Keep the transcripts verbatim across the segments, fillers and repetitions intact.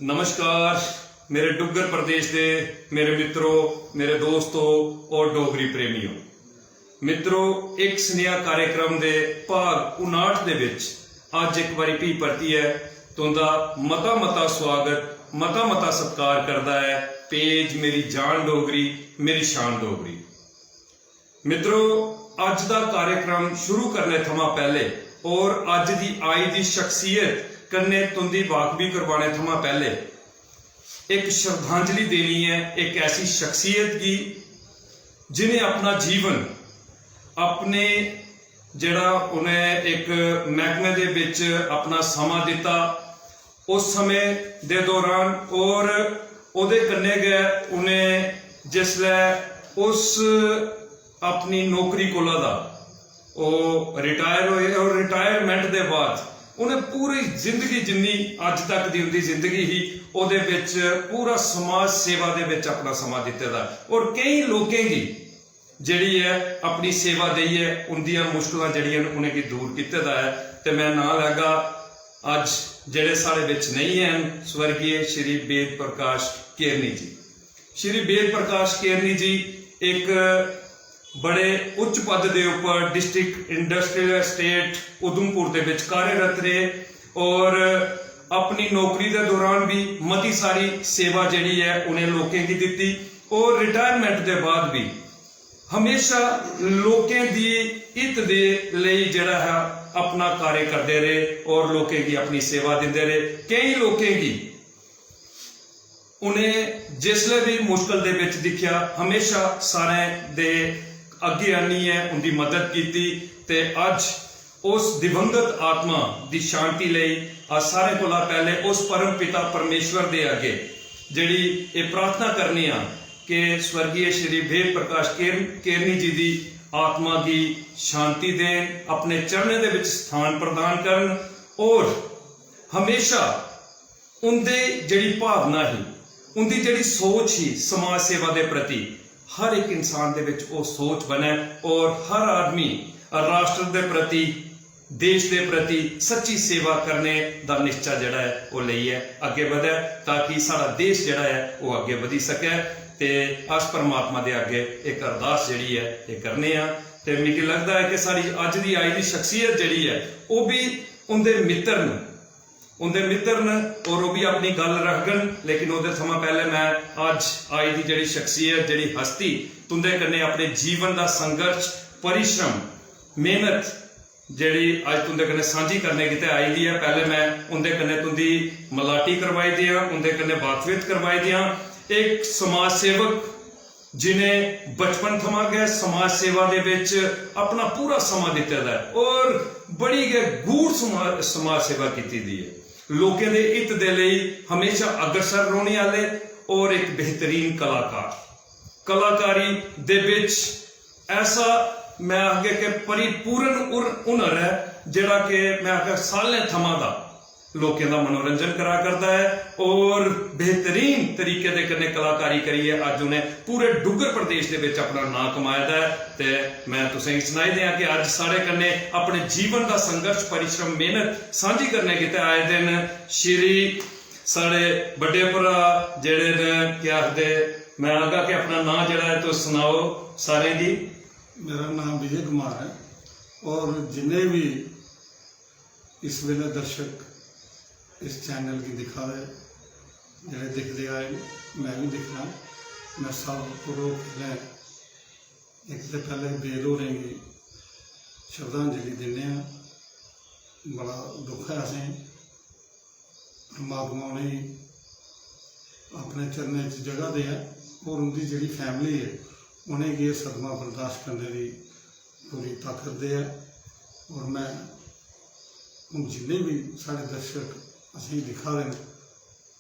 नमस्कार मेरे डुग्गर प्रदेश दे मेरे मित्रो, मेरे दोस्तो और डोगरी प्रेमियो। मित्रो, इक सनेहा कार्यक्रम दे भाग उनाहठ दे विच अज्ज इक बारी भी परतियै तुंदा मता मता स्वागत, मता मता सत्कार करदा ऐ पेज मेरी जान डोगरी, मेरी शान डोगरी। मित्रो, अज्ज दा कार्यक्रम शुरू करने थमां पैह्ले और अज्ज दी आई दी शख्सियत कन्नै तुंदी वाकफी करवाने थमां पैह्ले इक श्रद्धांजलि देनी ऐ इक ऐसी शख्सियत गी जिनें अपना जीवन, अपने जेह्ड़ा उ'नें इक मैह्कमे दे बिच अपना समां दित्ता, उस समें दे दौरान और ओह्दे कन्नै गै उ'नें जिसलै उस अपनी नौकरी कोला दा ओह् रिटायर होए और रिटायरमेंट दे बाद उ'नें पूरी जिंदगी, जिन्नी अज्ज तक दी उं'दी जिंदगी ही, ओह्दे बिच पूरा समाज सेवा दे बिच अपना समां दित्ते दा ऐ और केईं लोकें गी जेह्ड़ी ऐ अपनी सेवा देइयै उं'दियां मुश्कलां जेह्ड़ियां न उ'नेंगी दूर कीते दा ऐ। ते में नांऽ लैगा अज्ज जेह्ड़े साढ़े बिच नेईं हैन, स्वर्गीय श्री वेद प्रकाश केरनी जी। श्री वेद प्रकाश केरनी जी इक बड़े उच्च पद दे उप्पर डिस्ट्रिक्ट इंडस्ट्रियल एस्टेट उधमपुर दे बिच कार्यरत रेह् और अपनी नौकरी दे दौरान भी मती सारी सेवा जेह्ड़ी ऐ उ'नें लोकें गी दित्ती और रिटायरमेंट दे बाद भी हमेशा लोकें दी हित दे लेई जेह्ड़ा ऐ अपना कार्य करदे रेह् और लोकें गी अपनी सेवा दिंदे रेह्। केईं लोकें गी उ'नें जिसलै भी मुश्कल दे बिच दिक्खेआ, हमेशा सारें दे अग्गें आनियै उं'दी मदद कीती ते अज्ज उस दिवंगत आत्मा दी शांति लेई अस सारें कोला पैह्ले उस परम पिता परमेश्वर दे अग्गें जेह्ड़ी एह् प्रार्थना करने आं कि स्वर्गीय श्री वेद प्रकाश केर-, केरनी जी दी आत्मा गी शांति देन, अपने चरणें दे बिच स्थान प्रदान करन और हमेशा उं'दे जेह्ड़ी भावना ही, उं'दी जेह्ड़ी सोच ही समाज सेवा दे प्रति, हर इक इंसान दे बिच ओह् सोच बनै और हर आदमी राष्ट्र दे प्रति, देश दे प्रति सच्ची सेवा करने दा निश्चा जेह्ड़ा ऐ ओह् लेइयै अग्गें बधै, ताकि साढ़ा देश जेह्ड़ा ऐ ओह् अग्गें बधी सकै। ते अस परमात्मा दे अग्गें इक अरदास जेह्ड़ी ऐ एह् करने आं। ते मिगी लगदा ऐ कि साढ़ी अज्ज दी आई दी शख्सियत जेह्ड़ी ऐ ओह् बी उं'दे मित्तर न, उं'दे मित्तर न और ओह् बी अपनी गल्ल रखगन, लेकिन ओह्दे थमां पैह्ले में अज्ज आई दी जेह्ड़ी शख्सियत, जेह्ड़ी हस्ती तुं'दे कन्नै अपने जीवन दा संघर्ष, परिश्रम, मेहनत जेह्ड़ी अज्ज तुं'दे कन्नै सांझी करने गितै आई दी ऐ, पैह्ले में उं'दे कन्नै तुं'दी मलाटी करवाई देआं, उं'दे कन्नै बातचीत करवाई देआं। इक समाज सेवक जि'नें बचपन थमां गै समाज सेवा दे बिच अपना पूरा समां दित्ते दा ऐ और बड़ी गै गूढ़ समा-, समाज सेवा कीती दी ऐ। लोकें दे हित दे लेई हमेशा अग्रसर रौह्ने आह्ले और इक बेहतरीन कलाकार, कलाकारी दे बिच ऐसा, में आखगे कि परिपूर्ण उर-, हुनर ऐ, जेह्ड़ा कि में आखगा सालें थमां दा लोकें दा मनोरंजन करा करदा ऐ और बेहतरीन तरीके दे कन्नै कलाकारी करियै अज्ज उ'नें पूरे डुग्गर प्रदेश दे बिच अपना नांऽ कमाए दा ऐ। ते में तुसें गी सनाई देआं कि अज्ज साढ़े कन्नै अपने जीवन दा संघर्ष, परिश्रम, मेहनत सांझी करने गितै आए दे न श्री साढ़े बड्डे भ्राऽ जेह्ड़े न, केह् आखदे, में आखगा कि अपना नांऽ जेह्ड़ा ऐ तुस सनाओ सारें गी। मेरा नांऽ विजय कुमार ऐ और जिन्ने बी इस बेल्लै दर्शक इस चैनल गी दिक्खा दे, जेह्ड़े दिखदे आए न, में बी दिक्खना। में सब कोला पैह्लें, इक ते पैह्लें वेद होरें गी श्रद्धांजलि दिन्ने आं। बड़ा दुख ऐ असें, परमात्मा उ'नेंगी अपने चरणें च जगह देऐ और उं'दी जेह्ड़ी फैमिली ऐ, उ'नेंगी एह् सदमा बर्दाश्त करने दी पूरी ताकत देऐ। और में हून जिन्ने बी साढ़े दर्शक असेंगी दिक्खा दे न,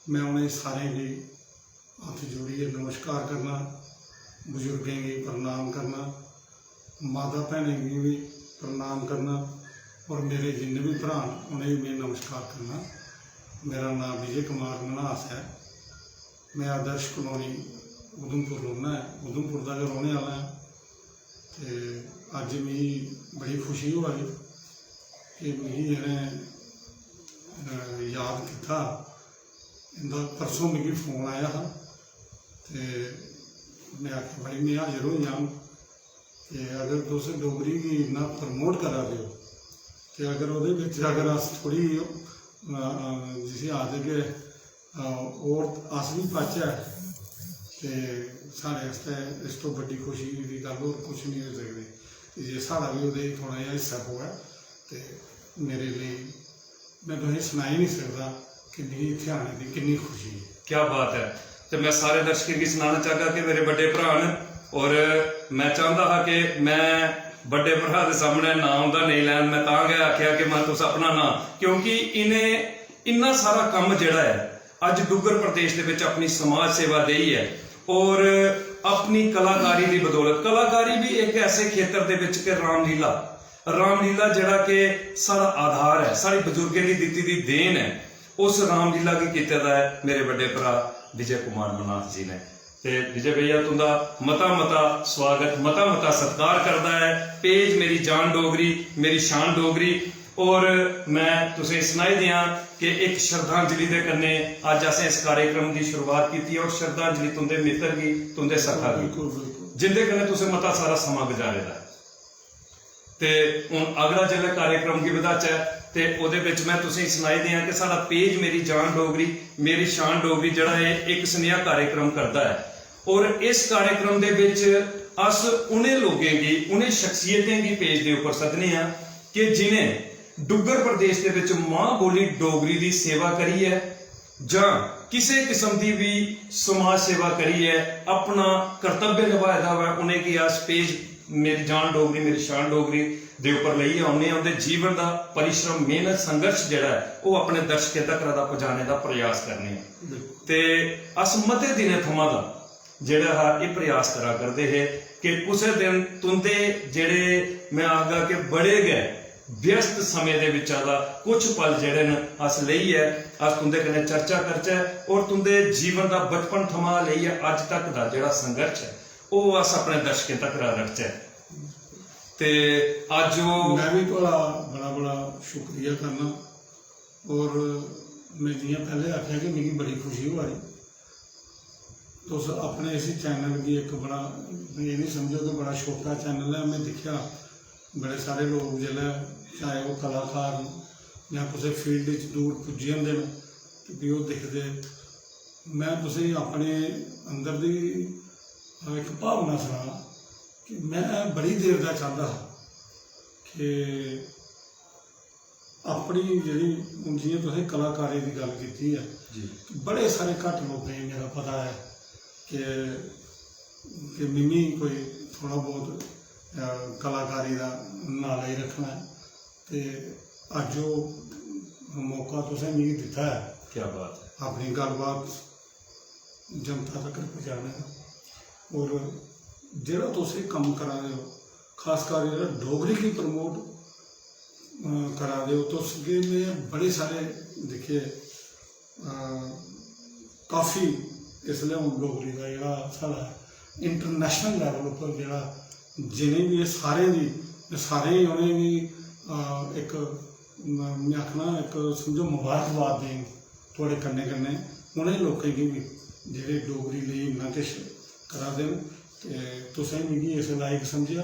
में उ'नें सारें गी हत्थ जोड़ियै नमस्कार करना, बजुर्गें गी प्रणाम करना, माता भैनें गी बी प्रणाम करना और मेरे जिन्ने बी भ्राऽ न, उ'नेंगी में नमस्कार करना। मेरा नांऽ विजय कुमार मन्हास ऐ। में आदर्श कलोनी उधमपुर रौह्ना ऐ, उधमपुर दा गै रौह्ने आह्ला ऐ। ते अज्ज मिगी बड़ी खुशी होआ दी कि मिगी इ'नें, अ, याद कीता इंदा परसों मिगी फोन आया हा ते में आखेआ, "भाई, में हाजर होई जाङ ते अगर तुस डोगरी गी इन्ना प्रमोट करा दे ओ ते अगर ओह्दे बिच अगर अस थोह्ड़ी, अ, अ, जिसी आखदे कि, अ, होर अस बी पाचै ते साढ़े आस्तै इस तो बड्डी खुशी दी गल्ल होर कुछ निं होई सकदी। ते जे साढ़ा बी ओह्दे च थोह्ड़ा जेहा हिस्सा पवै ते मेरे लेई, में तुसेंगी सनाई निं सकदा कि मिगी इत्थै आने दी किन्नी खुशी ऐ।" क्या बात ऐ। ते में सारे दर्शकें गी सनाना चाहगा कि मेरे बड्डे भ्राऽ न, और में चांह्दा हा कि में बड्डे भ्राऽ दे सामनै नांऽ उं'दा नेईं लैन, में तां गै आखेआ कि में तुस अपना नांऽ, क्योंकि इ'नें इन्ना सारा कम्म जेह्ड़ा ऐ, अज्ज डुग्गर प्रदेश दे बिच अपनी समाज सेवा देई ऐ और अपनी कलाकारी दी बदौलत, कलाकारी बी इक ऐसे खेतर दे बिच कि रामलीला, रामलीला जेह्ड़ा कि साढ़ा आधार ऐ, साढ़े बजुर्गें दी दित्ती दी देन ऐ, उस रामलीला गी कीते दा ऐ मेरे बड्डे भ्राऽ विजय कुमार मन्हास जी ने। ते विजय भैया, तुं'दा मता मता स्वागत, मता मता सत्कार करदा ऐ पेज मेरी जान डोगरी, मेरी शान डोगरी। और में तुसें सनाई देआं कि इक श्रद्धांजलि दे कन्नै अज्ज असें इस कार्यक्रम दी शुरुआत कीती ऐ और श्रद्धांजलि तुं'दे मित्तर गी, तुं'दे सखा गी, बिल्कुल, बिल्कुल। जिं'दे कन्नै तुसें मता सारा समां गुजारे दा ऐ। ते हून अगला जिसलै कार्यक्रम गी बधाचै ते ओह्दे बिच में तुसेंगी सनाई देआं कि साढ़ा पेज मेरी जान डोगरी, मेरी शान डोगरी जेह्ड़ा ऐ, इक सनेहा कार्यक्रम करदा ऐ। और इस कार्यक्रम दे बिच अस उ'नें लोकें गी, उ'नें शख्सियतें गी पेज दे उप्पर सद्दने आं कि जिनें डुग्गर प्रदेश दे बिच मां बोली डोगरी दी सेवा करियै जां किसे किस्म दी बी समाज सेवा करियै अपना कर्तव्य नभाए दा होऐ, उ'नेंगी अस पेज मेरी जान डोगरी, मेरी शान डोगरी दे उप्पर लेइयै औने आं। उं'दे जीवन दा परिश्रम, मेहनत, संघर्ष जेह्ड़ा ऐ, ओह् अपने दर्शकें तगर दा पजाने दा प्रयास करने आं। बिल्कुल। ते अस मते दिनें थमां दा जेह्ड़ा हा, एह् प्रयास करा करदे हे कि कुसै दिन तुं'दे जेह्ड़े, में आखगा कि बड़े गै व्यस्त समें दे बिच्चा दा कुछ पल जेह्ड़े न, अस लेइयै अस तुं'दे कन्नै चर्चा करचै और तुं'दे जीवन दा बचपन थमां लेइयै अज्ज तक दा जेह्ड़ा संघर्ष ऐ, ओह् अस अपने दर्शकें तक रखचै। ते अज्ज ओह् मैं बी थुआढ़ा बड़ा बड़ा शुक्रिया करना। और मैं जि'यां पैह्ले आखेआ कि मिगी बड़ी खुशी होआ दी, तुस अपने इस चैनल गी इक बड़ा, एह् निं समझो कि बड़ा छोटा चैनल ऐ। मैं दिक्खेआ बड़े सारे लोक जिसलै, चाहे ओह् कलाकार न जां कुसै फील्ड च दूर पुज्जी जंदे न, ते फ्ही ओह् दिखदे। मैं तुसेंगी अपने अंदर दी, अ, इक भावना सनां कि मैं बड़ी देर दा चांह्दा हा कि अपनी जेह्ड़ी, हून जि'यां तुसें कलाकारी दी गल्ल कीती ऐ, जी। बड़े सारे घट्ट लोकें गी मेरा पता ऐ कि, कि मिमी कोई थोह्ड़ा बहुत, अ, कलाकारी दा नालेज रक्खना ऐ। ते अज्ज ओह् मौका तुसें मिगी दित्ता ऐ क्या बात ऐ। अपनी गल्लबात जनता तक पजाने दा। और जेह्ड़ा तुस एह् कम्म करा दे ओ, खासकर जेह्ड़ा डोगरी गी प्रमोट, अ, करा दे ओ तुस, कि में बड़े सारे दिक्खे, अ, काफी इसलै हून डोगरी दा जेह्ड़ा साढ़ा इंटरनेशनल लेवल उप्पर जेह्ड़ा, जि'नें बी एह् सारें दी, सारें गी उ'नें बी, अ, इक, म-, में आखना, इक समझो, मबारकबाद देन। थुआढ़े कन्नै कन्नै उ'नें लोकें गी बी जेह्ड़े डोगरी लेई इन्ना किश करा दे न, ते तुसें मिगी इस लायक समझेआ,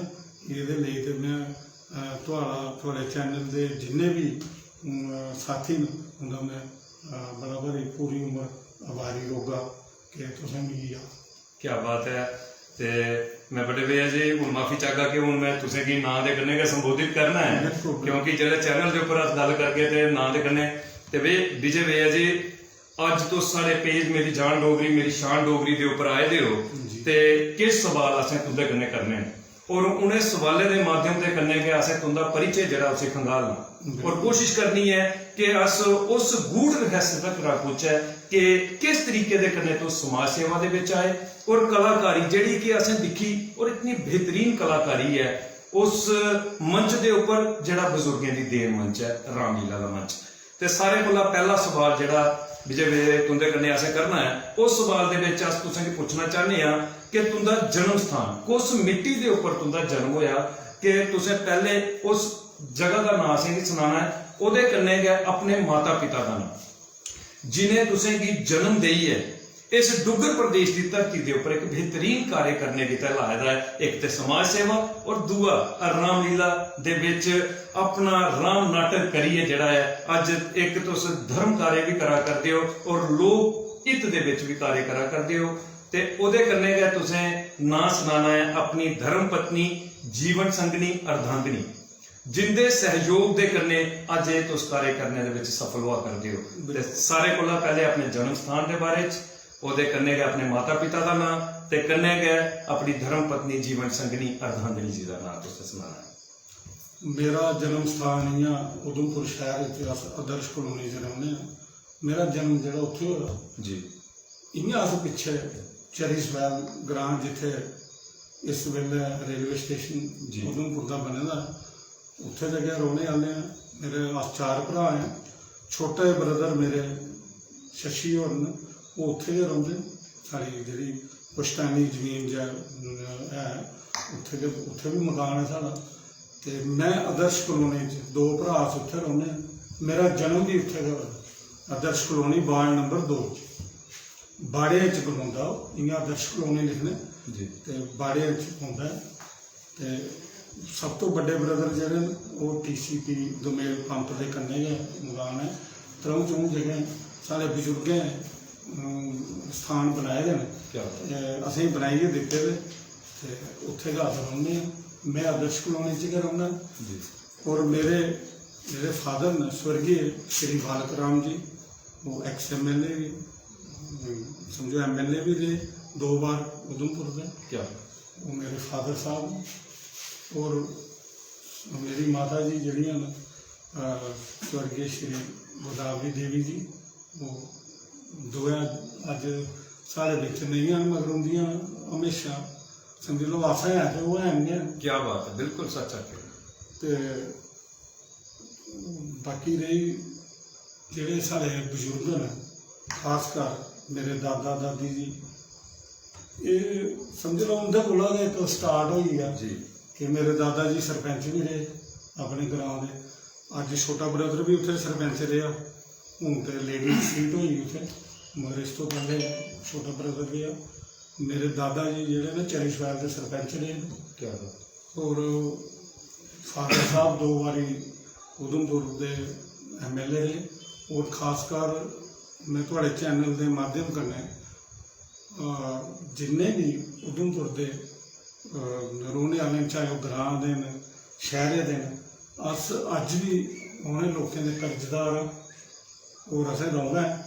एह्दे लेई ते में, अ, थुआढ़ा, थुआढ़े चैनल दे जिन्ने बी, अम, साथी न, उं'दा में, अ, बड़ा भारी पूरी उम्र आभारी रौह्गा कि तुसें मिगी याद। क्या बात ऐ। ते में बड्डे भैया जी, हून माफी चाहगा कि हून में तुसें गी नांऽ दे कन्नै गै संबोधित करना ऐ, बिल्कुल, बिल्कुल। क्योंकि जेल्लै चैनल दे उप्पर अस गल्ल करगे ते नांऽ दे कन्नै, ते वे-, विजय भैया जी, अज्ज तुस साढ़े पेज मेरी जान डोगरी, मेरी शान डोगरी दे उप्पर आए दे ओ, जी। ते किश सवाल असें तुं'दे कन्नै करने न और उ'नें सवालें दे माध्यम दे कन्नै गै असें तुं'दा परिचय जेह्ड़ा उसी खंगालना। बिल्कुल। और कोशिश करनी ऐ कि अस उस गूढ़ रहस्य तक पुज्जचै कि किस तरीके दे कन्नै तुस समाज सेवा दे बिच आए और कलाकारी जेह्ड़ी कि असें दिक्खी और इतनी बेहतरीन कलाकारी ऐ उस मंच दे उप्पर जेह्ड़ा बजुर्गें दी देन मंच ऐ, रामलीला दा मंच। ते सारें कोला पैह्ला सवाल जेह्ड़ा विजय भैया तुं'दे कन्नै असें करना ऐ, उस सवाल दे बिच अस तुसें गी पुच्छना चाह्न्ने आं कि तुं'दा जन्म स्थान, कुस मिट्टी दे उप्पर तुं'दा जन्म होएआ, कि तुसें पैह्ले उस जगह दा नांऽ असें गी सनाना ऐ, ओह्दे कन्नै गै अपने माता पिता दा नांऽ। जिनें तुसेंगी जन्म देइयै इस डुग्गर प्रदेश दी धरती दे उप्पर इक बेहतरीन कार्य करने गितै लाए दा ऐ, इक ते समाज सेवा और दूआ रामलीला दे बिच अपना राम नाटक करियै जेह्ड़ा ऐ, अज्ज इक तुस धर्म कार्य बी करा करदे ओ और लोक हित दे बिच बी कार्य करा करदे ओ। ते ओह्दे कन्नै गै तुसें नांऽ सनाना ऐ अपनी धर्म पत्नी, जीवन संगनी, अर्धांगिनी, जिंदे सैहयोग दे कन्नै अज्ज एह् तुस कार्य करने दे बिच सफल होआ करदे ओ। ते सारे कोला पैह्ले अपने जन्म स्थान दे बारे च, ओह्दे कन्नै गै अपने माता पिता दा नांऽ ते कन्नै गै अपनी धर्म पत्नी, जीवन संगनी, अर्धांगिनी जी दा नांऽ तुसें सनाना ऐ। मेरा जन्म स्थान इ'यां उधमपुर शैह्र च, अस आदर्श कॉलोनी च रौह्ने आं। मेरा जन्म जेह्ड़ा उत्थै होआ। जी। इ'यां अस पिच्छे चरी सवैल ग्रांऽ, जित्थै इस बेल्लै रेलवे स्टेशन जी। उधमपुर दा बने दा, उत्थै दे गै रौह्ने आह्ले आं। मेरे, अस चार भ्राऽ आं। छोटे ब्रदर मेरे शशि होर न, ओह् उत्थै गै रौंह्दे न। साढ़ी जेह्ड़ी पुश्तैनी जमीन जां, अम, ऐ, उत्थै गै, उत्थै बी मकान ऐ साढ़ा। ते में आदर्श कॉलोनी च, दो भ्राऽ अस उत्थै रौह्ने आं। मेरा जन्म बी उत्थै गै होआ, आदर्श कॉलोनी, वार्ड नंबर दो च। बाड़े च पौंदा ओह्, इ'यां आदर्श कॉलोनी लिखने, जी। ते बाड़े च पौंदा ऐ। ते सब तो बड्डे ब्रदर जेह्ड़े न, ओह् टीसीपी दोमेल पंप दे कन्नै गै मकान ऐ। त्र'ऊं च'ऊं जगहें साढ़े बजुर्गें, अम, स्थान बनाए दे न। क्या बात। ते असेंगी बनाइयै दित्ते दे, ते उत्थै गै अस रौह्ने आं। में आदर्श कॉलोनी च गै रौह्ना। जी। और मेरे जेह्ड़े फादर न, स्वर्गीय श्री बालक राम जी, ओह् एक्स एमएलए बी, समझो, एमएलए बी रेह् दो बार उधमपुर दे। क्या? ओह् मेरे फादर साहब न। और मेरी माता जी जेह्ड़ियां न, अ, स्वर्गीय श्री गोदावरी देवी जी, ओह् दोऐ अज्ज साढ़े बिच नेईं हैन, मगर उंदियां म्हेशां, समझी लैओ, अस हैं ते ओह् हैन गै न। क्या बात है, बिल्कुल सच आखेआ। ते बाकी रेही जेह्ड़े साढ़े बजुर्ग न, खासकर मेरे दादा दादी जी, एह् समझी लैओ उं'दे कोला गै इक स्टार्ट होई गेआ। जी। कि मेरे दादा जी सरपैंच बी रेह् अपने ग्रांऽ दे। अज्ज छोटा ब्रदर बी उत्थै सरपैंच रेहा। हून ते लेडी सीट होई उत्थै, मगर इस तो पैह्ले छोटा ब्रदर रेहा। मेरे दादा जी जेह्ड़े न, चरी शवैल दे सरपंच रेह् न। क्या बात। और फादर साहब दो बारी उधमपुर दे एमएलए रेह्। और खासकर में थुआढ़े चैनल दे माध्यम कन्नै, अ, जिन्ने बी उधमपुर दे, अ, रौह्ने आह्ले न, चाहे ओह् ग्रांऽ दे न, शैह्रे दे न, अस अज्ज बी उ'नें लोकें दे कर्जदार आं। और असें रौह्ना ऐ।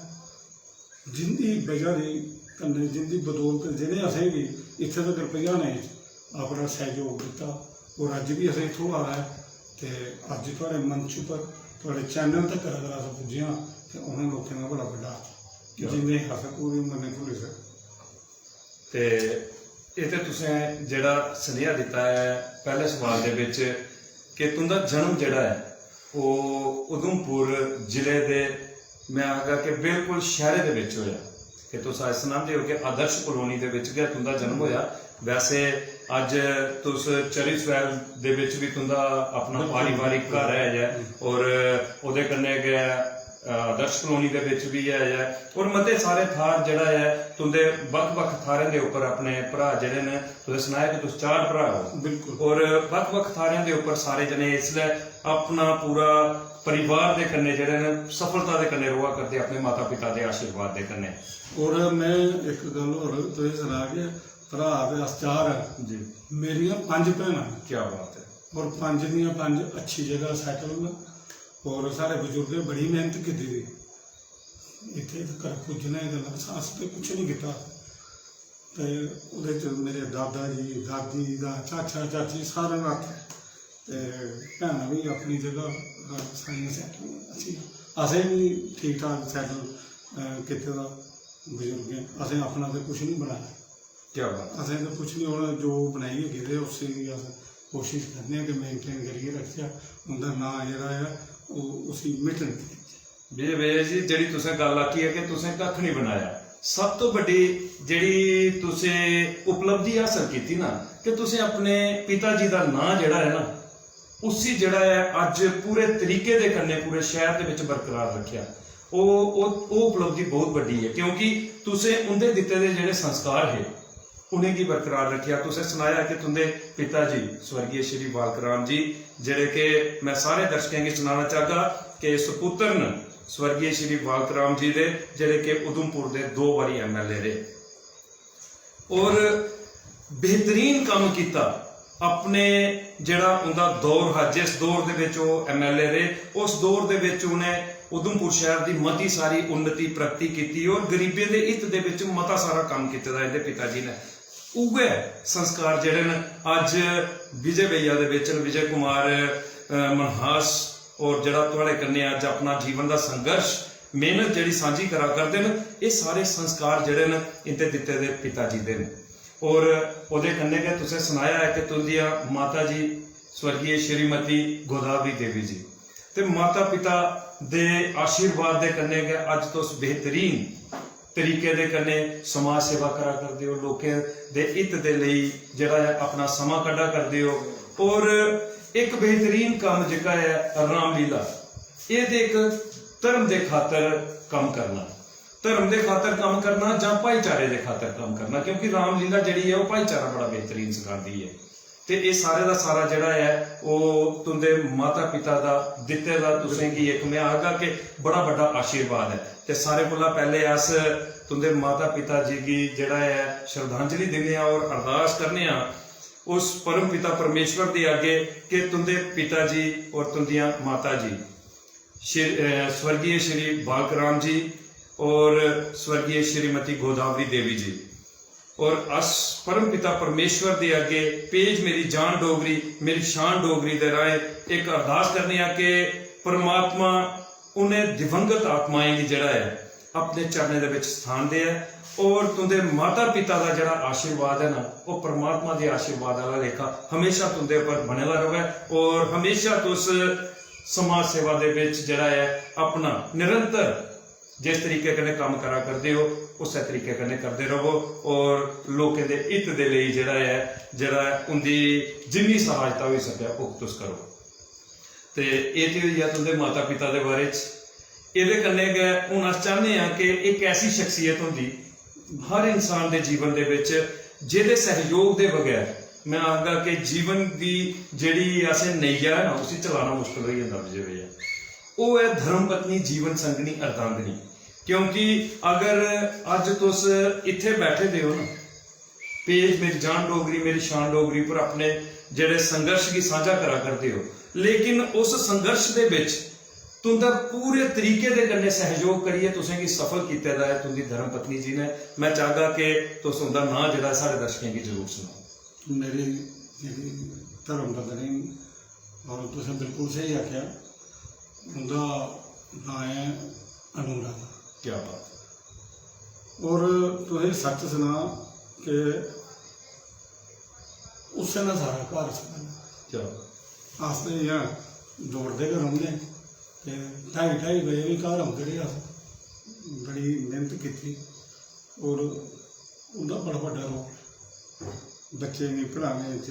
जिंदी बजह दी कन्नै, जिंदी बदौलत, जि'नें असेंगी इत्थै तगर पजाने च अपना सैह्योग दित्ता, और अज्ज बी असेंगी थ्होआ दा ऐ। ते अज्ज थुआढ़े मंच उप्पर, थुआढ़े चैनल तगर अगर अस पुज्जे आं, ते उ'नें लोकें दा बड़ा बड्डा हत्थ, क्या? जिंदे अस पूरी उम्र नेईं भुल्ली सकदे। ते एह् ते तुसें जेह्ड़ा सनेहा दित्ता ऐ पैह्ले सवाल दे बिच, कि तुं'दा जन्म जेह्ड़ा ऐ, ओह् उधमपुर जिले दे, में आखगा कि बिल्कुल शैह्रे दे बिच होएआ। कि तुस अज्ज सनांदे ओ कि आदर्श कॉलोनी दे बिच गै तुं'दा जन्म होएआ। वैसे अज्ज तुस चरी सवैल दे बिच बी तुं'दा अपना बिल्कुल, पारिवारिक बिल्कुल। घर ऐ, ऐ, और ओह्दे कन्नै गै, अ, आदर्श कॉलोनी दे बिच बी ऐ, ऐ, और मते सारे थाह्र जेह्ड़ा ऐ, तुं'दे बक्ख-बक्ख थाह्रें दे उप्पर अपने भ्राऽ जेह्ड़े न, तुसें सनाया कि तुस चार भ्राऽ ओ। बिल्कुल। और बक्ख-बक्ख थाह्रें दे उप्पर सारे जने इसलै अपना पूरा परिवार दे कन्नै जेह्ड़े न, सफलता दे कन्नै र'वा करदे अपने माता-पिता दे आशीर्वाद दे कन्नै। और में इक गल्ल होर तुसें सनां कि भ्राऽ ते अस चार आं। जी। मेरियां पंज भैनां न। क्या बात है। और पंज दियां पंज अच्छी जगह सैटल न। और साढ़े बजुर्गें बड़ी मेहनत कीती दी इत्थै तकर पुज्जने गल्ला, अस ते कुछ नहीं कीता। ते ओह्दे च मेरे दादा जी, दादी दा, चाचा, चाची, सारें दा हत्थ ऐ। ते भैनां बी अपनी जगह, अ, सारियां सैटल न। असें, असें बी ठीक ठाक सैटल, अ, कीते दा बजुर्गें। असें अपना ते कुछ नहीं बनाया। क्या बात। असें ते कुछ नहीं, उ'नें जो बनाइयै गेदे, उसी बी अस कोशिश करने आं कि मेंटेन करियै रखचै। उं'दा नांऽ जेह्ड़ा ऐ, ओह्, उसी मिटन देचै। बे-, बे जी, जेह्ड़ी तुसें गल्ल आखी ऐ कि तुसें कक्ख निं बनाया, सब तो बड्डी जेह्ड़ी तुसें उपलब्धि हासल कीती ना, कि तुसें अपने पिता जी दा नांऽ जेह्ड़ा ऐ ना, उसी जेह्ड़ा ऐ अज्ज पूरे तरीके दे कन्नै पूरे शैह्र दे बिच बरकरार रक्खेआ। ओह् ओह् ओह् उपलब्धि बहुत बड्डी ऐ, क्योंकि तुसें उं'दे दित्ते दे जेह्ड़े संस्कार हे, उ'नेंगी बरकरार रक्खेआ। तुसें सनाया कि तुं'दे पिता जी स्वर्गीय श्री बालक राम जी, जेह्ड़े कि मैं सारे दर्शकें गी सनाना चाहगा कि सपुत्र न स्वर्गीय श्री बालक राम जी दे, जेह्ड़े कि उधमपुर दे दो बारी एमएलए रेह्। और बेहतरीन कम्म कीता। अपने जेह्ड़ा उं'दा दौर हा, जिस दौर दे बिच ओह् एमएलए रेह्, उस दौर दे बिच उ'नें उधमपुर शैह्र दी मती सारी उन्नति प्रगति कीती और गरीबें दे हित दे बिच मता सारा कम्म कीते दा इं'दे पिता जी ने। उ'ऐ संस्कार जेह्ड़े न, अज्ज विजय भैया दे बिच न, विजय कुमार, अ, मनहास, और जेह्ड़ा थुआढ़े कन्नै अज्ज अपना जीवन दा संघर्ष, मेहनत जेह्ड़ी सांझी करा करदे न, एह् सारे संस्कार जेह्ड़े न, इं'दे दित्ते दे पिता जी दे न। और ओह्दे कन्नै गै तुसें सनाया ऐ कि तुं'दियां माता जी स्वर्गीय श्रीमती गोदावरी देवी जी, ते माता पिता दे आशीर्वाद दे कन्नै गै अज्ज तुस बेहतरीन तरीके दे कन्नै समाज सेवा करा करदे ओ, लोकें दे हित दे लेई जेह्ड़ा ऐ अपना समां कड्ढा करदे ओ। और इक बेहतरीन कम्म जेह्का ऐ रामलीला, एह् ते इक धर्म दे खातर कम्म करना, धर्म दे खातर कम्म करना जां भाईचारे दे खातर कम्म करना, क्योंकि रामलीला जेह्ड़ी ऐ ओह् भाईचारा बड़ा बेहतरीन सखांदी ऐ। ते एह् सारे दा सारा जेह्ड़ा ऐ ओह् तुं'दे माता पिता दा दित्ते दा तुसें गी इक, में आखगा कि बड़ा बड्डा आशीर्वाद ऐ। ते सारे कोला पैह्ले अस तुं'दे माता पिता जी गी जेह्ड़ा ऐ श्रद्धांजलि दिन्ने आं और अरदास करने आं उस परम पिता परमेश्वर दे अग्गे कि तुं'दे पिता जी और तुं'दियां माता जी श्री, अ, स्वर्गीय श्री बालक राम जी और स्वर्गीय श्रीमती गोदावरी देवी जी और अस परम पिता परमेश्वर दे अग्गे पेज मेरी जान डोगरी, मेरी शान डोगरी दे राहें इक अरदास करने आं कि परमात्मा उ'नें दिवंगत आत्माएं गी जेह्ड़ा ऐ अपने चरणें दे बिच स्थान देऐ और तुं'दे माता पिता दा जेह्ड़ा आशीर्वाद ऐ ना, ओह् परमात्मा दे आशीर्वाद आह्ला लेखा हमेशा तुं'दे उप्पर बने दा र'वै और हमेशा तुस समाज सेवा दे बिच जेह्ड़ा ऐ अपना निरंतर जिस तरीके कन्नै कम्म करा करदे ओ, उस्सै तरीके कन्नै करदे र'वो और लोकें दे हित दे लेई जेह्ड़ा ऐ, जेह्ड़ा उं'दी जिन्नी सहायता होई सकै, ओह् तुस करो। ते एह् ते होई गेआ तुं'दे माता पिता दे बारे च। एह्दे कन्नै गै हून अस चाह्न्ने आं कि इक ऐसी शख्सियत होंदी हर इंसान दे जीवन दे बिच जेह्दे सैहयोग दे बगैर, में आखगा कि जीवन दी जेह्ड़ी असें नैया ऐ ना, उसी चलाना मुश्कल होई जंदा विजय भैया। ओह् ऐ धर्म पत्नी, जीवन संगनी, अर्धांगिनी। क्योंकि अगर अज्ज तुस इत्थै बैठे दे ओ ना, पेज मेरी जान डोगरी, मेरी शान डोगरी पर अपने जेह्ड़े संघर्ष गी सांझा करा करदे ओ, लेकिन उस संघर्ष दे बिच तुं'दा पूरे तरीके दे कन्नै सैहयोग करियै तुसें गी सफल कीते दा ऐ तुं'दी धर्म पत्नी जी ने। में चाहगा कि तुस उं'दा नांऽ जेह्ड़ा साढ़े दर्शकें गी जरूर सनाओ। मेरी जेह्ड़ी धर्म पत्नी और तुसें बिल्कुल स्हेई आखेआ, उं'दा नांऽ ऐ अनुराधा। क्या बात है। और तुसें सच्च सनां कि उस्सै ने सारा घर संभालेआ। क्या बात। अस ते इ'यां दौड़दे गै रौंह्दे ते ढाई ढाई बजे बी घर औंदे रेह् अस। बड़ी मेह्नत कीती और उं'दा बड़ा बड्डा रोल बच्चें गी पढ़ाने च,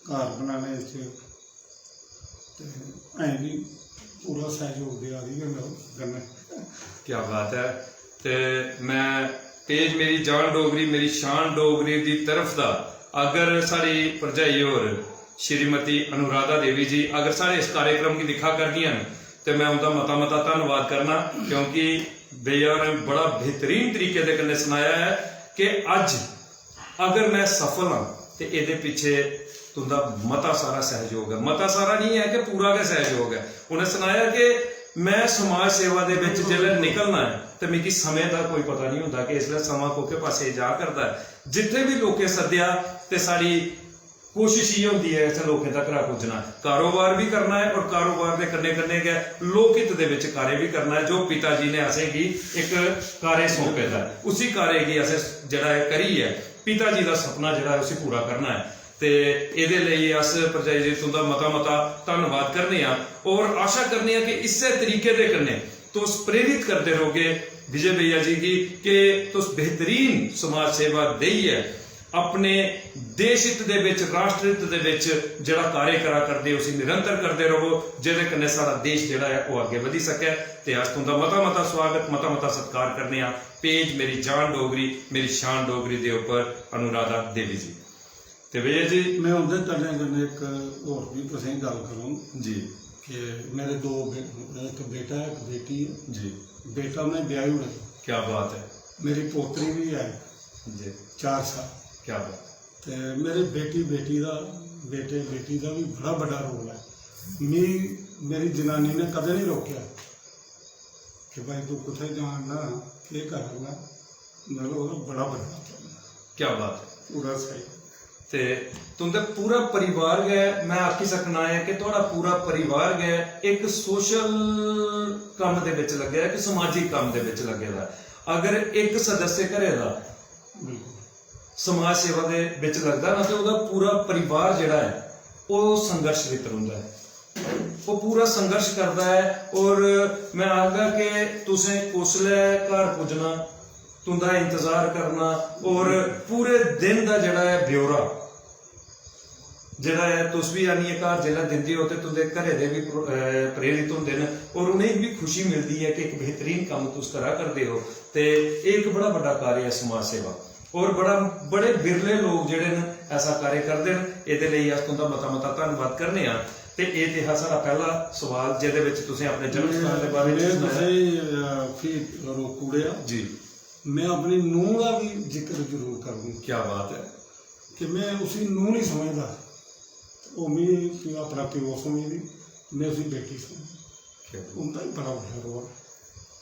घर बनाने च, ते अजें बी पूरा सैह्योग देआ दी गै मेरे कन्नै। क्या बात ऐ। ते में पेज मेरी जान डोगरी, मेरी शान डोगरी दी तरफ दा अगर साढ़ी भरजाई होर श्रीमती अनुराधा देवी जी अगर साढ़े इस कार्यक्रम गी दिक्खा करदियां न ते में उं'दा मता मता धन्नवाद करना, क्योंकि भैया होरें बड़ा बेहतरीन तरीके दे कन्नै सनाया ऐ कि अज्ज अगर में सफल आं ते एह्दे पिच्छे तुं'दा मता सारा सैह्योग ऐ। मता सारा निं ऐ कि पूरा गै सैह्योग ऐ। उ'नें सनाया कि में समाज सेवा दे बिच जेल्लै निकलना ऐ ते मिगी समें दा कोई पता निं होंदा कि इसलै समां कोह्के पासै जा करदा ऐ। जित्थै बी लोकें सद्देआ ते साढ़ी कोशिश इ'यै होंदी ऐ इत्थै लोकें तक्कर पुज्जना। कारोबार बी करना ऐ और कारोबार दे कन्नै कन्नै गै लोक हित दे बिच कार्य बी करना ऐ। जो पिता जी ने असेंगी इक कार्य सौंपे दा ऐ, उसी कार्य गी असें जेह्ड़ा ऐ करियै पिता जी दा सपना जेह्ड़ा ऐ उसी पूरा करना ऐ। ते एह्दे लेई अस भरजाई जी तुं'दा मता मता धन्नवाद करने आं और आशा करने आं कि इस्सै तरीके दे कन्नै तुस प्रेरित करदे रहोगे विजय भैया जी गी कि तुस बेहतरीन समाज सेवा देइयै अपने देश हित दे बिच, राष्ट्र हित दे बिच जेह्ड़ा कार्य करा करदे, उसी निरंतर करदे रवो, जेह्दे कन्नै साढ़ा देश जेह्ड़ा ऐ, ओह् अग्गें बधी सकै। ते अस तुं'दा मता मता स्वागत, मता मता सत्कार करने आं पेज मेरी जान डोगरी, मेरी शान डोगरी दे उप्पर अनुराधा देवी जी। ते भैया जी, मैं उं'दे कन्नै कन्नै इक होर बी तुसेंगी गल्ल करूं जी। कि मेरे दो बे-, इक बेटा ऐ, इक बेटी ऐ। जी। बेटा मैं ब्याही ओड़े। क्या बात है। मेरी पोतरी भी है। जी। चार साल। क्या बात है। ते मेरे बेटी, बेटी दा, बेटे, बेटी दा भी बड़ा बड़ा रोल है। मी, मेरी जनानी ने कदें नहीं रोकेआ कि भाई तू कुत्थै जाना, केह् करना, मतलब ओह्दा बड़ा बड़ा हत्थ होंदा। क्या बात है। पूरा सही। ते तुं'दा पूरा परिवार गै, मैं आखी सकना ऐ कि थुआढ़ा पूरा परिवार गै इक सोशल कम्म दे बिच लग्गे दा, इक समाजिक कम्म दे बिच लग्गे दा। अगर इक सदस्य घरै दा बिल्कुल। समाज सेवा दे बिच लगदा ना, ते ओह्दा पूरा परिवार जेह्ड़ा ऐ, ओह् संघर्ष बिच रौंह्दा ऐ। ओह् पूरा संघर्ष करदा ऐ। और मैं आखगा कि तुसें कुसलै घर पुज्जना, तुं'दा इंतजार करना, और पूरे दिन दा जेह्ड़ा ऐ ब्यौरा, जेह्ड़ा ऐ, तुस बी आनियै घर जेल्लै दिंदे ओ ते तुं'दे घरै दे बी प्र-, अ, प्रेरित होंदे न, और उ'नेंगी बी खुशी मिलदी ऐ कि इक बेहतरीन कम्म तुस करा करदे ओ। ते एह् इक बड़ा बड्डा कार्य ऐ समाज सेवा, और बड़ा, बड़े बिरले लोक जेह्ड़े न ऐसा कार्य करदे न। एह्दे लेई अस तुं'दा मता मता धन्नवाद करने आं। ते एह् ते हा साढ़ा पैह्ला सवाल, जेह्दे बिच तुसें अपने जन्म स्थान दे बारे च मैं सनाया। तुसेंगी, अ, फ्ही रोकी ओड़ेआ। जी। मैं अपनी नूंह दा बी जिक्र जरूर करङ। क्या बात है। कि मैं उसी नूंह नहीं समझदा, ओह् मिगी अपना प्यो समझदी, मैं उसी बेटी समझदा। क्या बात। उं'दा ही बड़ा बड्डा रोल।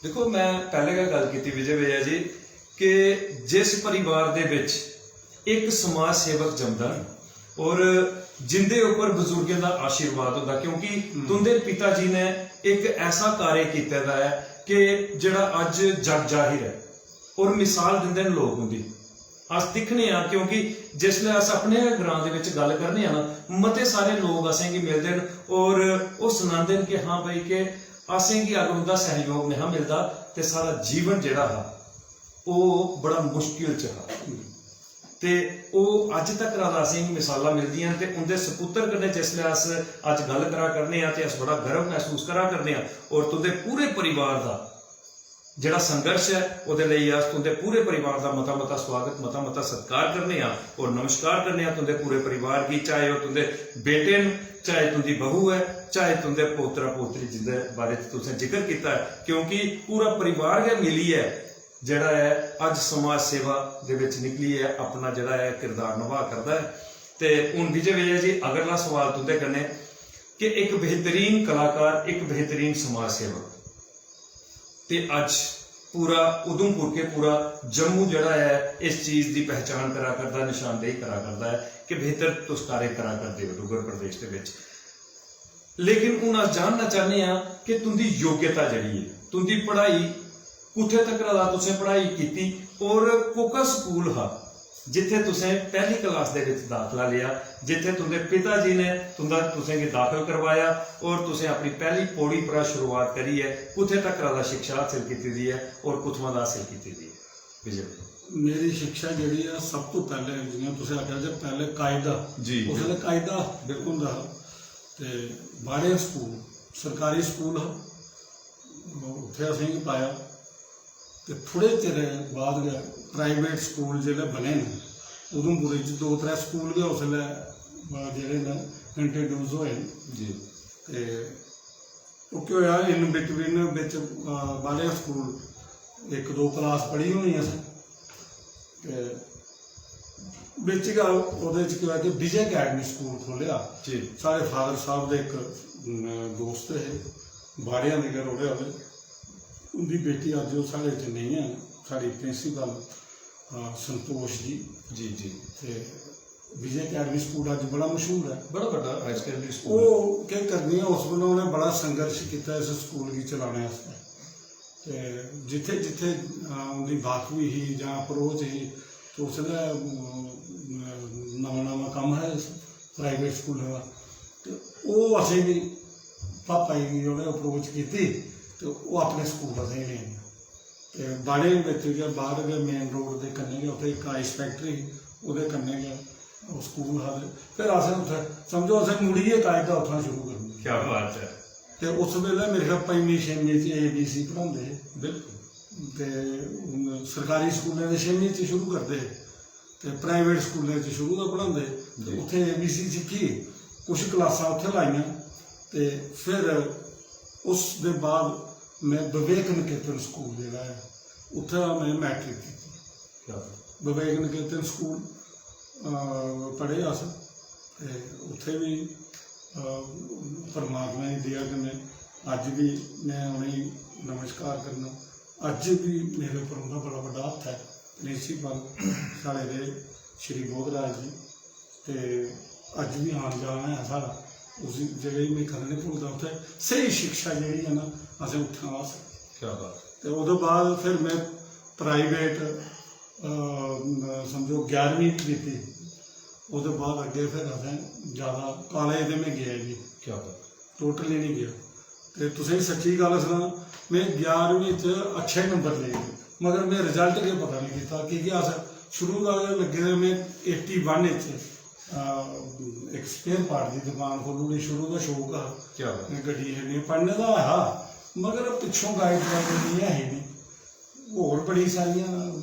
देखो, मैं पैह्ले गै गल्ल कीती विजय भैया जी कि जिस परिवार दे बिच इक समाज सेवक जमदा ना, और जिंदे उप्पर बजुर्गें दा आशीर्वाद होंदा, क्योंकि हम्म। तुं'दे पिता जी ने इक ऐसा कार्य कीते दा ऐ कि जेह्ड़ा अज्ज जग जाहिर ऐ, और मिसाल दिंदे न लोक उं'दी। अस दिक्खने आं, क्योंकि जिसलै अस अपने गै ग्रां दे बिच गल्ल करने आं ना, मते सारे लोक असेंगी मिलदे न और ओह् सनांदे न कि हां भाई, कि असेंगी अगर उं'दा सैह्योग नेहा मिलदा ते साढ़ा जीवन जेह्ड़ा हा, ओह् बड़ा मुश्किल च हा। ते ओह् अज्ज तक दा असेंगी मिसालां मिलदियां न। ते उं'दे सपुत्तर कन्नै जिसलै अस अज्ज गल्ल करा करने आं, ते अस बड़ा गर्व मसूस करा करने आं। और तुं'दे पूरे परिवार दा जेह्ड़ा संघर्ष ऐ, ओह्दे लेई अस तुं'दे पूरे परिवार दा मता-मता सुआगत, मता-मता सत्कार करने आं और नमस्कार करने आं तुं'दे पूरे परिवार गी, चाहे ओह् तुं'दे बेटे न, चाहे तुं'दी बहू ऐ, चाहे तुं'दे पोतरा-पोतरी, जिं'दे बारे च तुसें जिक्र कीता ऐ, क्योंकि पूरा परिवार गै मिलियै जेह्ड़ा ऐ, अज्ज समाज सेवा दे बिच निकलियै अपना जेह्ड़ा ऐ, किरदार नभाऽ करदा ऐ। ते हून विजय भैया जी, अगला सुआल तुं'दे कन्नै कि इक बेहतरीन कलाकार, इक बेहतरीन समाज सेवक, ते अज्ज पूरा उधमपुर के पूरा जम्मू जेह्ड़ा ऐ, इस चीज दी पहचान करा करदा, निशानदेही करा करदा ऐ कि बेहतर तुस कार्य करा करदे ओ डुग्गर प्रदेश दे बिच। लेकिन हून अस जानना चाह्न्ने आं कि तुं'दी योग्यता जेह्ड़ी ऐ, तुं'दी पढ़ाई, कुत्थै तक्कर दा तुसें पढ़ाई कीती और कोह्का स्कूल हा जित्थै तुसें पैह्ली क्लास दे बिच दाखला लेआ, जित्थै तुं'दे पिता जी ने तुं'दा, तुसें गी दाखल करवाया और तुसें अपनी पैह्ली पौड़ी परा शुरुआत करियै कुत्थै तक्कर दा शिक्षा हासल कीती दी ऐ और कुत्थुआं दा हासल कीती दी ऐ? विजय भाई। मेरी शिक्षा जेह्ड़ी ऐ, सब तो पैह्ले, जि'यां तुसें आखेआ जे पैह्ले कायदा, जी, उसलै कायदा बिल्कुल। होंदा हा, ते बाड़े स्कूल, सरकारी स्कूल हा, उत्थै असेंगी पाया। ते थोड़े चिर बाद गै प्राइवेट स्कूल जेल्लै बने न, उधमपुर च दो त्रै स्कूल गै उसलै, अ, जेह्ड़े न, इंट्रोड्यूस होए न। जी। ते ओह् केह् होएआ, इन बिटवीन बिच, अ, बाड़े स्कूल इक दो क्लास पढ़ी होनी असें। ते बिच गै ओह्दे च केह् होआ कि विजय अकैडमी स्कूल खोलेआ। जी। साढ़े फादर साहब दे इक, अम, दोस्त हे, बाड़ियां दे गै रौह्ने आह्ले। उं'दी बेटी अज्ज ओह् साढ़े च नेईं ऐ, साढ़ी प्रिंसिपल, अ, संतोष जी। जी, जी। ते विजय अकैडमी स्कूल अज्ज बड़ा मशहूर ऐ। बड़ा बड्डा हाई सकैंडरी स्कूल ऐ। ओह् केह् करदियां, उस बेल्लै उ'नें बड़ा संघर्श कीता इस स्कूल गी चलाने आस्तै। ते जित्थै जित्थै, अ, उं'दी बाकफी ही जां अप्रोच ही, ते उसलै, अम, नमां नमां कम्म हा इस प्राइवेट स्कूलें दा, ते ओह् असेंगी, पापा जी गी उ'नें अप्रोच कीती ते ओह् अपने स्कूल असेंगी लेई आइयां। ते बाड़े बिच गै, बाहर गै, मेन रोड दे कन्नै गै उत्थै इक आइस फैक्टरी ही, ओह्दे कन्नै गै ओह् स्कूल हा। ते फिर असें उत्थै, समझो, असें मुड़ियै कायदा उत्थां शुरू करी ओड़ी। क्या बात ऐ। ते उस बेल्लै मेरे ख्याल पंजमीं छेमीं च ए बी सी पढ़ांदे हे। बिल्कुल। ते हून सरकारी स्कूलें दे छेमीं च शुरू करदे हे ते प्राइवेट स्कूलें च शुरू दा पढ़ांदे हे। ते जी। उत्थै ए बी सी सिक्खी, कुछ क्लासां उत्थै लाइयां ते फिर उस दे बाद में विवेक निकेतन स्कूल जेह्ड़ा ऐ, उत्थै में मैट्रिक कीती। क्या बात। विवेक निकेतन स्कूल, अ, पढ़े अस, ते उत्थै बी, अ, परमात्मा दी दया कन्नै अज्ज बी में उ'नेंगी नमस्कार करना। अज्ज बी मेरे उप्पर उं'दा बड़ा बड्डा हत्थ ऐ, प्रिंसिपल साढ़े दे श्री बोधराज जी। ते अज्ज बी आन जान ऐ साढ़ा, उस जगह गी में कदें निं भुलदा। उत्थै स्हेई शिक्षा जेह्ड़ी ऐ ना, असें उत्थै हासल। क्या बात। ते ओह्दे बाद फिर में प्राइवेट, अ, समझो, ग्यारहवीं कीती। ओह्दे बाद अग्गें फिर असें ज़्यादा कालेज ते में गेआ ही निं। क्या बात। टोटली निं गेआ। ते तुसेंगी सच्ची गल्ल सनां, में ग्यारहवीं च अच्छे नंबर लेई गे, मगर में रिजल्ट गै पता निं कीता, की के अस शुरू दा गै लग्गे दे। में एटी वन च, अ, इक स्पेयर पार्ट दी दुकान खोह्ल्ली ओड़ी। शुरू दा शौक हा। क्या बात। में गड्डियां शड्डियां, पढ़ने दा हा, मगर पिच्छों गाइड वाइड निं ऐ ही निं। होर बड़ी सारियां, अ,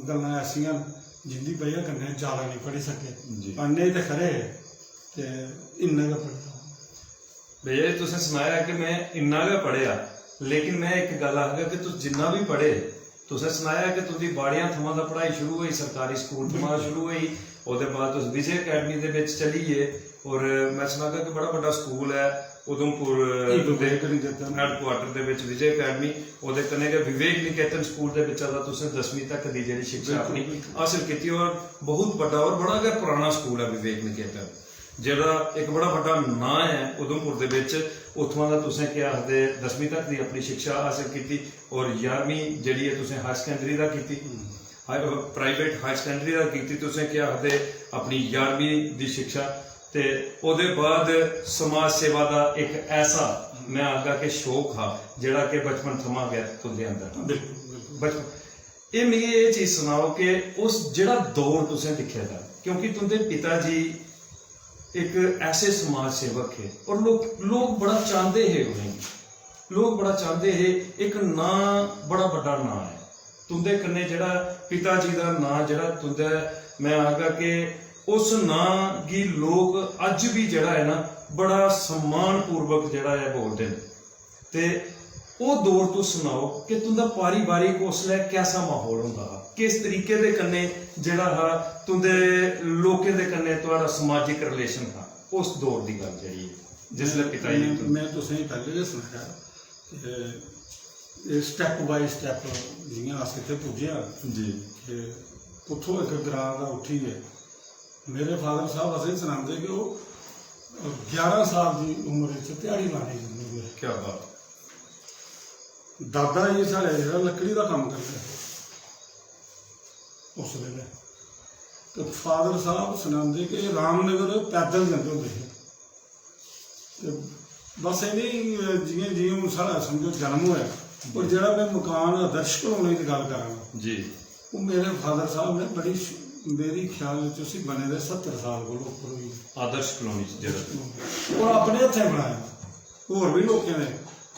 गल्लां ऐसियां न जिंदी बजह कन्नै ज्यादा निं पढ़ी सके। जी। पढ़ने ते खरे हे, ते इन्ना गै पढ़ेआ। भैया जी, तुसें सनाया कि में इन्ना गै पढ़ेआ, लेकिन में इक गल्ल आखगा कि तुस जिन्ना बी पढ़े, तुसें सनाया कि तुं'दी बाड़ियां थमां दा पढ़ाई शुरू होई, सरकारी स्कूल थमां शुरू होई, ओह्दे बाद तुस विजय अकैडमी दे बिच चली गे, और में सनागा कि बड़ा बड्डा स्कूल ऐ उधमपुर दे हेडक्वार्टर दे बिच विजय अकैडमी, ओह्दे कन्नै गै विवेक निकेतन स्कूल दे बिच्चा दा तुसें दसमीं तक दी जेह्ड़ी शिक्षा अपनी हासल कीती, और बहुत बड्डा और बड़ा गै पुराना स्कूल ऐ विवेक निकेतन, जेह्ड़ा इक बड़ा बड्डा नांऽ ऐ उधमपुर दे बिच। उत्थुआं दा तुसें, केह् आखदे, दसमीं तक दी अपनी शिक्षा हासल कीती और ञारमीं जेह्ड़ी ऐ तुसें हायर सकैंडरी दा कीती। हाई-, प्राइवेट हायर सकैंडरी दा कीती तुसें, केह् आखदे, अपनी ञारमीं दी शिक्षा, ते ओह्दे बाद समाज सेवा दा इक ऐसा, में आखगा कि शौक हा, जेह्ड़ा कि बचपन थमां गै तुं'दे अंदर हा। बिल्कुल, बिल्कुल। बचपन, एह् मिगी एह् चीज सनाओ कि उस जेह्ड़ा दौर तुसें दिक्खे दा, क्योंकि तुं'दे पिता जी इक ऐसे समाज सेवक हे और लोक, लोक बड़ा चांह्दे हे उ'नेंगी, लोक बड़ा चांह्दे हे। इक नांऽ, बड़ा बड्डा नांऽ ऐ तुं'दे कन्नै, जेह्ड़ा पिता जी दा नांऽ, जेह्ड़ा तुं'दे, में आखगा कि उस नांऽ गी लोक अज्ज बी, जेह्ड़ा ऐ ना, बड़ा सम्मानपूर्वक, जेह्ड़ा ऐ, बोलदे न। ते ओह् दौर तुस सनाओ कि तुं'दा पारिवारिक उसलै कैसा म्हौल होंदा हा, किस तरीके दे कन्नै, जेह्ड़ा हा, तुं'दे लोकें दे कन्नै थुआढ़ा समाजिक रिलेशन हा उस दौर दी गल्ल जेह्ड़ी ऐ, जिसलै पिता जी में, तुं'दे में तुसेंगी पैह्लें गै सनाया, ते एह् step by step जि'यां अस इत्थै पुज्जे आं, जी। ते कुत्थों इक ग्रांऽ दा उट्ठियै मेरे फादर साहब असेंगी सनांदे कि ओह् ग्यारह साल दी उम्र च ध्याड़ी लाने जंदे हुए। क्या बात। दादा जी साढ़े जेह्ड़ा लकड़ी दा कम्म करदे हे उस बेल्लै, ते फादर साहब सनांदे कि रामनगर पैदल जंदे होंदे हे। ते बस इ'नें, जि'यां, जि'यां हून साढ़ा, समझो, जन्म होआ, पर जेह्ड़ा में मकान आदर्श कलोनी दी गल्ल करा ना, जी। ओह् मेरे फादर साहब ने बड़ी श-, मेरी ख्याल च उसी बने दे सत्तर साल कोला उप्पर होई गे। आदर्श कलोनी च जेह्ड़ा। और अपने हत्थें बनाया, होर बी लोकें दे,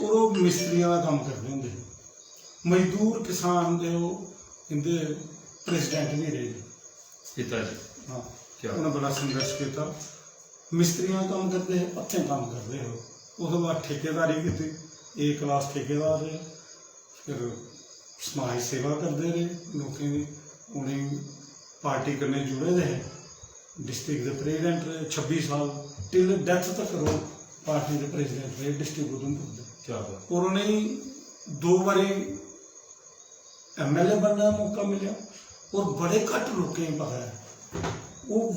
और ओह् मिस्त्रियां दा कम्म करदे होंदे हे। मजदूर किसान दे ओह् इं'दे प्रेसिडेंट बी रेह्। पिता जी। हाँ। क्या? उ'नें बड़ा संघर्ष कीता। मिस्त्रियां कम्म करदे हे, हत्थें कम्म करदे हे। ओह्दे बाद ठेकेदारी कीती, ए क्लास ठेकेदार रेह्, फिर समाज सेवा करदे रेह्, लोकें दी, उ'नेंगी पार्टी कन्नै जुड़े दे हे, डिस्ट्रिक्ट दे प्रेसिडेंट रेह् छब्बी साल, till death तक ओह् पार्टी दे प्रेसिडेंट रेह् डिस्ट्रिक्ट उधमपुर दे। क्या बात। और उ'नेंगी दो बारी एमएलए बनने दा मौका मिलेआ, और बड़े घट्ट लोकें गी पता ऐ। ओह्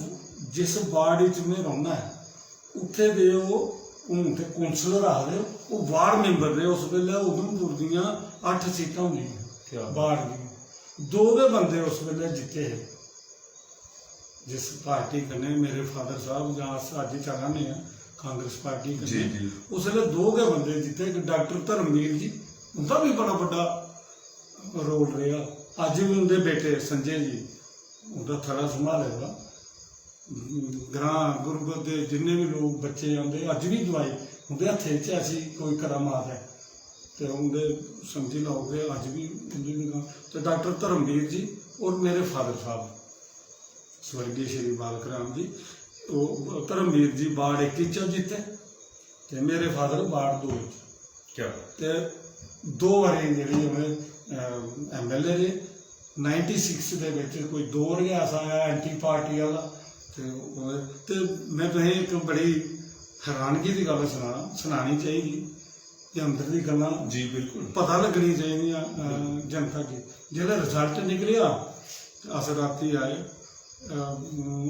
जिस वार्ड च में रौह्ना ऐ, उत्थै दे ओह् हून ते कौंसलर आखदे, ओह् वार्ड मैंबर रेह्। उस बेल्लै उधमपुर दियां अट्ठ सीटां होंदियां क्या? वार्ड दियां, दो गै बंदे उस बेल्लै जित्ते हे। जिस पार्टी कन्नै मेरे फादर साहब जां अस अज्ज चला ने आं, कांग्रेस पार्टी कन्नै, जी, जी। उसलै दो गै बंदे जित्ते, इक डाक्टर धर्मवीर जी, उं'दा बी बड़ा बड्डा रोल रेहा। अज्ज बी उं'दे बेटे संजय जी उं'दा थड़ा संभाले दा। ग्रां गुरबत दे जिन्ने बी लोक बच्चे औंदे, अज्ज बी दुआई उं'दे हत्थै च ऐसी कोई करामात ऐ। ते उं'दे समझी लैओ कि अज्ज बी उं'दी दुकान। ते डॉक्टर धर्मवीर जी और मेरे फादर साहब, स्वर्गीय श्री बालक राम जी, ओह् धर्मवीर जी वार्ड इक चा जित्ते ते मेरे फादर वार्ड दो च। क्या बात। ते दो बारी जेह्ड़ी उ'नें एम एल ए रेह्। नाइन्टी सिक्स दे बिच कोई दौर गै ऐसा आया एंटी पार्टी आह्ला। ते ओह्- ते में तुसें इक बड़ी हैरानगी दी गल्ल सनां, सनानी चाहिदी, ते अंदर दी गल्लां जी, बिल्कुल। पता लग्गनी चाहिदियां, अ, जनता गी। जिसलै रिजल्ट निकलेआ, ते अस रातीं आए, अ,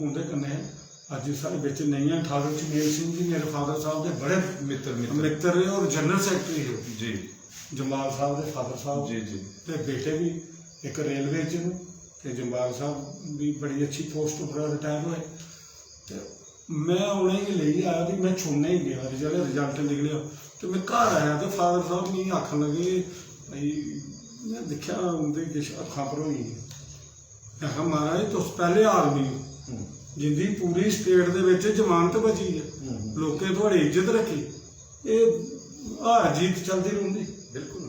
उं'दे कन्नै, अज्ज साढ़े बिच नेईं हैन, ठाकुर चमेल सिंह जी मेरे फादर साहब दे बड़े मित्तर, मित्तर। मित्तर हे और जनरल सैक्रेटरी हे। जी। जम्वाल साहब दे फादर साहब जी, जी। ते बेटे बी इक रेलवे च न, ते जम्वाल साहब बी बड़ी अच्छी पोस्ट उप्पर रिटायर होए। ते में उ'नेंगी लेइयै आया, भी में छोड़ने ही गेआ, जिसलै रिजल्ट निकलेआ। ते में घर आया ते फादर साहब मिगी आखन लगे, भाई, में दिक्खेआ उं'दे किश अक्खां भरोई गेइयां। में आखेआ, "महाराज, तुस पैह्ले आदमी ओ, हम्म। जिंदी पूरी स्टेट दे बिच जमानत बची ऐ, हम्म। लोकें थुआढ़ी इज्जत रक्खी, एह् हार जीत चलदी रौंह्दी।" बिल्कुल।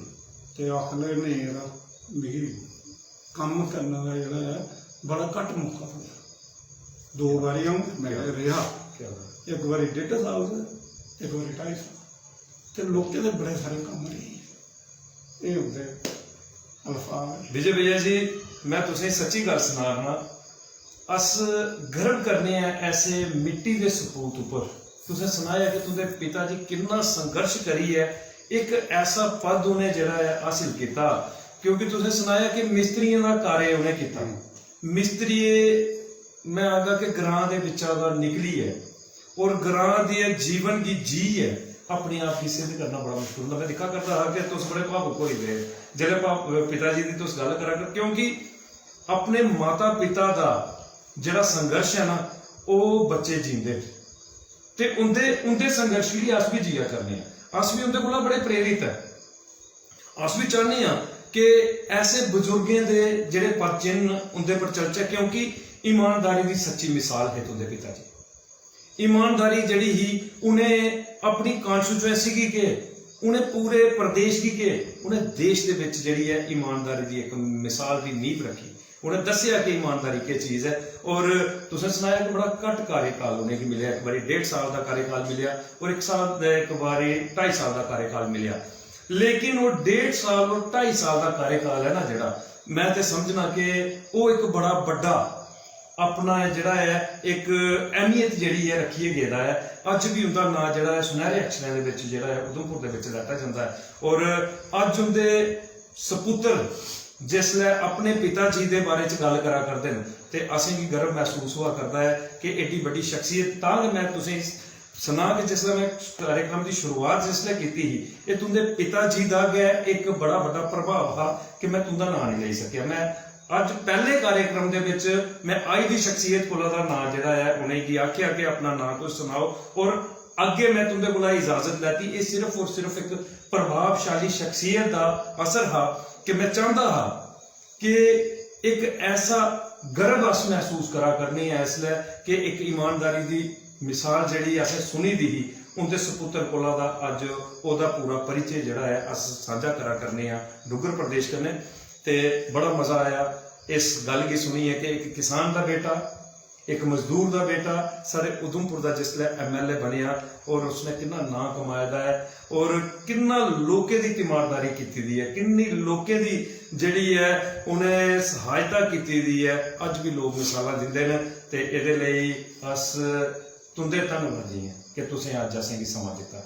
ते आखन लगे, "नेईं यरा, मिगी कम्म करने दा जेह्ड़ा ऐ, बड़ा घट्ट मौका थ्होआ।" दो बारी अ'ऊं, में रेहा। क्या बात। इक बारी डेढ़ साल दा, इक बारी ढाई साल। ते लोकें दे बड़े सारे कम्म रेह्। एह् उं'दे अल्फाज न। विजय भैया जी, में तुसें सच्ची गल्ल सना ना, अस गर्व करने आं ऐसे मिट्टी दे सपूत उप्पर। तुसें सनाया कि तुं'दे पिता जी किन्ना संघर्ष करियै इक ऐसा पद उ'नें जेह्ड़ा ऐ हासिल कीता, क्योंकि तुसें सनाया कि मिस्त्रियें दा कार्य उ'नें कीता। मिस्त्रिये, में आखगा कि ग्रां दे बिच्चा दा निकलियै और ग्रां दे जीवन गी जीयै अपने आप गी सिद्ध करना बड़ा मुश्किल होंदा। में दिक्खा करदा हा कि तुस बड़े भावुक होई गे जिसलै भाव-, पिता जी दी तुस गल्ल करा कर, क्योंकि अपने माता पिता दा जेह्ड़ा संघर्ष ऐ ना, ओह् बच्चे जींदे न। ते उं'दे, उं'दे संघर्ष गी अस बी जिया करने आं, अस बी उं'दे कोला बड़े प्रेरित ऐ। अस बी चाह्न्ने आं कि ऐसे बजुर्गें दे जेह्ड़े पद चिन्ह न, उं'दे पर चलचै, क्योंकि ईमानदारी दी सच्ची मिसाल हे तुं'दे पिता जी। ईमानदारी जेह्ड़ी ही, उ'नें अपनी कॉन्स्टिट्यूएंसी गी केह्, उ'नें पूरे प्रदेश गी केह्, उ'नें देश दे बिच जेह्ड़ी ऐ ईमानदारी दी इक मिसाल दी नींव रक्खी। उ'नें दस्सेआ कि ईमानदारी केह् चीज ऐ। और तुसें सनाया कि बड़ा घट्ट कार्यकाल उ'नेंगी मिलेआ, इक बारी डेढ़ साल दा कार्यकाल मिलेआ और इक साल, इक बारी ढाई साल दा कार्यकाल मिलेआ। लेकिन ओह् डेढ़ साल और ढाई साल दा कार्यकाल ऐ ना जेह्ड़ा, में ते समझना कि ओह् इक बड़ा बड्डा अपना एह् जेह्ड़ा ऐ, इक अहमियत जेह्ड़ी ऐ रक्खियै गेदा ऐ। अज्ज बी उं'दा नांऽ जेह्ड़ा ऐ सुनैह्रे अक्षरें दे बिच जेह्ड़ा ऐ उधमपुर दे बिच लैता जंदा ऐ। और अज्ज उं'दे सपुत्तर जिसलै अपने पिता जी दे बारे च गल्ल करा करदे न ते असेंगी गर्व मसूस होआ करदा ऐ कि एड्डी बड्डी शख्सियत। तां गै में तुसेंगी सनां कि जिसलै में कार्यक्रम दी शुरुआत जिसलै कीती ही, एह् तुं'दे पिता जी दा गै इक बड़ा बड्डा प्रभाव हा कि में तुं'दा नांऽ नेईं लेई सकेआ। में अज्ज पैह्ले कार्यक्रम दे बिच में आई दी शख्सियत कोला दा नांऽ जेह्ड़ा ऐ, उ'नेंगी आखेआ कि अपना नांऽ तुस सनाओ, और अग्गें में तुं'दे कोला इजाजत लैती। एह् सिर्फ और सिर्फ इक प्रभावशाली शख्सियत दा असर हा कि में चांह्दा हा कि इक ऐसा गर्व अस मसूस करा करने आं इसलै कि इक ईमानदारी दी मिसाल जेह्ड़ी असें सुनी दी ही, उं'दे सपुत्तर कोला दा अज्ज ओह्दा पूरा परिचे जेह्ड़ा ऐ अस सांझा करा करने आं डुग्गर प्रदेश कन्नै। ते बड़ा मजा आया इस गल्ल गी सुनियै कि इक किसान दा बेटा, इक मजदूर दा बेटा साढ़े उधमपुर दा जिसलै एम एल ए बनेआ और उसने किन्ना नांऽ कमाए दा ऐ और किन्ना लोकें दी तीमारदारी कीती दी ऐ, किन्नी लोकें दी जेह्ड़ी ऐ उ'नें सहायता कीती दी ऐ, अज्ज बी लोक मिसालां दिंदे न। ते एह्दे लेई अस तुं'दे धन्नवादी आं कि तुसें अज्ज असेंगी समां दित्ता।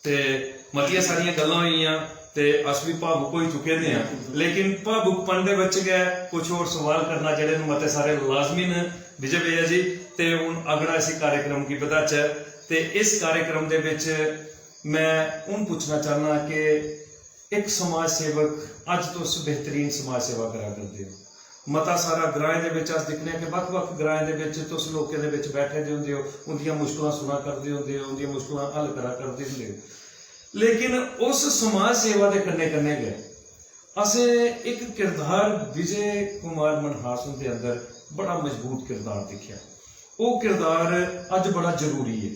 ते मतियां सारियां गल्लां होई गेइयां ते अस बी भावुक होई चुके दे आं, लेकिन भावुकपन दे बिच गै कुछ होर सवाल करना जेह्ड़े न मते सारे लाजमी न विजय भैया जी। ते हून अगड़ा इसी कार्यक्रम गी बधाचै ते इस कार्यक्रम दे बिच में हून पुच्छना चाह्न्नां कि इक समाज सेवक, अज्ज तुस बेहतरीन समाज सेवा करा करदे ओ। मता सारा ग्राएं दे बिच अस दिक्खने आं कि बक्ख-बक्ख ग्राएं दे बिच तुस लोकें दे बिच बैठे दे होंदे ओ, उं'दियां मुश्कलां सुना करदे होंदे ओ, उं'दियां मुश्कलां हल करा करदे होंदे ओ। लेकिन उस समाज सेवा दे कन्नै-कन्नै गै असें इक किरदार विजय कुमार मनहास हुंदे अंदर बड़ा मजबूत किरदार दिक्खेआ। ओह् किरदार अज्ज बड़ा जरूरी ऐ,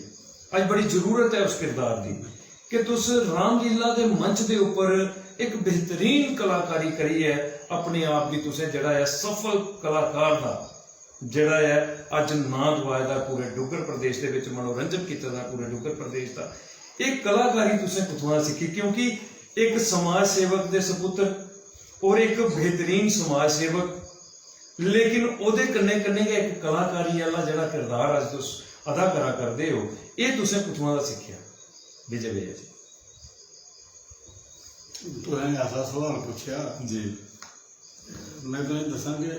अज्ज बड़ी जरूरत ऐ उस किरदार दी कि तुस रामलीला दे मंच दे उप्पर इक बेहतरीन कलाकारी करियै अपने आप गी तुसें जेह्ड़ा ऐ सफल कलाकार दा जेह्ड़ा ऐ अज्ज नांऽ दोआए दा पूरे डुग्गर प्रदेश दे बिच, मनोरंजन कीते दा पूरे डुग्गर प्रदेश दा। एह् कलाकारी तुसें कुत्थुआं सिक्खी? क्योंकि इक समाज सेवक दे सपुत्र और इक बेहतरीन समाज सेवक, लेकिन ओह्दे कन्नै कन्नै गै इक कलाकारी आह्ला जेह्ड़ा किरदार अज्ज तुस अदा करा करदे ओ, एह् तुसें कुत्थुआं दा सिक्खेआ विजय भैया जी? तुसें ऐसा सवाल पुच्छेआ। जी। में तुसें दस्सां कि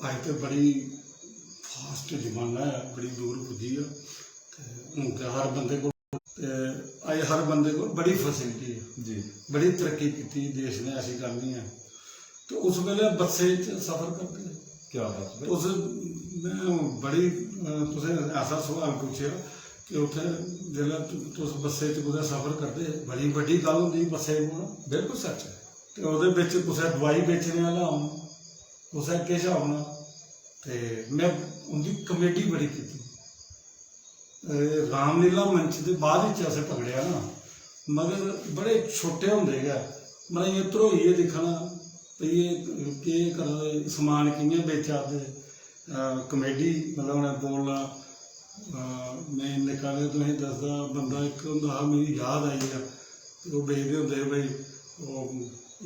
अज्ज ते बड़ी फास्ट जमाना ऐ, बड़ी दूर पुज्जी ऐ। ते हून ते हर बंदे कोल, ते अज्ज हर बंदे कोल बड़ी फैसिलिटी ऐ। जी। बड़ी तरक्की कीती देश ने, ऐसी गल्ल निं ऐ। ते उस बेल्लै बस्सै च सफर करदे हे। क्या बात है। तुस, में बड़ी, अ, तुसें ऐसा सवाल पुच्छेआ कि उत्थै जेल्लै तु-, तुस बस्सै च कुतै सफर करदे हे, बड़ी बड्डी गल्ल होंदी ही बस्सै च बौह्ना। बिल्कुल सच ऐ। ते ओह्दे बिच कुसै दोआई बेचने आह्ला औना, कुसै किश औना, ते में उं'दी कमेडी बड़ी कीती। एह् रामलीला मंच दे बाद च असें पकड़ेआ ना, मगर बड़े छोटे होंदे गै, मतलब, इ'यां ध्रोइयै दिक्खना भई एह् केह् करा दे, समान कि'यां बेचा दे। अ, कमेडी, मतलब, उ'नें बोलना, अ, में निक्का नेहा तुसेंगी दसदा, बंदा इक होंदा हा, मिगी याद आई गेआ, ते ओह् बेचदे होंदे हे भई, ओह्,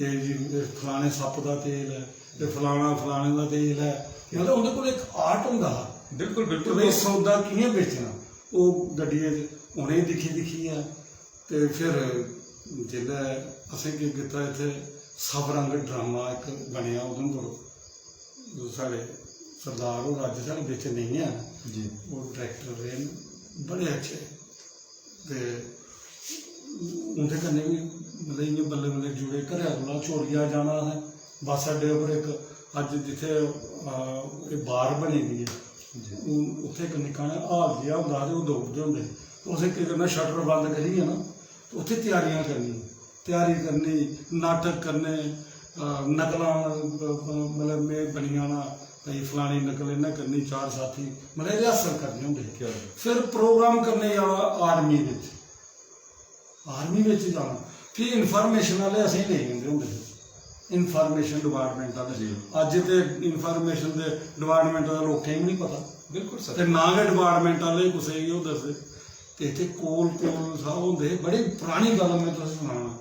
एह् जी, एह् फलाने सप्प दा तेल ऐ, एह् फलाना फलाने दा तेल ऐ। मतलब, उं'दे कोल इक आर्ट होंदा हा। बिल्कुल, बिल्कुल। भई सौदा कि'यां बेचना, ओह् गड्डियै च उ'नेंगी दिक्खी दिक्खियै। ते फिर जेल्लै असें केह् कीता, इत्थै सवरंग ड्रामा इक बनेआ उधमपुर, साढ़े सरदार होर अज्ज साढ़े बिच नेईं हैन। जी। ओह् डायरैक्टर रेह् न, बड़े अच्छे। ते उं'दे कन्नै बी, मतलब, इ'यां बल्लें बल्लें जुड़े। घरै कोला चोरिया जाना असें बस अड्डे उप्पर, इक अज्ज जित्थै, आ, एह् बार बनी दी ऐ, जी। हून उत्थै इक निक्का नेहा हाल जेहा होंदा हा ते ओह् दौड़दे होंदे हे। ते असें केह् करना, शटर बंद करियै ना, ते उत्थै त्यारियां करनियां, त्यारी करनी, नाटक करने, अ, नकलां, अ, अ, मतलब, में बनी जाना भई फलानी नकल इ'न्नै करनी, चार साथी, मतलब, रिहर्सल करने होंदे हे। क्या बात। फिर प्रोग्राम करने जाना आर्मी बिच, आर्मी बिच जाना, फ्ही इन्फॉर्मेशन आह्ले असेंगी लेई जंदे होंदे हे, इन्फॉर्मेशन डिपार्टमेंट आह्ले। जी। अज्ज ते इन्फॉर्मेशन दे डिपार्टमेंट दा लोकें गी बी निं पता। बिल्कुल सर। ते ना गै डिपार्टमेंट आह्ले कुसै गी ओह् दसदे। ते इत्थै कोल कोल साहब होंदे हे, बड़ी परानी गल्ल में तुसें सनाना।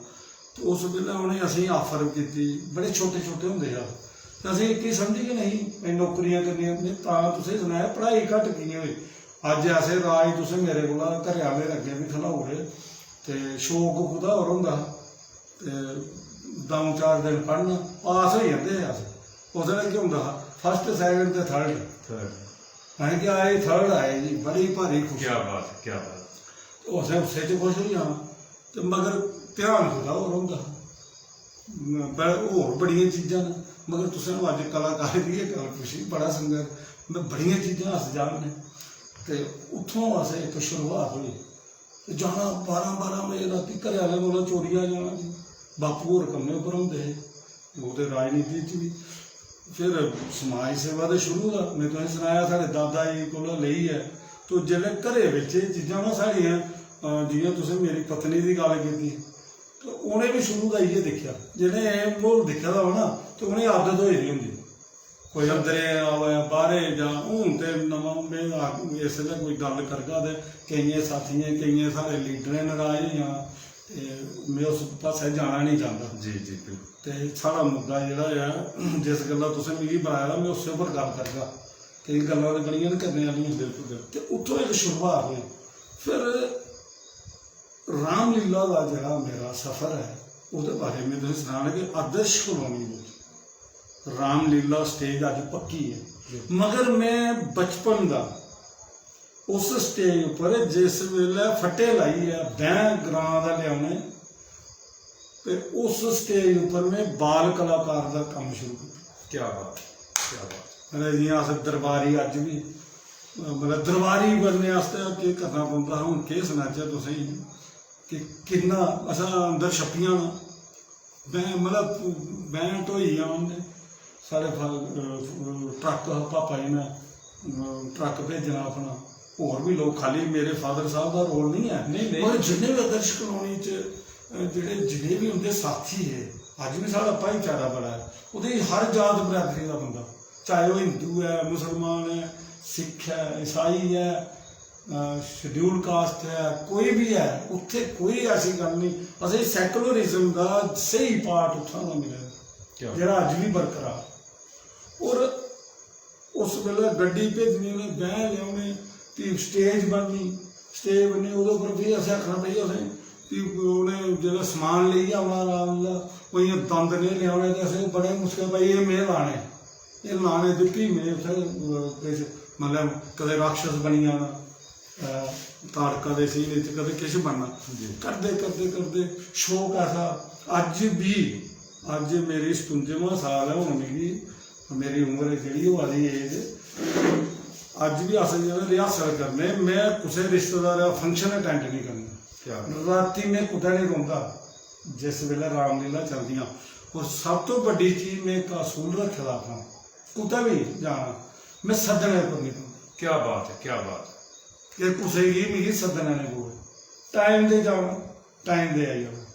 ते उस बेल्लै उ'नें असेंगी आफर कीती, बड़े छोटे छोटे होंदे हे अस, ते असें इक्कै समझ गै नेईं, भई नौकरियां करनियां। में तां तुसेंगी सनाया, पढ़ाई घट्ट की निं होई। अज्ज ऐसे राज तुसें मेरे कोला घरै आह्ले दे अग्गें बी खलाई ओड़े, ते शौक कुतै होर होंदा हा। ते द'ऊं चार दिन पढ़ना, पास होई जंदे हे अस। उस बेल्लै केह् होंदा हा, फर्स्ट, सैकंड ते थर्ड। थर्ड। असें क्या, एह् थर्ड आए जी, बड़ी भारी खुशी। क्या बात, क्या बात। ते असें उस्सै च खुश होई जाना, ते मगर ध्यान कुतै होर होंदा हा। ब-, होर बड़ियां चीजां न, मगर तुसें अज्ज कलाकारी दी गै गल्ल पुच्छी, बड़ा संगत, में बड़ियां चीजां अस जानने। ते उत्थों असें इक शुरुआत होई। ते जाना बारां बारां बजे रातीं, घरै आह्लें कोला चोरिया जाना जी। बापू होर कम्मै उप्पर होंदे हे, ओह् ते राजनीति च बी। फिर समाज सेवा ते शुरू दा, में तुसें सनाया, साढ़े दादा जी कोला लेइयै, तो जेल्लै घरै बिच एह् चीजां ना साढ़ियां, अ, जि'यां तुसें मेरी पत्नी दी गल्ल कीती, ते उ'नें बी शुरू दा इ'यै दिक्खेआ। जि'नें एह् म्हौल दिक्खे दा होऐ ना, ते उ'नेंगी आदत होई दी होंदी। कोई अंदरे आवै, बाह्रे जा। हून ते नमां, में आख-, इसलै कोई गल्ल करगा ते केइयें साथियें, केइयें साढ़े लीडरें नराज होई जाना, ते में उस पासै जाना निं चांह्दा। जी, जी, बिल्कुल। ते साढ़ा मुद्दा जेह्ड़ा ऐ, जिस गल्ला तुसें मिगी बलाए दा, में उस्सै पर गल्ल करगा। केईं गल्लां ते बड़ियां न करने आह्लियां। बिल्कुल, बिल्कुल। ते उत्थों इक शुरुआत होई। फिर रामलीला दा जेह्ड़ा मेरा सफर ऐ, ओह्दे बारे में तुसें सनाना कि आदर्श कॉलोनी बिच रामलीला स्टेज अज्ज पक्की ऐ। मगर में बचपन दा उस स्टेज उप्पर जिस बेल्लै फट्टे लाइयै बैंह् ग्रां दा लेआउने, ते उस स्टेज उप्पर में बाल कलाकार दा कम्म शुरू कीता। क्या बात, क्या बात। मतलब, जि'यां अस दरबारी अज्ज बी, मतलब, दरबारी बनने आस्तै केह् करना पौंदा हा, हून केह् सनाचै तुसेंगी कि किन्ना असां अंदर छप्पियां न। मैं मतलब मैं ढोई आन, साढ़े ट्रक हा, पापा जी ने ट्रक भेजना अपना, होर बी लोग, खाली मेरे फादर साहब दा रोल नहीं है। नहीं, नहीं। और जिन्ने भी आदर्श कॉलोनी च जेह्ड़े जिन्ने बी उं'दे साथी हे, अज्ज बी साढ़ा भाईचारा बड़ा ऐ, ओह्दे च हर जात बरादरी दा बंदा, चाहे ओह् हिंदू ऐ, मुसलमान ऐ, सिख ऐ, ईसाई ऐ, शेड्यूल कास्ट ऐ, कोई बी ऐ, उत्थै कोई ऐसी गल्ल नहीं। असें सैकुलरिज्म दा स्हेई पार्ट उत्थां दा मिले दा, जेह्ड़ा अज्ज बी बरकरार। और उस बेल्लै गड्डी भेजनी, उ'नें बैंह् लेओने, फ्ही स्टेज बननी, स्टेज बननी, ओह्दे उप्पर फ्ही असें आखना, "भाई, असें," फ्ही उ'नें जेल्लै समान लेइयै औना रामलीला, ओह् इ'यां दंद नेह् लेआने ते असें बड़े मुश्कल, "भाई, एह् में लाने, एह् लाने।" ते फ्ही में उत्थै किश, मतलब, कदें राक्षस बनी जाना, ताड़का दे सीन च कदें किश बनना। करदे करदे करदे शौक ऐसा, अज्ज बी, अज्ज मेरी सतुंजामां साल ऐ, हून मिगी, मेरी उम्र जेह्ड़ी होआ दी एज, अज्ज बी अस जेह्ड़ा रिहर्सल करने, में कुसै रिश्तेदार दा फंक्शन अटैंड नहीं करना। रातीं में कुतै नहीं रौंह्दा जिस बेल्लै रामलीला चलदियां। और सब तो बड्डी चीज, में इक असूल रक्खे दा अपना, कुतै बी जाना, में सद्दने उप्पर नहीं पौंदा। क्या बात है, क्या बात है। कि कुसै गी मिगी सद्दना नहीं पवै, टाइम दे जाना, टाइम दे आई जाना।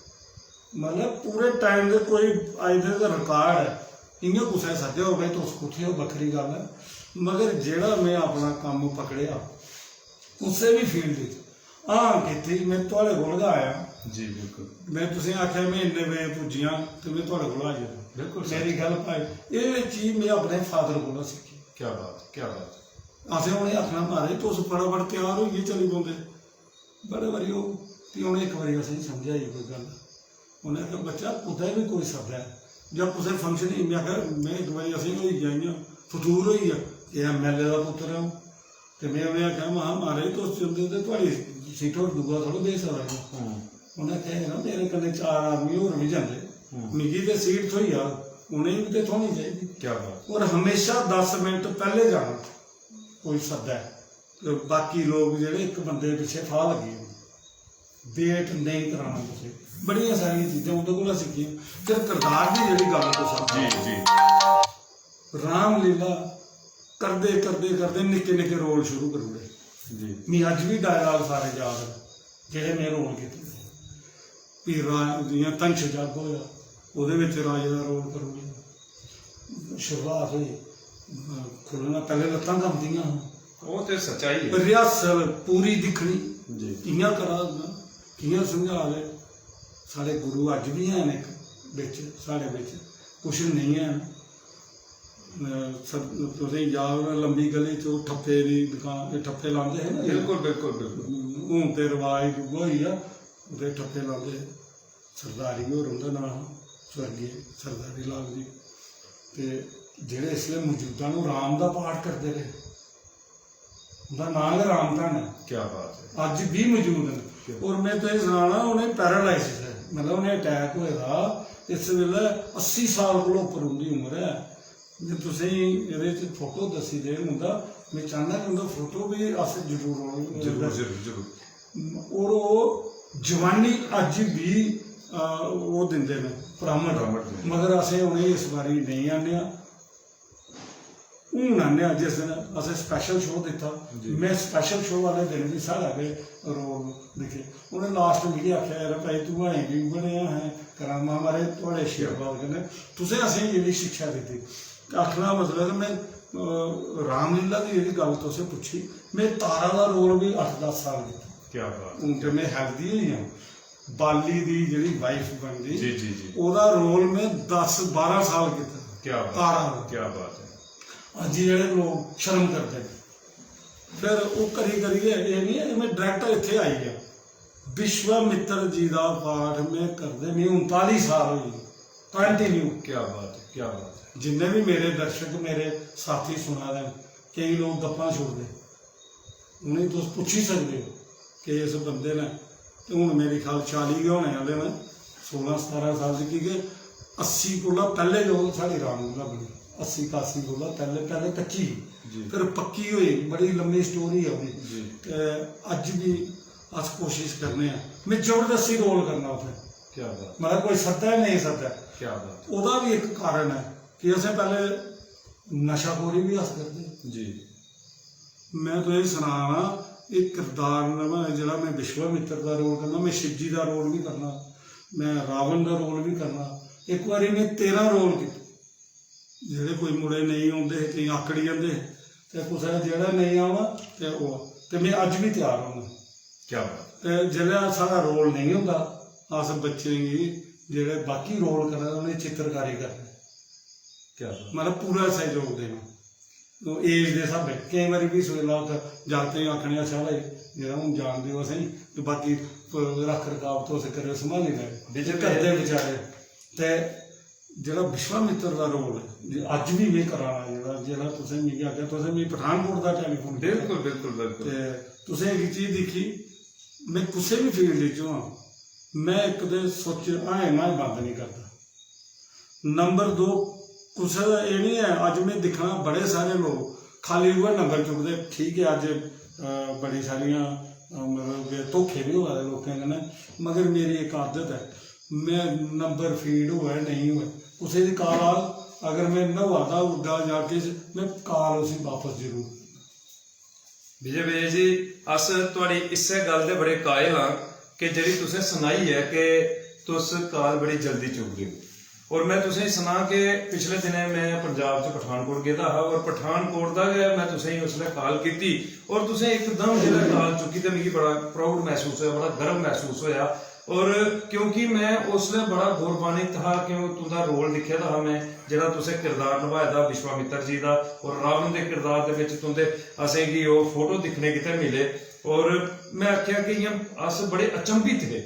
मतलब पूरे टाइम दे कोई अज्ज तक रिकार्ड ऐ, इ'यां कुसै सद्देआ होग, "भाई, तुस कुत्थै ओ?" बक्खरी गल्ल ऐ, मगर जेह्ड़ा में अपना कम्म पकड़ेआ कुसै बी फील्ड च, हां कीती, में थुआढ़े कोल गै आया। जी, बिल्कुल। में तुसें आखेआ, "में इन्ने बजे पुज्जी आं," ते में थुआढ़े कोल आई जाना। बिल्कुल सर। मेरी गल्ल भाई, एह् चीज में अपने फादर कोला सिक्खी। क्या बात, क्या बात। असें उ'नेंगी आखना, "म्हाराज, तुस फटाफट त्यार होइयै चली पौंदे।" बड़े बारी ओह्, फ्ही उ'नें इक बारी असेंगी समझाई कोई गल्ल, उ'नें आखेआ, "बच्चा, कुतै बी कोई सद्दै जां कुसै फंक्शन च," में आखेआ, में इक बारी असेंगी होई गेआ इ'यां, फतूर होई गेआ, "एह् एम एल ए दा पुत्तर ऐ ओह्।" ते में उ'नेंगी आखेआ, महां, "म्हाराज, तुस जंदे ते थुआढ़ी सीट पर दूआ थोह्ड़ा बेही सकदा इ'यां।" उ'नें आखेआ, "यरा, मेरे कन्नै चार आदमी होर बी जंदे, मिगी ते सीट थ्होई जाग, उ'नेंगी बी ते थ्होनी चाहिदी।" क्या बात। और हमेशा दस मिंट पैह्ले जाना, कोई सद्दै, ते बाकी लोक जेह्ड़े इक बंदे दे पिच्छे फाह् लग्गी जंदे। वेट नेईं कराना कुसै गी। बड़ियां सारियां चीजां उं'दे कोला सिक्खियां। फिर करतार दी जेह्ड़ी गल्ल तुस आखा जी, दे, जी। रामलीला करदे, करदे, करदे निक्के निक्के रोल शुरू करी ओड़े। जी। मी अज्ज बी डायलाग सारे याद न, जेह्ड़े में रोल कीते दे। फ्ही रा-, जि'यां धनश जग होआ, ओह्दे बिच राजे दा रोल करी ओड़ेआ। शुरुआत होई, खु'ल्लना, पैह्लें लत्तां कंबदियां हियां। ओह् ते सच्चाई ऐ। रिहर्सल पूरी दिक्खनी, जी। कि'यां करा दे न, कि'यां समझा दे। साढ़े गुरु अज्ज बी हैन इक बिच, साढ़े बिच, कुछ नेईं हैन। अ, सब, तुसें याद होना, लम्बी गली च ओह् ठप्पे दी दकान, एह् ठप्पे लांदे हे ना। बिल्कुल, बिल्कुल, बिल्कुल। हून ते रवाज दूआ होई गेआ, ओह्दे ठप्पे लांदे हे। सरदारी होर उं'दा नांऽ हा, स्वर्गीय सरदारी लाल जी। ते जेह्ड़े इसलै मौजूदा न, ओह् राम दा पाठ करदे रेह्। उं'दा नांऽ गै राम धन ऐ। क्या बात है। अज्ज बी मौजूद न। क्या? और में तुसेंगी सनाना, उ'नें पैरालिसिस ऐ, मतलब उ'नें अटैक होए दा, इस बेल्लै अस्सी साल कोला उप्पर उं'दी उम्र ऐ। जे तुसेंगी एह्दे च फोटो दस्सी देन उं'दा, में चाह्न्नां कि उं'दा फोटो बी अस जरूर, जरूर, जरूर, जरूर। और ओह् जवानी अज्ज बी, अ, ओह् दिंदे न परामर्श। परामर्श दिंदे। मगर असें उ'नेंगी इस बारी नेईं आह्नेआ। हून आह्नेआ, जिस दिन असें स्पैशल शो दित्ता, जी। में स्पैशल शो आह्ले दिन बी साढ़ा गै रोल दिक्खे। उ'नें लास्ट मिगी आखेआ, "यार भाई, तूं अजें बी उ'ऐ नेहा ऐ, करामा मारे थुआढ़े आशीर्वाद कन्नै, तुसें असेंगी जेह्ड़ी शिक्षा दित्ती।" ते आखने दा मतलब ऐ कि में, अ, रामलीला दी जेह्ड़ी गल्ल तुसें पुच्छी, में तारा दा रोल बी अट्ठ दस साल कीता। क्या बात। हून ते में हेल्दी होई गेआ। बाली दी जेह्ड़ी वाइफ बनदी, जी, जी, जी। ओह्दा रोल में दस बारां साल कीता। क्या बात। तारा दा। क्या बात है। अज्ज जेह्ड़े लोक शर्म करदे न, फिर ओह् करी करियै, एह् निं ऐ कि में डायरेक्ट इत्थै आई गेआ। विश्वामित्र जी दा पाठ में करदे, मिगी उनताली साल होई गे, कंटिन्यू। क्या बात है, क्या बात है। जिन्ने बी मेरे दर्शक, मेरे साथी सुना दे न, केईं लोक गप्पां छुड़दे, उ'नेंगी तुस पुच्छी सकदे ओ कि इस बंदे ने, ते हून मेरे ख्याल चाली गै होने आह्ले न, सोलां सतारां साल च, की के अस्सी कोला पैह्लें गै ओह् साढ़ी रामलीला बनी, अस्सी कासी कोला पैह्लें, पैह्लें कच्ची ही, जी। फिर पक्की होई, बड़ी लम्मी स्टोरी ऐ ओह्दी। जी। ते अज्ज बी अस कोशिश करने आं, में जबरदस्ती रोल करना उत्थै। क्या बात। मतलब कोई सद्दा ऐ, नेईं सद्दा ऐ। क्या बात। ओह्दा बी इक कारण ऐ कि असें पैह्ले नशाखोरी बी अस करदे। जी। में तुसेंगी सनाना, एह् किरदार न, में जेह्ड़ा में विश्वामित्र दा रोल करना, में शिवजी दा रोल बी करना, में रावण दा रोल बी करना। इक बारी में तेरां रोल कीते। जेह्ड़े कोई मुड़े नेईं औंदे हे, केईं आकड़ी जंदे हे, ते कुसै जेह्ड़ा नेईं औना ते ओह्, ते में अज्ज बी त्यार होना। क्या बात। ते जेल्लै साढ़ा रोल नेईं होंदा, अस बच्चें गी जेह्ड़े बाकी रोल करने, उ'नेंगी चित्रकारी करने। क्या बात। मतलब पूरा सैह्योग देना। ओह् एज दे स्हाबै, केईं बारी बी सवेला उत्थै जागतें गी आखने, "अच्छा भाई, जेह्ड़ा हून जान देओ असेंगी, ते बाकी रक्ख रखाव तुस करेओ, संभाली लैओ।" बिल्कुल। करदे बेचारे। ते जेह्ड़ा विश्वामित्र दा रोल ऐ, जे अज्ज बी में करा ना, जेह्ड़ा, जेह्ड़ा तुसें मिगी आखेआ, तुसें मिगी पठानकोट दा टैलीफोन कीता। बिल्कुल, बिल्कुल, बिल्कुल। ते तुसें इक चीज दिक्खी, में कुसै बी फील्ड च होआं, में इक ते सोचे हाएं माएं बंद निं करदा। नंबर दो, कुसै दा एह् निं ऐ, अज्ज में दिक्खना बड़े सारे लोक खाल्ली उ'ऐ नंबर चुकदे। ठीक ऐ, अज्ज, अ, बड़ी सारियां, अ, मतलब कि धोखे बी होआ दे लोकें कन्नै, मगर मेरी इक आदत ऐ, में नंबर फीड होऐ नेईं होऐ, कुसै दी काल आग, अगर में न्हौआ दा होगा जां किश, में काल उसी बापस जरूर करना। विजय, विजय जी, अस तुआढ़ी इस्सै गल्ल दे बड़े कायल आं कि जेह्ड़ी तुसें सनाई ऐ कि तुस काल बड़ी जल्दी चुकदे ओ। और में तुसेंगी सनां कि पिछले दिनें में पंजाब च पठानकोट गेदा हा और पठानकोट दा गै में तुसेंगी उसलै काल कीती और तुसें इकदम जिसलै काल चुक्की ते मिगी बड़ा proud मसूस होआ, बड़ा गर्व मसूस होआ। और क्योंकि में उसलै बड़ा गौरवान्वित हा, क्यों तुं'दा रोल दिक्खे दा हा में, जेह्ड़ा तुसें किरदार नभाए दा विश्वामित्र जी दा, और रावण दे किरदार दे बिच तुं'दे असेंगी ओह् फोटो दिक्खने गितै मिले। और में आखेआ कि इ'यां अस बड़े अचंभित हे,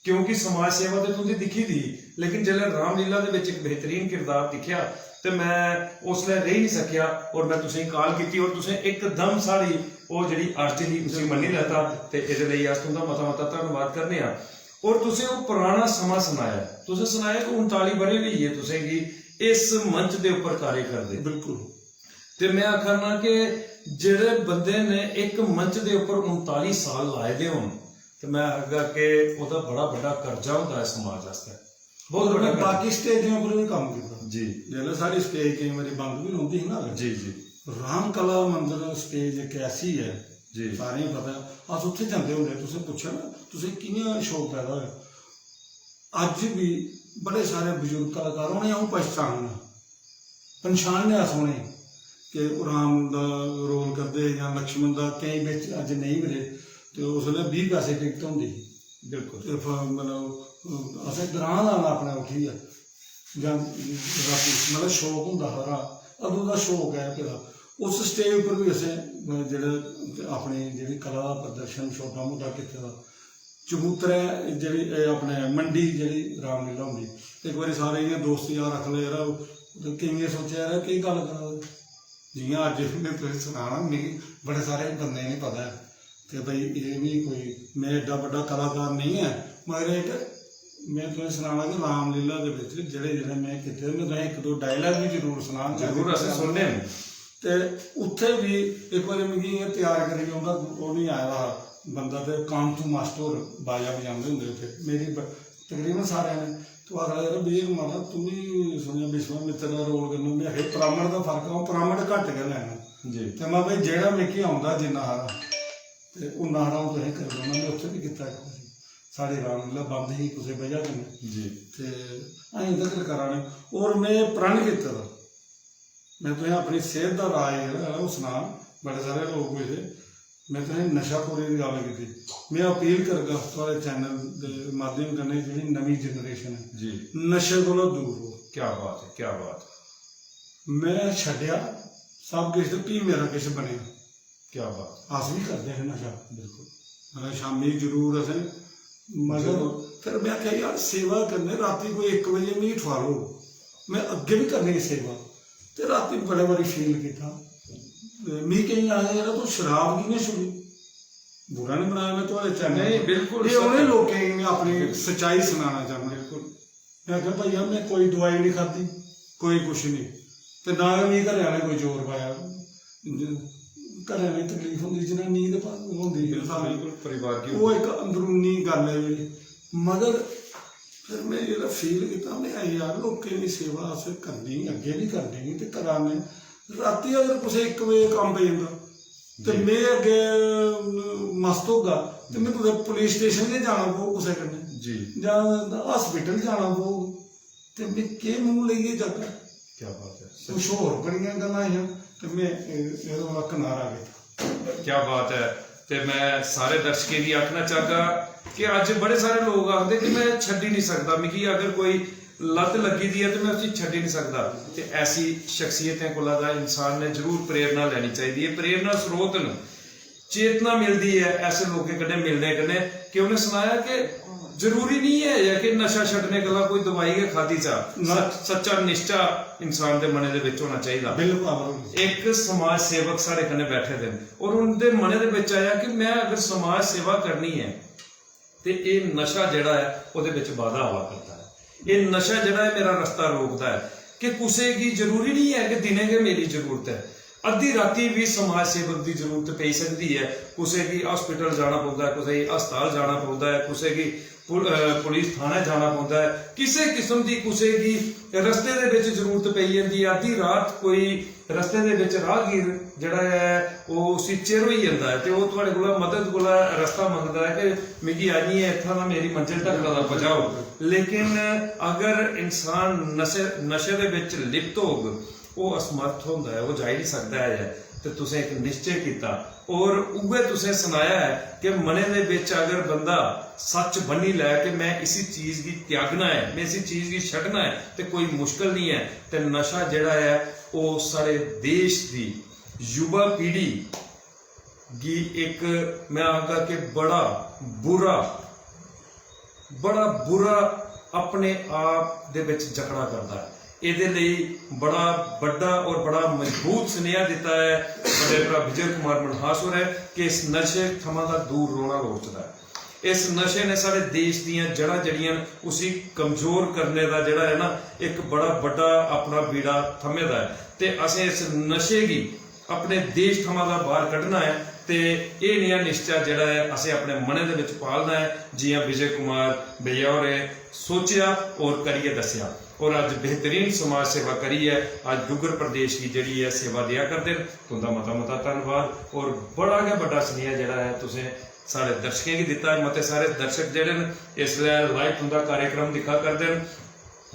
क्योंकि समाज सेवा ते तुं'दी दिक्खी दी ही, लेकिन जेल्लै रामलीला दे बिच इक बेहतरीन किरदार दिक्खेआ ते में उसलै रेही निं सकेआ और में तुसेंगी काल कीती और तुसें इकदम साढ़ी ओह् जेह्ड़ी अर्ज ही उसी मन्नी लैता ते एह्दे लेई अस तुं'दा मता मता धन्नवाद करने आं। और तुसें ओह् पराना समां सनाया, तुसें सनाया कि उनताली ब'रे होई गे तुसेंगी इस मंच दे उप्पर कार्य करदे। बिल्कुल। ते में आखा ना कि जेह्ड़े बंदे ने इक मंच दे उप्पर उनताली साल लाए दे होन, ते में आखगा कि ओह्दा बड़ा बड्डा कर्जा होंदा ऐ समाज आस्तै, बहुत और बड्डा में कर्जा। बाकी स्टेजें उप्पर बी कम्म कीता। जी। जिसलै साढ़ी स्टेज केईं बारी बंद बी रौंह्दी ही ना, जी, जी। राम कला मंदर स्टेज इक ऐसी ऐ, जी। सारें गी पता ऐ। अस उत्थै जंदे होंदे, तुसें पुच्छेआ ना, तुसें कि'यां शौक पैदा होआ? अज्ज बी बड़े सारे बजुर्ग कलाकार, उ'नेंगी अ'ऊं पहचानना, पन्छानने अस उ'नेंगी कि ओह् राम दा रोल करदे हे जां लक्ष्मण दा, केईं बिच अज्ज नेईं बी रेह्। ते उसलै बीह् पैसे टिकट होंदी ही। बिल्कुल। ते फ-, मतलब, असें ग्रांऽ दा आना अपने उठियै जां रातीं, मतलब, शौक होंदा हा, अदूं दा शौक ऐ पेदा। उस स्टेज उप्पर बी असें, मतलब, जेह्ड़ा अपनी जेह्ड़ी कला दा प्रदर्शन छोटा मोटा कीते दा। चबूतरै जेह्ड़ी, एह् अपने मंडी जेह्ड़ी रामलीला होंदी, इक बारी सारे इ'यां दोस्त यार आखन लगे, "यरा, केइयें सोचेआ, यरा, केह् गल्ल करा दे?" जि'यां अज्ज में तुसें सनाना, मिगी बड़े सारे बंदे गी निं पता ऐ कि भाई एह् बी कोई, में एड्डा बड्डा कलाकार नेईं ऐ, मगर इक में तुसें सनाना कि रामलीला दे बिच जेह्ड़े जेह्ड़े में कीते दे, में तुसें इक दो डायलाग बी जरूर सनाङ। जरूर, असें सुनने न। ते उत्थै बी इक बारी मिगी इ'यां त्यार करियै उं'दा ओह् निं आए दा हा बंदा, ते कामतू मास्टर होर बाजा बजांदे होंदे उत्थै। मेरी ब-, तकरीबन सारें ने, तो आखदा, "यरो, विजय कुमार, तूं बी सुनेआ विश्वामित्र दा रोल करना?" में आखेआ, "प्रामण दा फर्क ऐ, अ'ऊं प्रामण घट्ट गै लैना।" जी। ते में, "भाई, जेह्ड़ा मिगी औंदा जिन्ना हारा, ते उन्ना हारा अ'ऊं तुसें करी देना।" में उत्थै बी कीता इक बारी। साढ़ी रामलीला बंद ही कुसै बजह कन्नै। जी। ते अजें तगर करा ने। होर में प्रण कीते दा, में तुसें अपनी सेह्त दा राज जेह्ड़ा ऐ ओह् सनां, बड़े सारे लोक पुछदे, में तुसें नशाखोरी दी गल्ल कीती, में अपील करगा थुआढ़े चैनल दे माध्यम कन्नै जेह्ड़ी नमीं जनरेशन ऐ, जी। नशे कोला दूर र'वो। क्या बात ऐ, क्या बात ऐ। में छड्डेआ सब किश ते फ्ही मेरा किश बनेआ। क्या बात। अस बी करदे हे नशा। बिल्कुल। मतलब शामीं जरूर असें, मगर जरूर। फिर में आखेआ, "यार, सेवा करने, रातीं कोई इक बजे मिगी ठुआलो, में अग्गें बी करनी ऐ सेवा।" ते रातीं बड़े बारी फील कीता। ते मिगी केईं आखदे, "यरा, तूं शराब कि'यां छोड़ी?" बुरा निं बनाया में थुआढ़े चैनल नेईं, पर। बिल्कुल एह् सत्य। उ'नें लोकें गी में अपनी बिल्कुल। सच्चाई सनाना चाह्न्नां। बिल्कुल। में आखेआ, "भैया, में कोई दोआई निं खाद्धी, कोई कुछ निं, ते ना गै मिगी घरै आह्लें कोई जोर पाया।" घरै आह्लें गी तकलीफ होंदी, जनानियें गी ते पा-, होंदी ही बिल्कुल, सारी। बिल्कुल, परिवार की ओह् इक अंदरूनी गल्ल ऐ जेह्ड़ी। मगर ते में जेल्लै फील कीता, में आखेआ, "यार, लोकें दी सेवा अस करनी, अग्गें बी करनी ते करा ने।" रातीं अगर कुसै इक बजे कम्म पेई जंदा ते में अग्गें मस्त होगा ते में कुतै पुलिस स्टेशन गै जाना पौग कुसै कन्नै, जी। जां हॉस्पिटल जाना पौग, ते में केह् मूंह लेइयै जागा? क्या बात है। कुछ होर बड़ियां गल्लां हियां ते में एह्- एह्दे कोला किनारा कीता। क्या बात है। ते मैं सारे दर्शकें गी आखना चाहगा कि अज्ज बड़े सारे लोग आखदे कि मैं छड्डी नहीं सकदा, मिगी अगर कोई लत लग्गी दी है ते मैं उसी छड्डी नहीं सकदा। ते ऐसी शख्सियतें कोला दा इंसान ने जरूर प्रेरणा लैनी चाहिदी है। प्रेरणा स्रोत न, चेतना मिलदी है ऐसे लोकें कन्नै मिलने कन्नै कि उ'नें सनाया कि जरूरी नहीं है कि नशा छड्डने गल्ला कोई दवाई गै खादी जा। ना। सच- सच्चा निश्चा इंसान दे मनै दे बिच होना चाहिदा। बिल पावर होनी। एक समाज सेवक साढ़े कन्नै बैठे दे न और उं'दे मनै दे बिच आया कि मैं अगर समाज सेवा करनी ऐ ते एह् नशा जेह्ड़ा ऐ ओह्दे बिच बाधा आवा करदा ऐ। एह् नशा जेह्ड़ा ऐ मेरा रस्ता रोकदा ऐ कि कुसै गी जरूरी निं ऐ कि दिनें गै मेरी जरूरत ऐ, अद्धी रातीं बी समाज सेवक दी जरूरत पेई सकदी ऐ। कुसै गी हॉस्पिटल जाना पौंदा ऐ, कुसै गी अस्पताल जाना पौंदा ऐ, कुसै गी पुल- अ, पुलिस थाने जाना पौंदा ऐ, किसै किस्म दी कुसै गी रस्ते दे बिच जरूरत पेई जंदी ऐ, अद्धी रात कोई रस्ते दे बिच राहगीर जेह्ड़ा ऐ ओह् उसी चिर होई जंदा ऐ ते ओह् थुआढ़े कोला मदद कोला रस्ता मंगदा ऐ कि मिगी आनियै इत्थां दा मेरी मंजिल तक दा पजाओ। लेकिन अगर इंसान नशे नशे दे बिच लिप्त होग, ओह् असमर्थ होंदा ऐ, ओह् जाई निं सकदा ऐ। ते तुसें इक निश्चय कीता और उ'ऐ तुसें सनाया ऐ कि मनै दे बिच अगर बंदा सच्च बन्नी लै कि मैं इसी चीज गी त्यागना ऐ, मैं इसी चीज गी छड्डना ऐ, ते कोई मुश्कल निं ऐ। ते नशा जेह्ड़ा ऐ ओह् साढ़े देश दी युवा पीढ़ी गी इक, मैं आखगा कि बड़ा बुरा, बड़ा बुरा अपने आप दे बिच जकड़ा करदा ऐ। एह्दे लेई बड़ा बड्डा और बड़ा मजबूत सनेहा दित्ता ऐ बड्डे भ्रा विजय कुमार मनहास होरें कि इस नशे थमां दा दूर रौह्ना लोड़चदा ऐ। इस नशे ने साढ़े देश दियां जड़ां जेह्ड़ियां न उसी कमजोर करने दा जेह्ड़ा ऐ ना इक बड़ा बड्डा अपना बीड़ा थम्मे दा ऐ। ते असें इस नशे गी अपने देश थमां दा बाहर कड्ढना ऐ ते एह् नेहा निश्चा जेह्ड़ा ऐ असें अपने मनै दे बिच पालना ऐ, जि'यां विजय कुमार भैया होरें सोचेआ और करियै दस्सेआ। और अज्ज बेहतरीन समाज सेवा करियै अज्ज डुग्गर प्रदेश गी जेह्ड़ी ऐ सेवा देआ करदे न। तुं'दा मता मता धन्नवाद और बड़ा गै बड्डा सनेहा जेह्ड़ा ऐ तुसें साढ़े दर्शकें गी दित्ता। मते सारे दर्शक जेह्ड़े न इसलै लाइव तुं'दा कार्यक्रम दिक्खा करदे न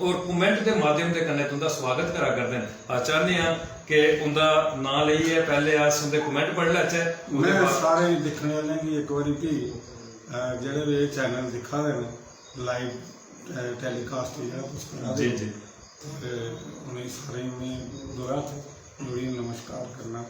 और कमेंट दे माध्यम दे कन्नै तुं'दा स्वागत करा करदे न। अस चाह्न्ने आं कि उं'दा नांऽ लेइयै पैह्ले अस उं'दे कमेंट पढ़ी लैचै। ओह्दे में बाद सारे दिक्खने आह्लें गी इक बारी फ्ही, अ, जेह्ड़े बी एह् चैनल दिक्खा दे न, लाइव, अ, टैलीकास्ट जेह्ड़ा तुस करा दे जी, ओ, जी। ते उ'नें सारें गी में दोहरा हत्थ जोड़ियै नमस्कार करना।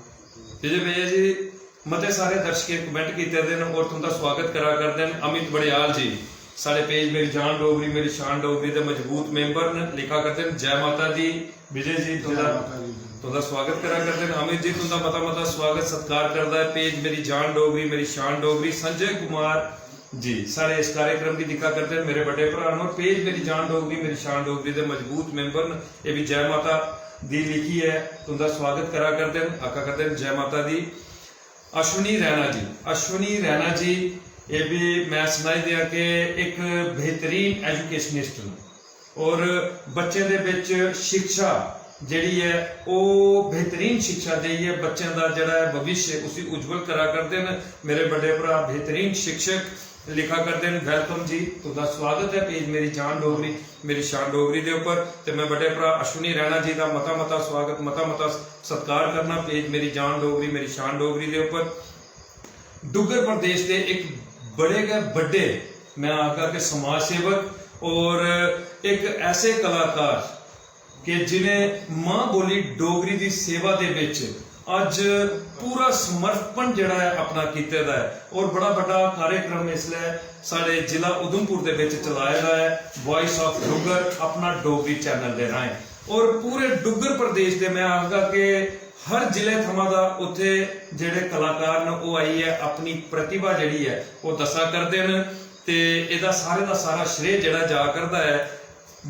विजय भैया जी, मते सारे दर्शकें कमेंट कीते दे न और तुं'दा स्वागत करा करदे न। अमित बड़ियाल जी, साढ़े पेज मेरी जान डोगरी, मेरी शान डोगरी दे मजबूत मेंबर न, लिखा करदे न, "जय माता दी।" विजय जी, जय तुं'दा माता दी। तुं'दा स्वागत करा करदे न। अमित जी, तुं'दा मता मता स्वागत सत्कार करदा ऐ पेज मेरी जान डोगरी, मेरी शान डोगरी। संजय कुमार जी, साढ़े इस कार्यक्रम गी दिक्खा करदे न, मेरे बड्डे भ्रा न और पेज मेरी जान डोगरी, मेरी शान डोगरी दे मजबूत मेंबर न। एह् बी जय माता दी लिखियै तुं'दा स्वागत करा करदे न, आखा करदे न, "जय माता दी।" अश्विनी रैना जी, अश्विनी रैना जी, एह् बी मैं सनाई देआं कि इक बेहतरीन एजुकेशनिस्ट न और बच्चें दे बिच शिक्षा जेह्ड़ी ऐ ओह् बेहतरीन शिक्षा देइयै बच्चें दा जेह्ड़ा ऐ भविष्य उसी उज्जवल करा करदे न। मेरे बड्डे भ्रा बेहतरीन शिक्षक लिखा करदे न। वेलकम जी, तुं'दा स्वागत ऐ पेज मेरी जान डोगरी, मेरी शान डोगरी दे उप्पर। ते मैं बड्डे भ्रा अश्विनी रैना जी दा मता मता स्वागत, मता मता सत्कार करना पेज मेरी जान डोगरी, मेरी शान डोगरी दे उप्पर। डुग्गर प्रदेश दे इक बड़े गै बड्डे, मैं आखगा कि समाज सेवक और इक ऐसे कलाकार कि जिनें मां बोली डोगरी दी सेवा दे बिच अज्ज पूरा समर्पण जेह्ड़ा ऐ अपना कीते दा ऐ और बड़ा बड्डा कार्यक्रम इसलै साढ़े जिला उधमपुर दे बिच चलाए दा ऐ वॉइस ऑफ डुग्गर अपना डोगरी चैनल दे राहें। और पूरे डुग्गर प्रदेश दे मैं आखगा कि हर जिले थमां दा उत्थे जेह्ड़े कलाकार न ओह् आइयै अपनी प्रतिभा जेह्ड़ी ऐ ओह् दस्सा करदे न। ते एह्दा सारे दा सारा श्रेय जेह्ड़ा जा करदा ऐ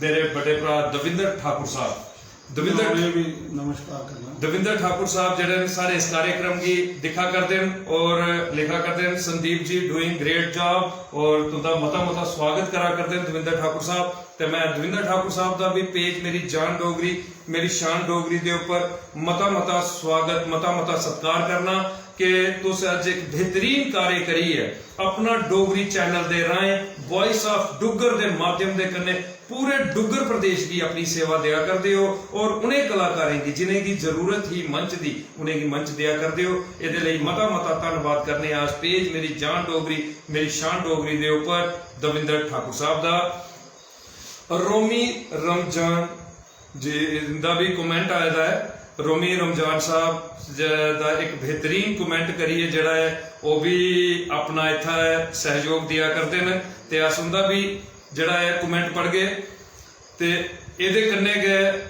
मेरे बड्डे भ्रा दविंदर ठाकुर साहब, दविंदर उ'नें बी नमस्कार करना। दविंदर ठाकुर साहब जेह्ड़े न साढ़े इस कार्यक्रम गी दिक्खा करदे न और लिखा करदे न, Sandeep ji doing great job, और तुंदा मता मता स्वागत करा करदे न दविंदर ठाकुर साहब। ते मैं दविंदर ठाकुर साहब दा भी पेज मेरी जान डोगरी मेरी शान डोगरी दे उप्पर मता मता स्वागत, मता मता सत्कार करना कि तुस अज्ज इक बेहतरीन कार्य करियै अपना डोगरी चैनल दे राहें वॉइस ऑफ डुग्गर दे माध्यम दे कन्नै पूरे डुग्गर प्रदेश गी अपनी सेवा देआ करदे ओ और उ'नें कलाकारें गी जि'नेंगी जरूरत ही मंच दी, उ'नेंगी मंच देआ करदे ओ। एह्दे लेई मता मता धन्नवाद करने आं अस पेज मेरी जान डोगरी मेरी शान डोगरी दे उप्पर दविंदर ठाकुर साहब दा। रोमी रमजान जी, इंदा भी कमेंट आए दा ऐ। रोमी रमजान साहब ज- दा इक बेहतरीन कमेंट करियै जेह्ड़ा ऐ ओह् भी अपना इत्थै सैहयोग देआ करदे न ते अस उंदा भी जेह्ड़ा ऐ कमेंट पढ़गे। ते एह्दे कन्नै गै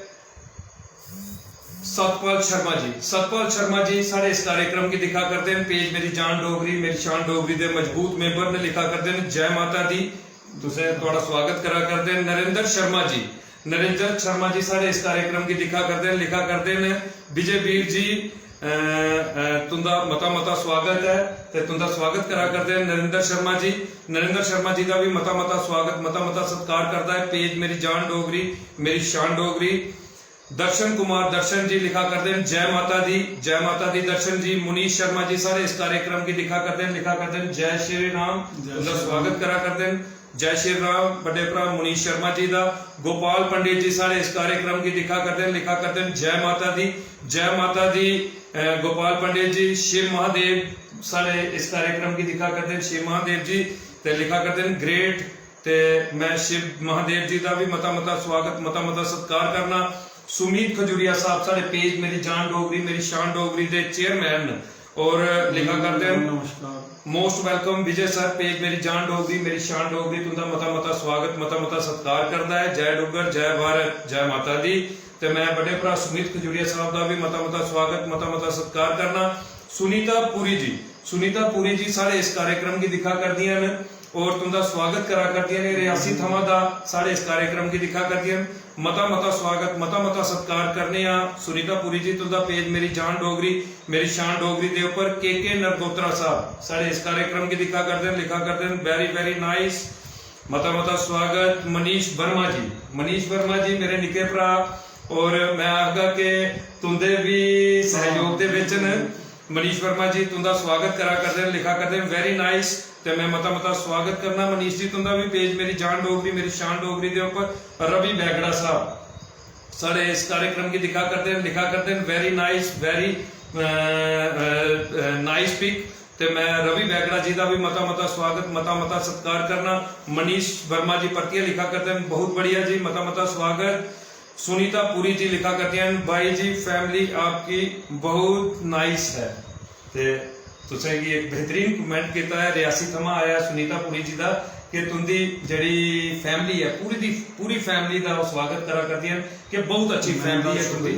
सतपाल शर्मा जी, सतपाल शर्मा जी साढ़े इस कार्यक्रम गी दिक्खा करदे न। पेज मेरी जान डोगरी मेरी शान डोगरी दे मजबूत मेंबर न, लिखा करदे न जय माता दी। तुसें थुआढ़ा स्वागत करा करदे न नरेंद्र शर्मा जी। नरेंद्र शर्मा जी साढ़े इस कार्यक्रम गी दिक्खा करदे न, लिखा करदे न विजय वीर जी, अ, अ, तुंदा मता मता स्वागत ऐ ते तुंदा स्वागत करा करदे न नरेंद्र शर्मा जी। नरेंद्र शर्मा जी दा भी मता मता स्वागत, मता मता सत्कार करदा ऐ पेज मेरी जान डोगरी मेरी शान डोगरी। दर्शन कुमार दर्शन जी लिखा करदे न जय माता दी, जय माता दी दर्शन जी। मुनीश शर्मा जी सारे इस कार्यक्रम गी दिक्खा करदे न, लिखा करदे न जय श्री राम, जय उंदा श्री स्वागत करा करदे न। जय श्री राम बड़े भरा मुनीश शर्मा जी दा। गोपाल पंडित जी सारे इस कार्यक्रम गी दिक्खा करदे न, लिखा करदे न जय माता दी, जय माता दी। अ, गोपाल पंडित जी शिव महादेव सारे इस कार्यक्रम गी दिक्खा करदे न, शिव महादेव जी ते लिखा करदे न ग्रेट। ते मैं शिव महादेव जी दा भी मता मता स्वागत, मता मता सत्कार करना। सुमित खजूरिया साहब साढ़े पेज मेरी जान डोगरी मेरी शान डोगरी दे चेयरमैन न और लिखा करदे न नमस्कार। Most welcome Vijay sir, page मेरी जान डोगरी मेरी शान डोगरी तुंदा मता मता स्वागत, मता मता सत्कार करदा है। जय डुग्गर, जय भारत, जय माता दी। ते मैं बड़े भरा सुमित खजूरिया साहब दा भी मता मता स्वागत, मता मता सत्कार करना। सुनीता पुरी जी, सुनीता पुरी जी साढ़े इस कार्यक्रम गी दिक्खा करदियां न और तुंदा स्वागत करा करदियां न। रियासी थमां दा साढ़े इस कार्यक्रम गी दिक्खा करदियां न। मता मता स्वागत, मता मता सत्कार करने आं सुनीता पुरी जी तुंदा। पेज मेरी जान डोगरी मेरी शान डोगरी दे उप्पर के के नरगोत्रा साहब साढ़े इस कार्यक्रम गी दिक्खा करदे न, लिखा करदे न very very nice। मता मता स्वागत मनीष वर्मा जी। मनीष वर्मा जी मेरे निक्के भरा और मैं आखगा कि तुंदे भी सहयोग दे बिच न। मनीष वर्मा जी तुंदा स्वागत करा करदे न, लिखा करदे न very nice। ते मैं मता मता स्वागत करना मनीष जी तुंदा भी पेज मेरी जान डोगरी मेरी शान डोगरी दे उप्पर। रवि बैगड़ा साहब साढ़े इस कार्यक्रम गी दिक्खा करदे न, लिखा करदे न very nice, very nice pic। ते मैं रवि बैगड़ा जी दा भी मता मता स्वागत, मता मता सत्कार करना। मनीष वर्मा जी परतियै लिखा करदे न, बहुत बढ़िया जी, मता मता स्वागत। सुनीता पुरी जी लिखा करदियां न, भाई जी family आपकी बहुत nice है। ते तुसें गी इक बेहतरीन कमेंट कीता ऐ रियासी थमां आया सुनीता पुरी जी दा कि तुंदी जेह्ड़ी family ऐ पूरी दी पूरी family दा ओह् स्वागत करा करदियां न कि बहुत अच्छी family ऐ तुंदी।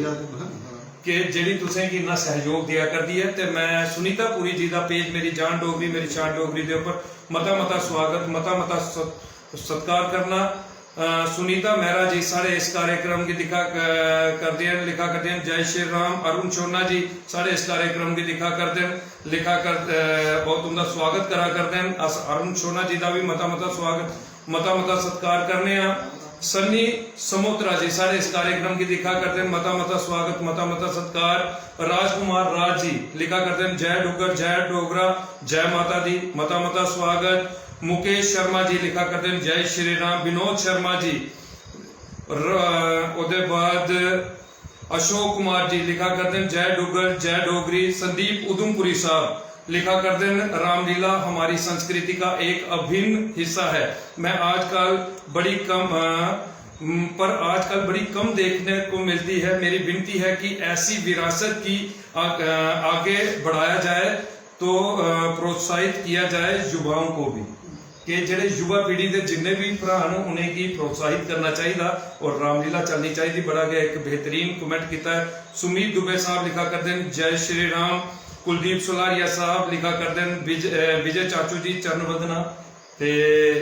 कि जेह्ड़ी तुसें गी इन्ना सैहयोग देआ करदी ऐ। ते मैं सुनीता पुरी जी दा पेज मेरी जान डोगरी मेरी शान डोगरी दे उप्पर मता मता स्वागत, मता मता सत- सत्कार करना। अ, सुनीता मेहरा जी साढ़े इस कार्यक्रम गी दिक्खा क- करदे न, लिखा करदे न जय श्री राम। अरुण शोना जी साढ़े इस कार्यक्रम गी दिक्खा करदे न, लिखा कर अ, ओह् तुंदा स्वागत करा करदे न। अस अरुण शोना जी दा भी मता मता स्वागत, मता मता सत्कार करने आं। सन्नी समोत्रा जी साढ़े इस कार्यक्रम गी दिक्खा करदे न, मता मता स्वागत, मता मता सत्कार। राजकुमार राज जी लिखा करदे न जय डुग्गर जय डोगरा जय माता दी, मता मता स्वागत। मुकेश शर्मा जी लिखा करदे न जय श्री राम। विनोद शर्मा जी र- ओह्दे बाद अशोक कुमार जी लिखा करदे न जय डुग्गर जय डोगरी। संदीप उधमपुरी साहब लिखा करदे न रामलीला हमारी संस्कृति का एक अभिन्न हिस्सा है। मैं आजकल बड़ी कम अ, म, पर आजकल बड़ी कम देखने को मिलती है। मेरी विनती है कि ऐसी विरासत की आ, अ, आगे बढ़ाया जाए तो अ, प्रोत्साहित किया जाए युवाओं को भी। कि जेह्ड़े युवा पीढ़ी दे जिन्ने भी भ्राऽ न उ'नेंगी प्रोत्साहित करना चाहिदा और रामलीला चलनी चाहिदी। बड़ा गै इक बेहतरीन कमेंट कीता ऐ सुमीत दुबे साहब लिखा करदे न जय श्री राम। कुलदीप सलारिया साहब लिखा करदे न विज- अ, विजय चाचू जी चरण वंदना। ते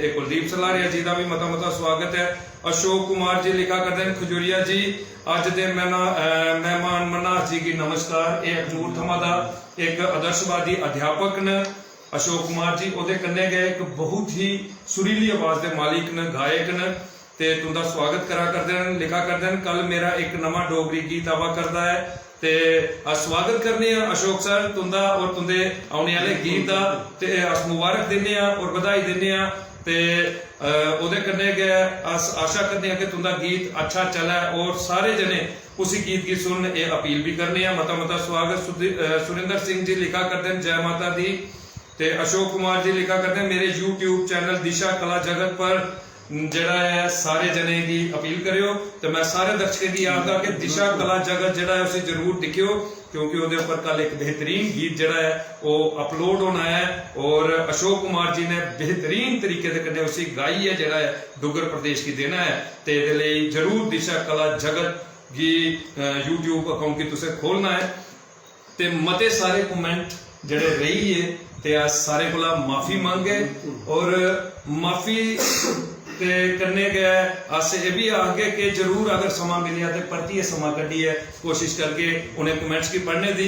एह् कुलदीप सलारिया जी दा बी मता मता स्वागत ऐ। अशोक कुमार जी लिखा करदे न, "खजूरिया जी, अज्ज दे मेहना-, अ, मेहमान मन्हास जी गी नमस्कार। एह् अखनूर थमां दा इक आदर्शवादी अध्यापक न।" अशोक कुमार जी, ओह्दे कन्नै गै इक बहुत ही सुरीली आवाज दे मालिक न, गायक न, ते तुं'दा स्वागत करा करदे न। लिखा करदे न, "कल मेरा इक नमां डोगरी गीत आवा करदा ऐ।" ते अस स्वागत करने आं अशोक सर तुं'दा और तुं'दे औने आह्ले गीत दा, ते अस मुबारक दिन्ने आं और बधाई दिन्ने आं। ते, अ, ओह्दे कन्नै गै अस आशा करने आं कि तुं'दा गीत अच्छा चलै और सारे जने उसी गीत गी सुनन, एह् अपील बी करने आं। मता मता स्वागत। सुधि-, अ, सुरिंदर सिंह जी लिखा करदे न, "जय माता दी।" ते अशोक कुमार जी लिखा करदे न, "मेरे YouTube चैनल दिशा कला जगत पर जेह्ड़ा ऐ, सारे जने गी अपील करेओ।" ते मैं सारे दर्शकें गी आखगा कि दिशा कला जगत जेह्ड़ा ऐ, उसी जरूर दिक्खेओ, क्योंकि ओह्दे उप्पर कल इक बेहतरीन गीत जेह्ड़ा ऐ, ओह् अपलोड होना ऐ और अशोक कुमार जी ने बेहतरीन तरीके दे कन्नै उसी गाइयै जेह्ड़ा ऐ, डुग्गर प्रदेश गी देना ऐ। ते एह्दे लेई जरूर दिशा कला जगत गी, अ, YouTube अकाउंट गी तुसें खोलना ऐ। ते मते सारे कमेंट जेह्ड़े रेही गे, ते अस सारें कोला माफी मंगगे और माफी ते कन्नै गै अस एह् बी आखगे कि जरूर अगर समां मिलेआ ते परतियै समां कड्ढियै कोशिश करगे उ'नें कमेंट्स गी पढ़ने दी।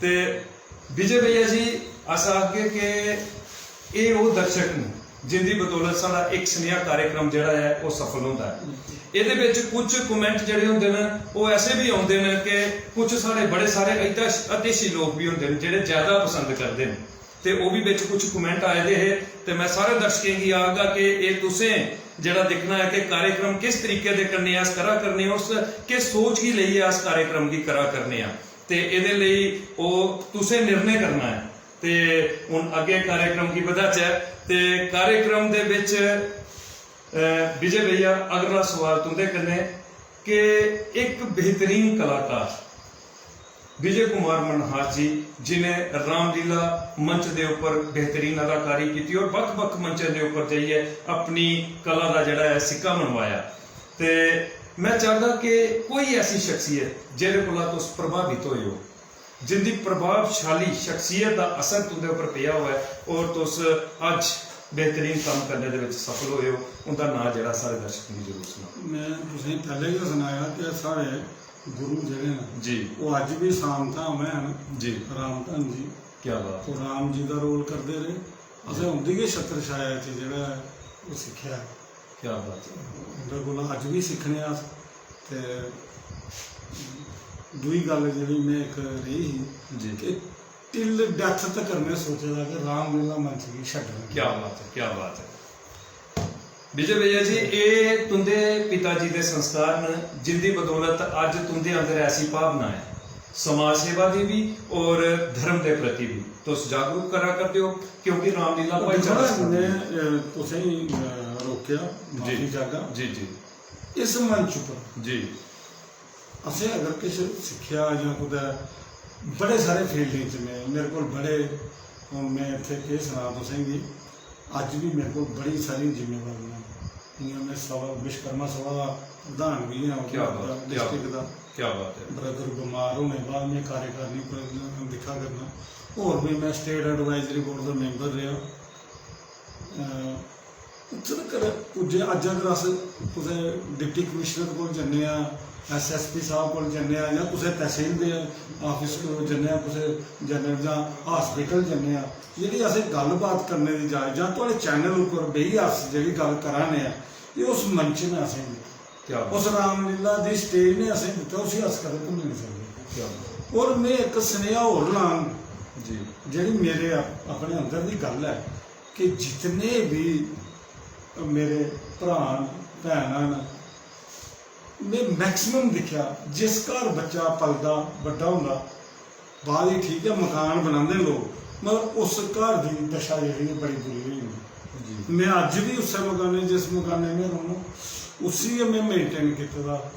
ते विजय भैया जी, अस आखगे कि एह् ओह् दर्शक न जिंदी बदौलत साढ़ा इक सनेहा कार्यक्रम जेह्ड़ा ऐ, ओह् सफल होंदा ऐ। एह्दे बिच कुछ कमेंट जेह्ड़े होंदे न, ओह् ऐसे बी औंदे न कि कुछ साढ़े बड़े सारे हितैश-, हितैशी लोक बी होंदे न जेह्ड़े ज्यादा पसंद करदे न, ते ओह् बी बिच कुछ कमेंट आए दे हे। ते मैं सारे दर्शकें गी आखगा कि एह् तुसें जेह्ड़ा दिक्खना ऐ कि कार्यक्रम किस तरीके दे कन्नै अस करा करने आं, उस किस सोच गी लेइयै अस कार्यक्रम गी करा करने आं, ते एह्दे लेई ओह् तुसें निर्णय करना ऐ। ते हुन अग्गें कार्यक्रम गी बधाचै। ते कार्यक्रम दे बिच, अ, विजय भैया, अगला सवाल तुं'दे कन्नै कि इक बेहतरीन कलाकार विजय कुमार मन्हास जी, जि'नें रामलीला मंच दे उप्पर बेहतरीन अदाकारी कीती और बक्ख-बक्ख मंचें दे उप्पर जाइयै अपनी कला दा जेह्ड़ा ऐ, सिक्का मनवाया। ते मैं चाहगा कि कोई ऐसी शख्सियत जेह्दे कोला तुस प्रभावित होए ओ, जिंदी प्रभावशाली शख्सियत दा असर तुं'दे उप्पर पेआ होऐ और तुस अज्ज बेहतरीन कम्म करने दे विच सफल होए ओ, उं'दा नांऽ जेह्ड़ा सारे दर्शकें गी जरूर सनाओ। मैं तुसेंगी पैह्ले गै सनाया कि साढ़े गुरु जेह्ड़े न, जी। ओह् अज्ज बी सामधाम हैन। जी। रामधन जी। क्या बात। ओह् राम जी दा रोल करदे रेह्। असें उं'दी गै छत्र छाया च जेह्ड़ा ऐ, ओह् सिक्खेआ। क्या बात है। उं'दे कोला अज्ज बी सिक्खने आं अस। ते दूई गल्ल जेह्ड़ी में इक रेही ही जी। कि till death तकर में सोचे दा कि रामलीला मंच गी छड्डना। क्या बात है, क्या बात है। विजय भैया जी, एह् तुं'दे पिता जी दे संस्कार न, जिं'दी बदौलत अज्ज तुं'दे अंदर ऐसी भावना ऐ, समाज सेवा दी बी और धर्म दे प्रति बी। तुस जागरूक करा करदे ओ, क्योंकि रामलीला भाईचारा थोह्ड़ा में, अ, तुसेंगी, अ, रोकेआ, जी। माफी चाहगा। जी, जी। इस मंच उप्पर जी। असें अगर किश सिक्खेआ जां कुतै बड़े सारे फील्डें च में, मेरे कोल बड़े, हून में इत्थै केह् सनां तुसेंगी, अज्ज बी मेरे कोल बड़ी सारियां जिम्मेवारियां न। इ'यां में सभा, विश्वकर्मा सभा दा प्रधान बी आं क्या बात, क्या डिस्ट्रिक्ट दा। क्या बात है। ब्रदर बमार होने बाद में कार्यकारिणी पर दिक्खा करना। होर बी में स्टेट एडवाइजरी बोर्ड दा मैंबर रेहा। अ, उत्थें तगर पुज्जे। अज्ज अगर अस कुसै डिप्टी कमिश्नर कोल जन्ने आं, एसएसपी साहब कोल जन्ने आं, जां कुसै तहसील दे आफिस कोल जन्ने आं, कुसै जनरल जां हॉस्पिटल जन्ने आं, जेह्ड़ी असें गल्लबात करने दी जाच, जां थुआढ़े चैनल उप्पर बेहियै अस जेह्ड़ी गल्ल करा ने आं, एह् उस मंच ने असेंगी दित्ता। क्या बात। उस रामलीला दी स्टेज ने असेंगी दित्ता, उसी अस कदें भुल्ली निं सकदे। क्या बात। और में इक सनेहा होर लांग, जी। जेह्ड़ी मेरे अप-, अपने अंदर दी गल्ल ऐ, कि जितने बी मेरे भ्राऽ न, भैनां न, में मैक्सिमम दिक्खेआ, जिस घर बच्चा पलदा, बड्डा होंदा, बाद च ठीक ऐ, मकान बनांदे न लोक, मगर उस घर दी दशा जेह्ड़ी ऐ, बड़ी बुरी होई जंदी। जी। में अज्ज बी उस्सै मकानै, जिस मकानै में रौह्ना, उसी गै में मेंटेन कीते दा।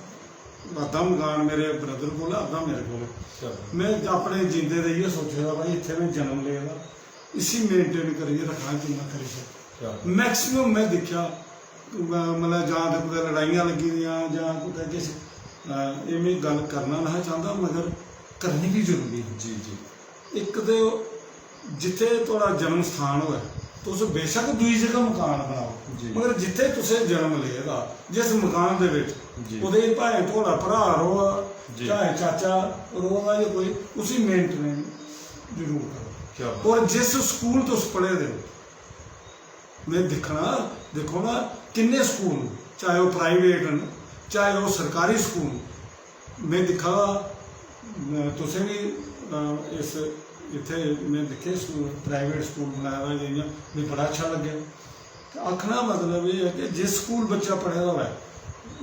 अद्धा मकान मेरे ब्रदर कोल ऐ, अद्धा मेरे कोल ऐ। चलो। में अपने जींदे दे इ'यै सोचे दा, भाई, इत्थै में जन्म ले दा, इसी मेंटेन करियै रक्खना जिन्ना करी सकदा। क्या? मैक्सिमम में दिक्खेआ, म-, मतलब, जां ते कुतै लड़ाइयां लग्गी दियां जां कुतै किश, अ, एह् में गल्ल करना नेहा चांह्दा, मगर करनी बी जरूरी ऐ। जी, जी। इक ते ओह् जित्थै थुआढ़ा जन्म स्थान होऐ, तुस बेशक दूई जगह मकान बनाओ, जी। मगर जित्थै तुसें जन्म लेदा, जिस मकान दे बिच, जी। ओह्दे च भाएं थुआढ़ा भ्राऽ र'वा, जी। चाहे चाचा र'वा दा जां कोई, उसी मेंटेन जरूर करो। क्या बात। और जिस स्कूल तुस पढ़े दे ओ, में दिक्खना, दिक्खो ना, किन्ने स्कूल न, चाहे ओह् प्राइवेट न, चाहे ओह् सरकारी स्कूल न, में दिक्खा दा, अ, तुसें बी, अ, इस, इत्थै में दिक्खे स्कूल, प्राइवेट स्कूल बनाए दा, इ'यां मिगी बड़ा अच्छा लग्गेआ। ते आखना मतलब एह् ऐ कि जिस स्कूल बच्चा पढ़े दा होऐ,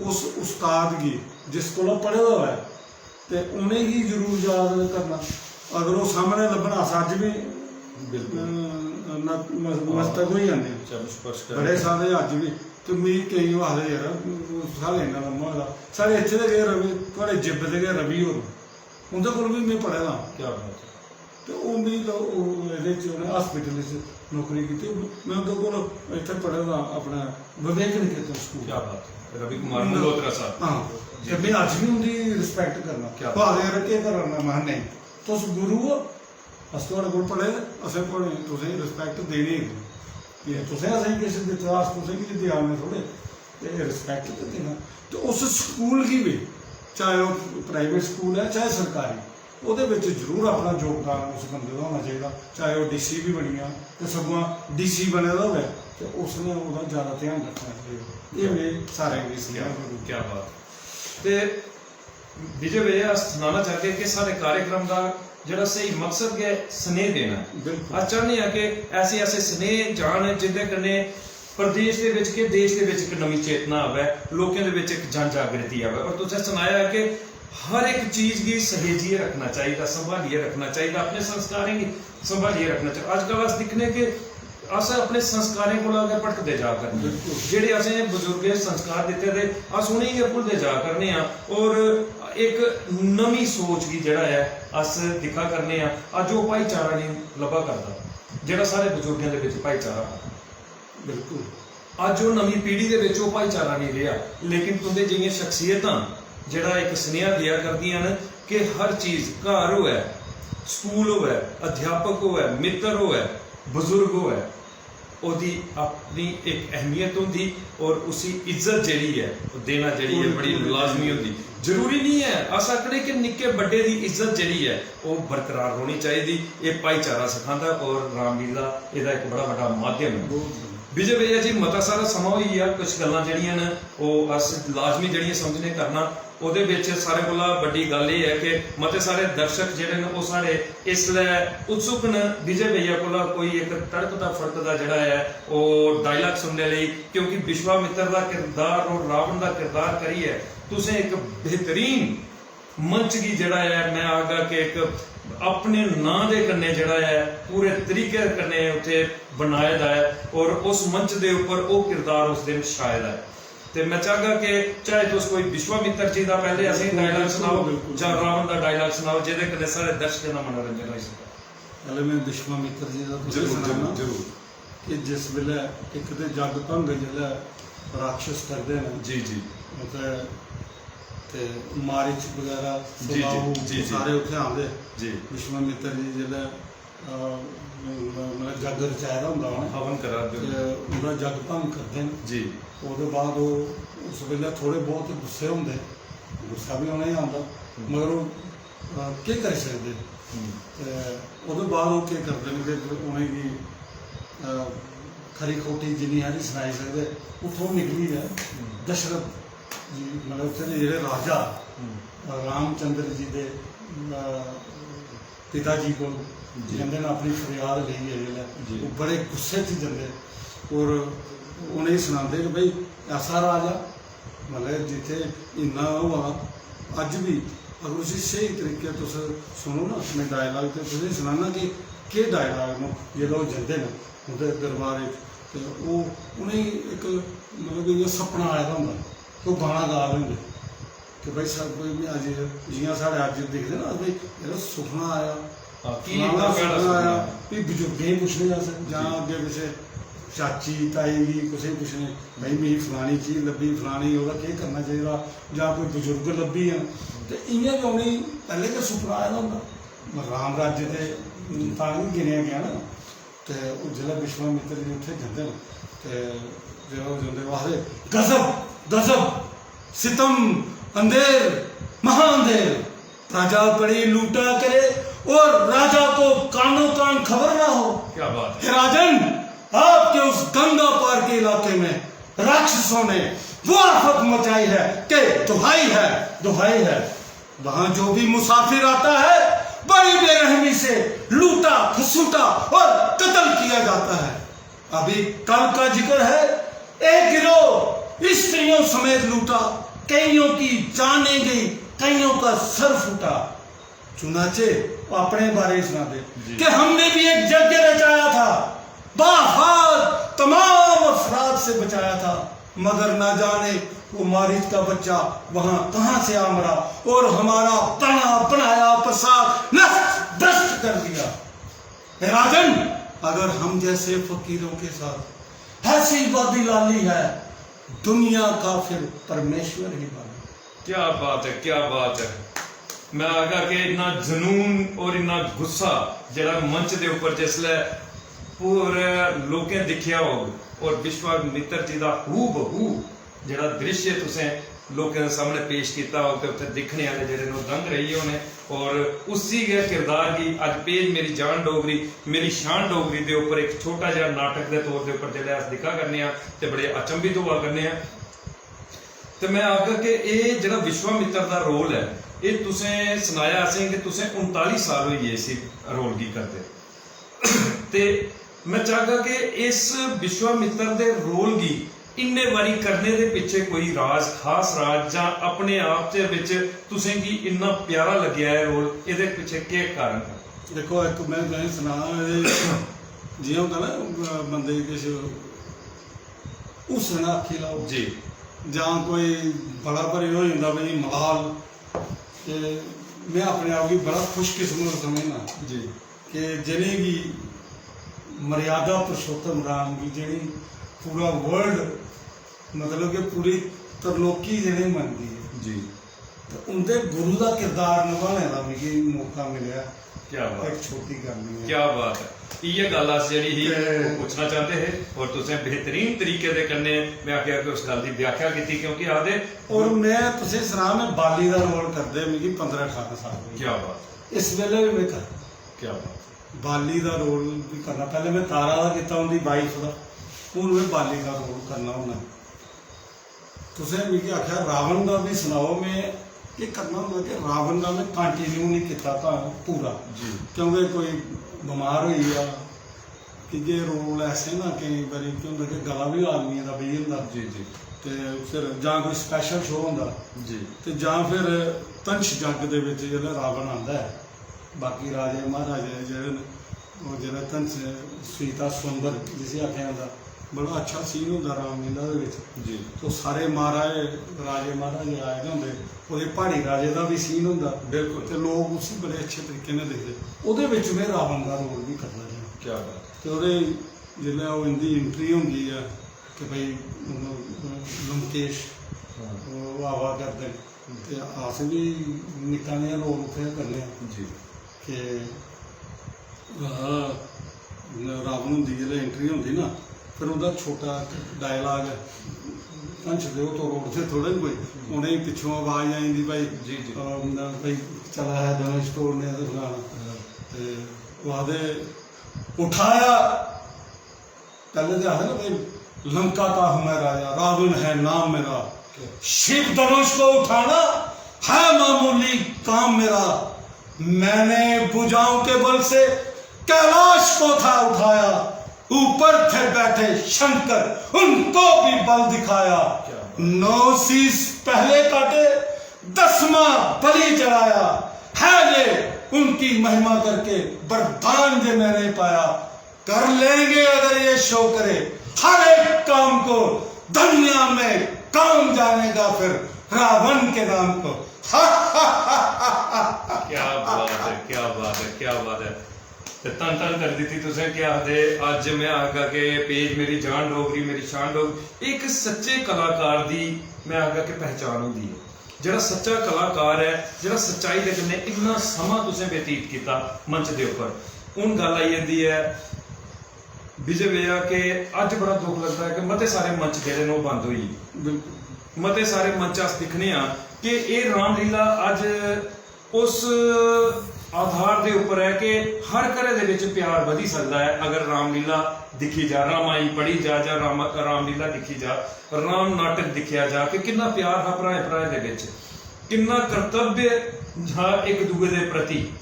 उस उस्ताद गी जिस कोला पढ़े दा होऐ, ते उ'नेंगी जरूर याद करना। अगर ओह् सामनै लब्भन, अस अज्ज बी, बिल्कुल। अ, न-, मस-, मस्तक होई जन्ने आं। चरण स्पर्श करने। बड़े सारे अज्ज बी, ते मिगी केईं ओह् आखदे, "यार, साढ़े इन्ना लम्मा होए दा।" साढ़े इत्थै दे गै रवि, थुआढ़े जिब दे गै रवि होर, उं'दे कोल बी में पढ़े दा। क्या बात है। ते ओह् मिगी तो ओह् एह्दे च, उ'नें हॉस्पिटल च नौकरी कीती। में उं'दे कोल इत्थै पढ़े दा अपने विवेक निकेतन स्कूल। क्या बात है, रवि कुमार मल्होत्रा साहब। हां, जी। ते में अज्ज बी उं'दी रिस्पैक्ट करना। क्या भावें यार केह् करा ना, महां, "नेईं, तुस गुरु ओ, अस थुआढ़े कोल पढ़े दे, असें थुआढ़े, तुसेंगी रिस्पैक्ट देनी गै। जे तुसें असेंगी किश दित्ते दा, अस तुसेंगी देआ ने थोह्ड़े।" ते रिस्पैक्ट ते देना। ते उस स्कूल गी बी, चाहे ओह् प्राइवेट स्कूल ऐ, चाहे सरकारी, ओह्दे बिच जरूर अपना योगदान उस बंदे दा होना चाहिदा, चाहे ओह् डीसी बी बनी जा, ते सगुआं डीसी बने दा होऐ, ते उसने ओह्दा ज्यादा ध्यान रक्खना चाहिदा। एह् में सारें गी सलाह देना। क्या बात। ते विजय भैया, अस सनाना चाहगे कि साढ़े कार्यक्रम दा जेह्ड़ा स्हेई मकसद गै स्नेह देना ऐ। बिल्कुल। अस चाह्न्ने आं कि ऐसे-ऐसे स्नेह जान जिंदे कन्नै प्रदेश दे बिच के देश दे बिच इक नमीं चेतना आवै, लोकें दे बिच इक जन जागृति आवै। और तुसें सनाया कि हर इक चीज गी सहेजियै रक्खना चाहिदा, संभालियै रक्खना चाहिदा, अपने संस्कारें गी संभालियै रक्खना चाहिदा। अजकल अस दिक्खने कि अस अपने संस्कारें कोला गै भटकदे जा करने आं। बिल्कुल। जेह्ड़े असें बजुर्गें संस्कार दित्ते दे, अस उ'नेंगी गै भुलदे जा करने आं। और इक नमीं सोच गी जेह्ड़ा ऐ, अस दिक्खा करने आं। अज्ज ओह् भाईचारा नेईं लब्भा करदा, जेह्ड़ा साढ़े बजुर्गें दे बिच भाईचारा हा। बिल्कुल। अज्ज ओह् नमीं पीढ़ी दे बिच ओह् भाईचारा नेईं रेहा, लेकिन तुं'दे जेहियां शख्सियतां जेह्ड़ा इक सनेहा देआ करदियां न कि हर चीज, घर होऐ, स्कूल होऐ, अध्यापक होऐ, मित्तर होऐ, बजुर्ग होऐ, ओह्दी अपनी इक अहमियत होंदी और उसी इज्जत जेह्ड़ी ऐ, ओह् देना जेह्ड़ी ऐ, ओह् बड़ी इज्जत लाजमी होंदी। जरूरी निं ऐ, अस आखने कि निक्के बड्डे दी इज्जत जेह्ड़ी ऐ, ओह् बरकरार रौह्नी चाहिदी। एह् भाईचारा सखांदा और रामलीला एह्दा इक बड़ा बड्डा माध्यम ऐ। बहुत जरूरी। विजय भैया जी, मता सारा समां होई गेआ, कुछ गल्लां जेह्ड़ियां न, ओह् अस लाजमी जेह्ड़ियां समझने करना। ओह्दे बिच सारें कोला बड्डी गल्ल एह् ऐ कि मते सारे दर्शक जेह्ड़े न, ओह् साढ़े इसलै उत्सुक न विजय भैया कोला कोई इक तड़कदा फड़कदा जेह्ड़ा ऐ, ओह् डायलॉग सुनने लेई, क्योंकि विश्वामित्र दा किरदार और रावण दा किरदार करियै तुसें इक बेहतरीन मंच गी जेह्ड़ा ऐ, मैं आखगा कि इक अपने नांऽ दे कन्नै जेह्ड़ा ऐ, पूरे तरीके कन्नै उत्थै बनाए दा ऐ और उस मंच दे उप्पर ओह् किरदार उस दिन छाए दा ऐ। ते मैं चाहगा कि चाहे तुस कोई विश्वामित्र जी दा पैह्ले असेंगी डायलॉग सनाओ, बिल्कुल। जां रावण दा डायलॉग सनाओ, जेह्दे कन्नै साढ़े दर्शकें दा मनोरंजन होई सकै। पैह्ले मैं विश्वामित्र जी दा तुसें जरूर, सनाना जरूर, जरूर। कि जिस बेल्लै इक ते जग भंग जिसलै राक्षस करदे न, जी, जी। ते, ते मारिच बगैरा, जी, जी, सुदामा, जी, जी। सारे उत्थै आंदे। जी। विश्वामित्र जी जिसलै, अ, म-, मतलब जग रचाए दा होंदा उ'नें, हवन करा दे ते होंदे। उं'दा जग भंग करदे न। जी। ओह्दे बाद ओह् उस बेल्लै थोह्ड़े बहुत गुस्से होंदे, गुस्सा बी उ'नेंगी आंदा, हम्म। मगर ओह्, अ, केह् करी सकदे? हम्म। ते ओह्दे बाद ओह् केह् करदे न कि उ'नेंगी, अ, खरी खोटी जिन्नी हारी सनाई सकदे, उत्थों निकलियै हम्म। दशरथ जी, मतलब उत्थें दे जेह्ड़े राजा हम्म। रामचंद्र जी दे, अ, पिता जी कोल जी। जंदे न अपनी फरियाद लेइयै जिसलै, जी। ओह् बड़े गुस्से च जंदे और उ'नेंगी सनांदे कि भाई ऐसा राजा, मतलब जित्थै इन्ना होआ दा, अज्ज बी अगर उसी स्हेई तरीके तुस सुनो ना, मैं डायलॉग ते तुसेंगी सनाना कि केह् डायलॉग न, जिसलै ओह् जंदे न उं'दे दरबार च, ते ओह् उ'नेंगी इक मतलब इ'यां सपना आए दा होंदा, ते ओह् गाना गा दे होंदे। कि भाई सब कोई बी अज्ज जि'यां साढ़े अज्ज दिखदे ना, भाई यरो सुखना आया, हां, की फलाना इन्ना प्यारा सुखना सुखना आया, आया? फ्ही बजुर्गें गी पुच्छने अस, जां जी। अग्गें पिच्छें चाची, ताई गी, कुसै गी पुच्छने, "भाई मिगी फलानी चीज लब्भी, फलानी, ओह्दा केह् करना चाहिदा?" जां कोई बजुर्ग लब्भी जान, ते इ'यां गै उ'नेंगी पैह्लें गै सुखना आए दा होंदा। राम राज्य ते तां गै गिनेआ गेआ ना। ते ओह् जिसलै विश्वामित्र जी उत्थै जंदे न, ते जिसलै ओह् जंदे, ओह् आखदे, "गजब, गजब, सितम, अंधेर, महाअंधेर, प्रजा बड़ी लूटा करे और राजा को कानों कान खबर ना हो।" क्या बात है। "हे राजन, आपके उस गंगा पार के इलाके में राक्षसों ने वो आफत मचाई है कि दुहाई है, दुहाई है।" वहां जो भी मुसाफिर आता है, बड़ी बेरहमी से लूटा, खसूटा और कत्ल किया जाता है। अभी कल का जिक्र है, एक गिरोह स्त्रियों समेत लूटा, कईयों की जानें गई, कईयों का सर फूटा। चुनाचे अपने बारे में सुना दे कि हमने भी एक यज्ञ रचाया था, बाहर तमाम अफराद से बचाया था, मगर ना जाने वो मारिच का बच्चा वहां कहां से आ मरा और हमारा बना बनाया प्रसाद नष्ट भ्रष्ट कर दिया। हे राजन, अगर हम जैसे फकीरों के साथ ऐसी बददिलाली है, दुनिया का फिर परमेश्वर ही बने। क्या बात है, क्या बात है। मैं आखगा कि इन्ना जुनून और इन्ना गुस्सा जेह्ड़ा मंच दे उप्पर जिसलै पूरे लोकें दिक्खेआ होग और विश्वामित्र जी दा हू बहू जेह्ड़ा दृश्य तुसें लोकें दे सामने पेश कीता होग ते उत्थै दिक्खने आह्ले जेह्ड़े न ओह् दंग रेही गे होने। और उसी गै किरदार गी अज्ज पेज मेरी जान डोगरी, मेरी शान डोगरी दे उप्पर इक छोटा जेहा नाटक दे तौर दे उप्पर जेल्लै अस दिक्खा करने आं ते बड़े अचंभित होआ करने आं। ते मैं आखगा कि एह् जेह्ड़ा विश्वामित्र दा रोल ऐ, एह् तुसें सनाया असें कि तुसें उनताली साल होई गे इसी रोल गी करदे। ते मैं चाहगा कि इस विश्वामित्र दे रोल गी इन्ने बारी करने दे पिच्छे कोई राज, खास राज, जां अपने आप दे बिच तुसें गी इन्ना प्यारा लग्गेआ एह् रोल, एह्दे पिच्छे केह् कारण ऐ? देखो, इक मैं तुसें सनां, एह् जि'यां होंदा ना, अ, बंदे गी किश हुसन अक्खी लाओ जी। जां कोई बड़ा भारी होई जंदा भाई मलाल, ते मैं अपने आप गी बड़ा खुशकिस्मत समझना जी। कि जि'नेंगी मर्यादा पुरुषोत्तम राम गी, जि'नेंगी पूरा वर्ल्ड, मतलब कि पूरी तरलोकी जि'नेंगी मनदी ऐ, जी। ते उं'दे गुरु दा किरदार नभाने दा मिगी मौका मिलेआ। क्या बात। इक छोटी गल्ल निं ऐ। क्या बात ऐ। इ'यै गल्ल अस जेह्ड़ी ही ते ओह् पुच्छना चांह्दे हे और तुसें बेहतरीन तरीके दे कन्नै, मैं आखेआ कि उस गल्ल दी व्याख्या कीती, क्योंकि आखदे और मैं तुसें सनां, मैं बाली दा रोल करदे मिगी पंदरां ठारां साल होई गे। क्या बात। इस बेल्लै बी मैं करना। क्या बात। बाली दा रोल बी करना। पैह्लें मैं तारा दा कीता, उं'दी वाइफ दा, हून मैं बाली दा रोल करना होन्ना। तुसें मिगी आखेआ रावण दा बी सनाओ, में केह् करना होंदा कि रावण दा में कंटिन्यू नहीं कीता तां पूरा, जी। क्योंकि कोई बमार होई गेआ, कि जे रोल ऐसे ना केईं बारी केह् होंदा कि गला बी आदमियें दा बेही जंदा। जी, जी। ते फिर जां कोई स्पैशल शो होंदा। जी। ते जां फिर धनश जग्ग दे बिच जेल्लै रावण आंदा ऐ, बाकी राजे महाराजे जेह्ड़े न, ओह् जेह्ड़ा धनश, सीता स्वयंवर जिसी आखेआ जंदा, बड़ा अच्छा सीन होंदा रामलीला दे बिच। जी। तो सारे महाराज, राजे महाराजे आए दे होंदे, ओह्दे प्हाड़ी राजे दा बी सीन होंदा। बिल्कुल। ते लोक उसी बड़े अच्छे तरीके कन्नै दिखदे। ओह्दे बिच में रावण दा रोल बी करदा रेहा। क्या बात। ते ओह्दे जिसलै ओह् इं'दी एंट्री होंदी ऐ कि भाई, मतलब, लंकेश, हां। ओह् आवा करदे न, ते अस बी निक्का नेहा रोल उत्थै करने आं। जी। कि रावण हुंदी जिसलै एंट्री होंदी ना, फिर उं'दा छोटा डायलाग ऐ, धनश दे ओह् तोड़ ओड़दे थोड़े न कोई, उ'नेंगी पिच्छों आवाज आई जंदी, "भाई, जी, जी। अम, भाई, चला है धनुष तोड़ने" ते फलाना। हां। ते ओह् आखदे, "उठाया।" पहले तो आखदे ना भाई, "लंका का हूं मैं राजा, रावण है नाम मेरा, शिव धनुष को उठाना है मामूली काम मेरा।" मैंने भुजाओं के बल से कैलाश को था उठाया, ऊपर थे बैठे शंकर, उनको भी बल दिखाया। नौ शीश पहले काटे, दसवां बलि चढ़ाया। है ये उनकी महिमा करके वरदान ये मैंने पाया। कर लेंगे अगर ये शो करे हर एक काम को, दुनिया में काम जानेगा फिर रावण के नाम को। क्या बात है, क्या बात है, क्या बात है। ते धन धन करी दित्ती तुसें। केह् आखदे, अज्ज में आखगा कि पेज मेरी जान डोगरी, मेरी शान डोगरी, इक सच्चे कलाकार दी, में आखगा कि पहचान होंदी ऐ। जेह्ड़ा सच्चा कलाकार ऐ, जेह्ड़ा सच्चाई दे कन्नै इन्ना समां तुसें व्यतीत कीता मंच दे उप्पर। हून गल्ल आई जंदी ऐ विजय भैया, कि अज्ज बड़ा दुख लगदा ऐ कि मते सारे मंच जेह्ड़े न, ओह् बंद होई गे। बिल्कुल। मते सारे मंच अस दिक्खने आं कि एह् रामलीला अज्ज उस आधार दे उप्पर ऐ कि हर घरै दे बिच प्यार बधी सकदा ऐ अगर रामलीला दिक्खी जा, रामायण पढ़ी जा, जां राम-, रामलीला दिक्खी जा, राम नाटक दिक्खेआ जा कि किन्ना प्यार हा भ्राएं भ्राएं दे बिच, किन्ना कर्तव्य हा इक दूए दे प्रति।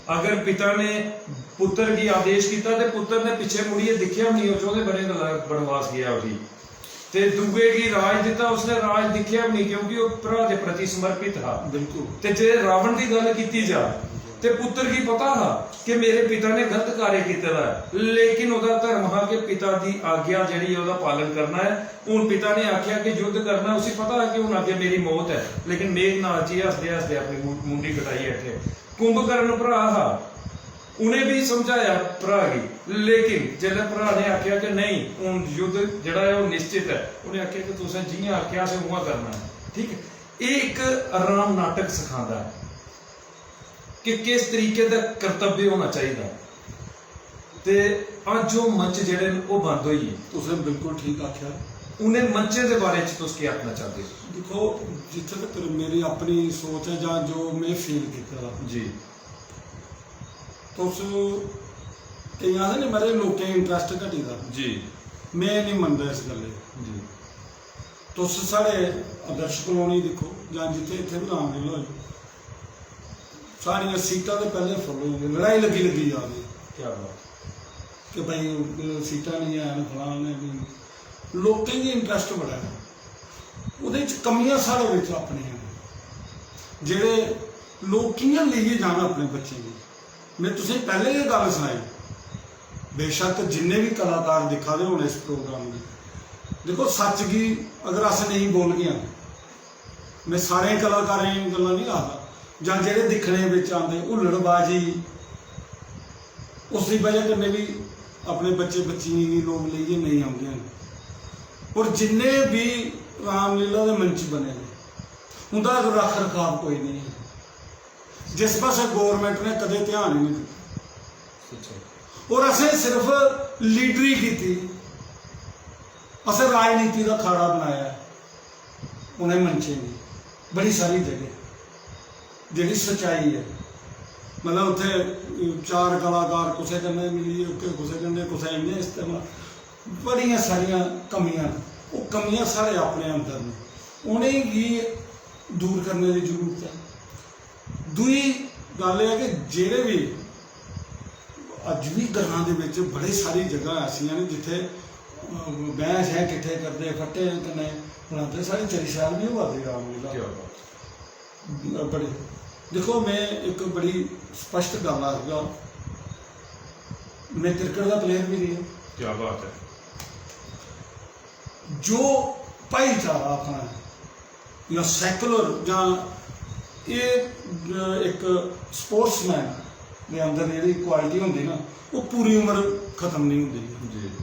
अगर पिता ने पुत्तर गी आदेश कीता ते पुत्तर ने पिच्छे मुड़ियै दिक्खेआ बी नेईं, ओह् चौदें ब'रें दा बनवास गेआ उठी। ते दूए गी राज दित्ता, उसने राज दिक्खेआ बी नेईं, क्योंकि ओह् भ्राऽ दे प्रति समर्पित हा। बिल्कुल। ते जे रावण दी गल्ल कीती जा, ते पुत्तर गी पता हा कि मेरे पिता ने गलत कार्य कीते दा ऐ, लेकिन ओह्दा धर्म हा कि पिता दी आज्ञा जेह्ड़ी ऐ, ओह्दा पालन करना ऐ। हून पिता ने आखेआ कि युद्ध करना, उसी पता हा कि हून अग्गें मेरी मौत ऐ, लेकिन मेघनाथ जी हसदे हसदे अपनी मु-, मुंडी कटाई बैठे। कुंभकर्ण भ्राऽ हा, उ'नें बी समझाया भ्राऽ गी, लेकिन जेल्लै भ्राऽ ने आखेआ कि नेईं, हून युद्ध जेह्ड़ा ऐ, ओह् निश्चित ऐ, उ'नें आखेआ कि तुसें जि'यां आखेआ, असें उ'आं करना ऐ। ठीक ऐ? एह् इक राम नाटक सखांदा ऐ कि किस तरीके दा कर्तव्य होना चाहिदा। ते अज्ज ओह् मंच जेह्ड़े न, ओह् बंद होई गे। तुसें बिल्कुल ठीक आखेआ। उ'नें मंचें दे बारे च तुस केह् आखना चांह्दे ओ? दिक्खो, जित्थै तक्कर मेरी अपनी सोच ऐ जां जो में फील कीते दा, जी। तुस केईं आखदे नी, "महाराज, लोकें गी इंटरस्ट घटी दा।" जी। में निं मनदा इस गल्लै गी। जी। तुस साढ़े आदर्श कलोनी दिक्खो, जां जित्थै इत्थै बी रामलीला होई, साढ़ियां सीटां ते पैह्लें फुल होई गेइयां, लड़ाई लग्गी लग्गी जा दी। क्या बात। कि भाई, सीटां निं हैन, फलान है, नेईं। लोकें गी इंटरस्ट बड़ा ऐ, ओह्दे च कमियां साढ़े बिच अपनियां न। जेह्ड़े लोक कि'यां लेइयै जान अपने बच्चें गी। में तुसें पैह्लें गै गल्ल सनाई, बेशक्क जिन्ने बी कलाकार दिक्खा दे होन इस प्रोग्राम गी, दिक्खो, सच्च गी अगर अस नेईं बोलगे, में सारें कलाकारें गी गल्लां निं आखदा, जां जेह्ड़े दिक्खने बिच आंदे, हुल्लड़बाजी, उसदी बजह कन्नै बी अपने बच्चे बच्चियें गी लोक लेइयै नेईं औंदे हैन। और जिन्ने बी रामलीला दे मंच बने दे, उं'दा रक्ख रखाव कोई नेईं ऐ। जिस पासै गौरमैंट ने कदें ध्यान ही निं दित्ता। और असें सिर्फ लीडरी कीती, असें राजनीति दा खाड़ा बनाया उ'नें मंचें गी। बड़ी सारी जगह जेह्ड़ी सच्चाई ऐ, मतलब, उत्थै चार कलाकार कुसै कन्नै मिलियै, उत्थै कुसै कन्नै, कुसै इ'यां इस्तेमाल, बड़ियां सारियां कमियां न। ओह् कमियां साढ़े अपने अंदर न, उ'नेंगी दूर करने दी जरूरत ऐ। दूई गल्ल एह् ऐ कि जेह्ड़े बी अज्ज बी ग्रांऽ दे बिच बड़ी सारी जगह ऐसियां न जित्थै, अ, बैंह् शैंह् किट्ठे करदे, फट्टे कन्नै बनांदे, साढ़ी चरी शैल बी होआ दी रामलीला। क्या बात। बड़ी, दिक्खो, में इक बड़ी स्पष्ट गल्ल आखगा, में क्रिकेट दा प्लेयर बी रेहा। क्या बात है। जो भाईचारा अपना ऐ, जां सैकुलर, जां एह्, अ, इक स्पोर्ट्समैन दे अंदर जेह्ड़ी क्वालिटी होंदी ना, ओह् पूरी उम्र खत्म निं होंदी। जी।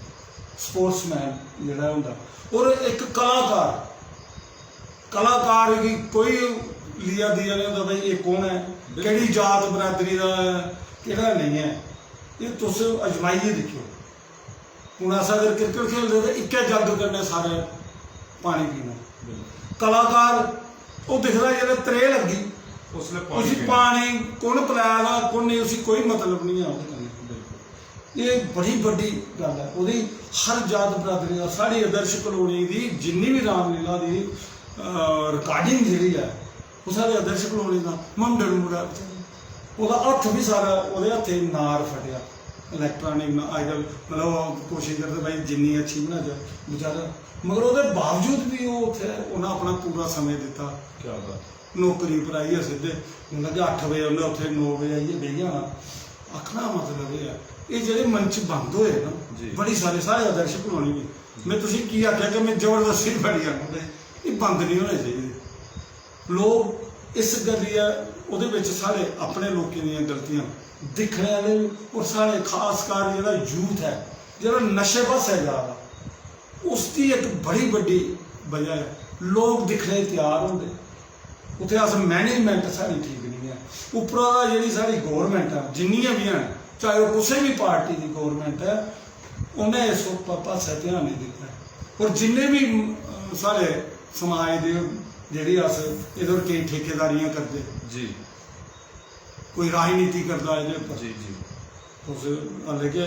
स्पोर्ट्समैन जेह्ड़ा होंदा, और इक कलाकार, कलाकार गी कोई लिया दिया निं होंदा, भाई, एह् कौन ऐ, बिल्कुल। केह्ड़ी जात बरादरी दा ऐ, केह्ड़ा नेईं ऐ, एह् तुस अजमाइयै दिक्खेओ। हून अस अगर क्रिकेट खेलदे ते इक्कै जग कन्नै सारे पानी पीना। बिल्कुल। कलाकार ओह् दिखदा जेल्लै त्रेह् लग्गी, उसलै पानी उसी पीना। पानी कु'न पलै दा, कु'न नेईं, उसी कोई मतलब निं ऐ ओह्दे कन्नै। बिल्कुल। एह् बड़ी बड्डी गल्ल ऐ। ओह्दी हर जात बरादरी दा, साढ़ी आदर्श कलोनी दी जिन्नी बी रामलीला दी, अ, रिकार्डिंग जेह्ड़ी ऐ, ओह् साढ़े आदर्श कलोनी दा मंडल मुड़ा बेचारा। ओह्दा हत्थ बी सारा, ओह्दे हत्थे गी नार फटेआ। इलैक्ट्रॉनिक ना, अजकल, मतलब, ओह् कोशिश करदे, भाई, जिन्नी अच्छी बनाचै बेचारा, मगर ओह्दे बावजूद बी ओह् उत्थै उ'नें अपना पूरा समें दित्ता। क्या बात। नौकरी पर आइयै सिद्धे, मतलब कि अट्ठ बजे उ'नें उत्थै नौ बजे आइयै बेही जाना। आखना दा मतलब एह् ऐ, एह् जेह्ड़े मंच बंद होए ना, जी। बड़ी सारे साढ़े आदर्श कलोनी बी, में तुसें की आखेआ कि में जबरदस्ती फड़ी आना, एह् बंद निं होने चाहिदे। लोक इस करियै ओह्दे बिच साढ़े अपने लोकें दियां गलतियां दिक्खने आह्ले बी, और साढ़े खास कर जेह्ड़ा यूथ ऐ, जेह्ड़ा नशे पासै जा दा, उसदी इक बड़ी बड्डी बजह ऐ। लोक दिक्खने गी त्यार होंदे, उत्थै अस, मैनेजमेंट साढ़ी ठीक निं ऐ। उप्परा दा जेह्ड़ी साढ़ी गौरमैंट ऐ, जिन्नियां बी हैन, चाहे ओह् कुसै बी पार्टी दी गौरमैंट ऐ, उ'नें इस प-, पासै ध्यान नेईं दित्ता। और जिन्ने बी, अ, साढ़े समाज दे, जेह्ड़ी अस इद्धर केईं ठेकेदारियां करदे, जी कोई राजनीति करदा एह्दे उप्पर, जी जी तुस, हालांकि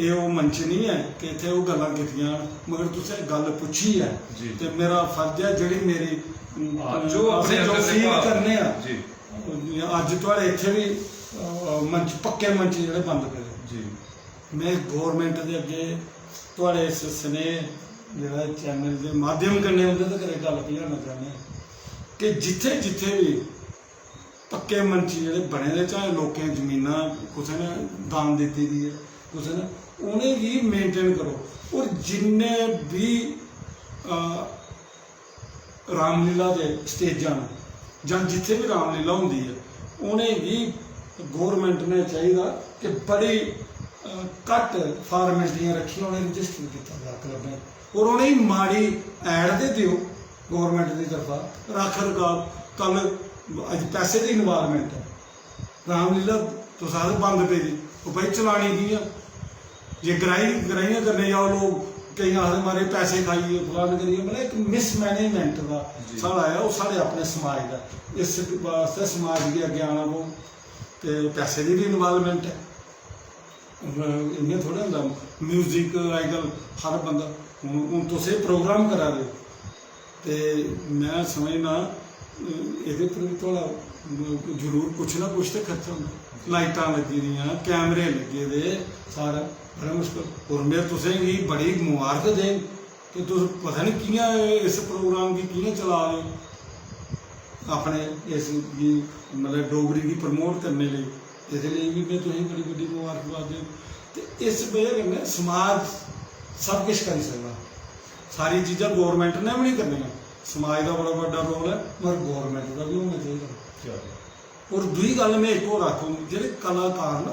एह् ओह् मंच निं ऐ कि इत्थै ओह् गल्लां कीतियां जान, मगर तुसें गल्ल पुच्छी ऐ जी। ते मेरा फर्ज ऐ, जेह्ड़ी मेरी, अम, हां, जो अस अपने जो अंदर दे फील भाव करने आं, जी अज्ज थुआढ़े इत्थै बी, अ, मंच, पक्के मंच जेह्ड़े बंद पेदे। जी में गौरमैंट दे अग्गें थुआढ़े इस स्नेह जेह्ड़ा चैनल दे माध्यम कन्नै उं'दे तगर एह् गल्ल पजाना चाह्न्ने आं कि जित्थै जित्थै बी पक्के मंच जेह्ड़े बने दे, चाहे लोकें जमीनां कुसै ने दान दित्ती दी ऐ, कुसै ने, उ'नेंगी मेंटेन करो। और जिन्ने बी, अ, रामलीला दे स्टेजां न जां जित्थै बी रामलीला होंदी ऐ, उ'नेंगी गौरमैंट ने चाहिदा कि बड़ी, अ, घट्ट फार्मेलिटियां रक्खियां, उ'नें रजिस्टर कीता जा क्लबें, और उ'नेंगी माड़ी ऐड ते देओ गौरमैंट दी तरफा, रक्ख रखाव। कल अज्ज पैसे दी इन्वाल्वमेंट ऐ, रामलीला तुस आखदे बंद पेदी, ओह् भाई चलानी कि'यां? जे ग्राही, ग्राहियां करने जाओ लोग, केईं आखदे, "मारे पैसे खाइयै फलान करियै", मतलब इक मिसमैनेजमेंट दा जी। साढ़ा ऐ, ओह् साढ़े अपने समाज दा। इस बास्तै समाज गी अग्गें आना पौग ते पैसे दी बी इन्वाल्वमेंट ऐ। हून इ'यां थोह्ड़ा होंदा, म्यूजिक अजकल हर बंदा, हून, हून तुस एह् प्रोग्राम करा दे ओ, ते में समझना, अ, एह्दे पर बी थुआढ़ा, अ, जरूर कुछ ना कुछ ते खर्चा होंदा। लाइटां लग्गी दियां, कैमरे लग्गे दे, सारा बड़ा मुश्कल। और में तुसें गी बड़ी मुबारक देङ कि तुस पता निं कि'यां इस प्रोग्राम गी कि'यां चला दे ओ, अपने इस गी, मतलब, डोगरी गी प्रमोट करने लेई। एह्दे लेई बी में तुसेंगी बड़ी बड्डी मुबारकबाद देङ। ते इस बजह कन्नै समाज सब किश करी सकदा। सारी चीजां गौरमैंट ने बी निं करनियां। समाज दा बड़ा बड्डा रोल ऐ, मगर गौरमैंट दा बी होना चाहिदा। क्या बात। और दूई गल्ल में इक होर आखङ, जेह्ड़े कलाकार न,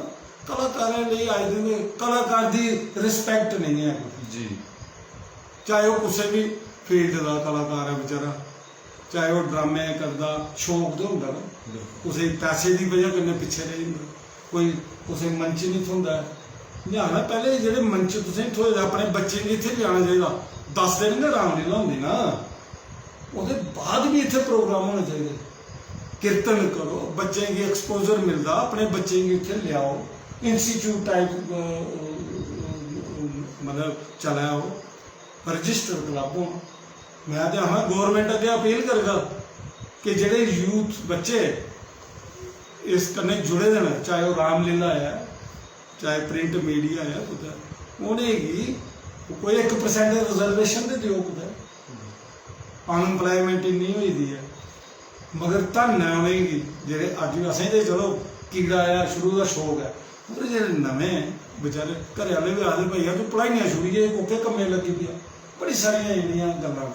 कलाकारें लेई आए दे न, कलाकार दी रिस्पैक्ट नेईं ऐ कुतै। जी चाहे ओह् कुसै बी फील्ड दा कलाकार ऐ बेचारा, चाहे ओह् ड्रामे करदा, शौक ते होंदा ना, बिल्कुल। कुसै गी पैसे दी बजह कन्नै पिच्छें रेही जंदा, कोई कुसै गी मंच निं थ्होंदा ऐ। में आखना, पैह्लें जेह्ड़े मंच तुसेंगी थ्होए दे, अपने बच्चें गी इत्थै लेआना चाहिदा। दस दिन गै रामलीला होंदी ना, ओह्दे बाद बी इत्थै प्रोग्राम होने चाहिदे। कीर्तन करो, बच्चें गी एक्सपोजर मिलदा, अपने बच्चें गी इत्थै लेआओ, इंस्टीट्यूट टाइप, अ, अ, अ, मतलब चलै ओह्, रजिस्टर्ड क्लब होन। में ते आखना, गौरमैंट अग्गें अपील करगा कि जेह्ड़े यूथ बच्चे इस कन्नै जुड़े दे न, चाहे ओह् रामलीला ऐ, चाहे प्रिंट मीडिया ऐ, कुतै उ'नेंगी कोई इक परसेंट रिजर्वेशन ते देओ कुतै। अनएम्प्लॉयमेंट इन्नी होई दी ऐ, मगर धन्न ऐ उ'नेंगी जेह्ड़े अज्ज बी, असें ते चलो कीड़ा ऐ, शुरू दा शौक ऐ, मगर जेह्ड़े नमें बेचारे घरै आह्ले बी आखदे, "भैया तूं पढ़ाइयां छुड़ियै एह् कोह्के कम्मै लग्गी पेआ?" बड़ी सारियां जेह्ड़ियां गल्लां न।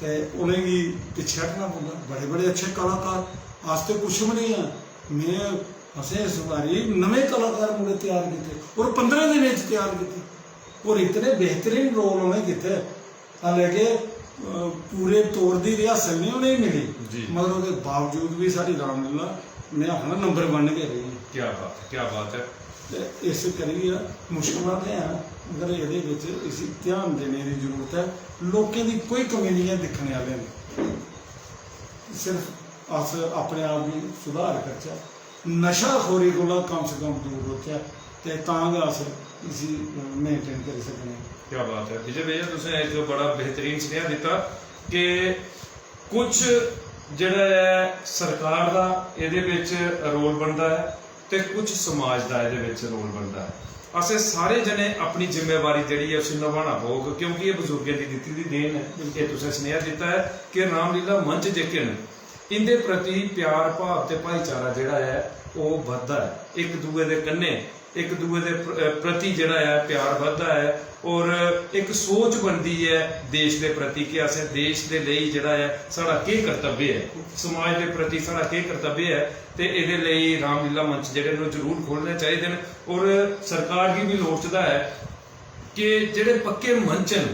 ते उ'नेंगी पिच्छें हटना पौंदा। बड़े बड़े अच्छे कलाकार, अस ते कुछ बी नेईं आं। में, असें इस बारी नमें कलाकार मुड़े त्यार कीते और पंदरां दिनें च त्यार कीते। और इतने बेहतरीन रोल उ'नें कीते, हालांकि, अ, पूरे तौर दी रिहर्सल नहीं उ'नेंगी मिली, जी। मगर ओह्दे बावजूद बी साढ़ी रामलीला, में आखना, नंबर वन गै रेही। क्या बात है, क्या बात है। ते इस करियै मुश्कलां ते हैन, मगर एह्दे बिच इसी ध्यान देने दी जरूरत ऐ। लोकें दी कोई कमी निं ऐ दिक्खने आह्लें दी। सिर्फ अस अपने आप गी सुधार करचै, नशाखोरी कोला कम से कम दूर रौह्चै, ते तां गै अस इसी मेंटेन करी सकने आं। क्या बात है विजय भैया, तुसें इक बड़ा बेहतरीन सनेहा दित्ता कि कुछ जेह्ड़ा ऐ सरकार दा एह्दे बिच रोल बनदा ऐ ते कुछ समाज दा एह्दे बिच रोल बनदा ऐ। असें सारे जने अपनी जिम्मेवारी जेह्ड़ी ऐ उसी नभाना पौग, क्योंकि एह् बजुर्गें दी दित्ती दी देन ऐ। एह् तुसें सनेहा दित्ता ऐ कि रामलीला मंच जेह्के न, इं'दे प्रति प्यार भाव ते भाईचारा जेह्ड़ा ऐ ओह् बधदा ऐ, इक दूए दे कन्नै इक दूए दे प्र-, प्रति जेह्ड़ा ऐ प्यार बधदा ऐ और इक सोच बनदी ऐ देश दे प्रति कि असें देश दे लेई जेह्ड़ा ऐ साढ़ा केह् कर्तव्य ऐ, समाज दे प्रति साढ़ा केह् कर्तव्य ऐ। ते एह्दे लेई रामलीला मंच जेह्ड़े न ओह् जरूर खोलने चाहिदे न। और सरकार गी बी लोड़चदा ऐ कि जेह्ड़े पक्के मंच न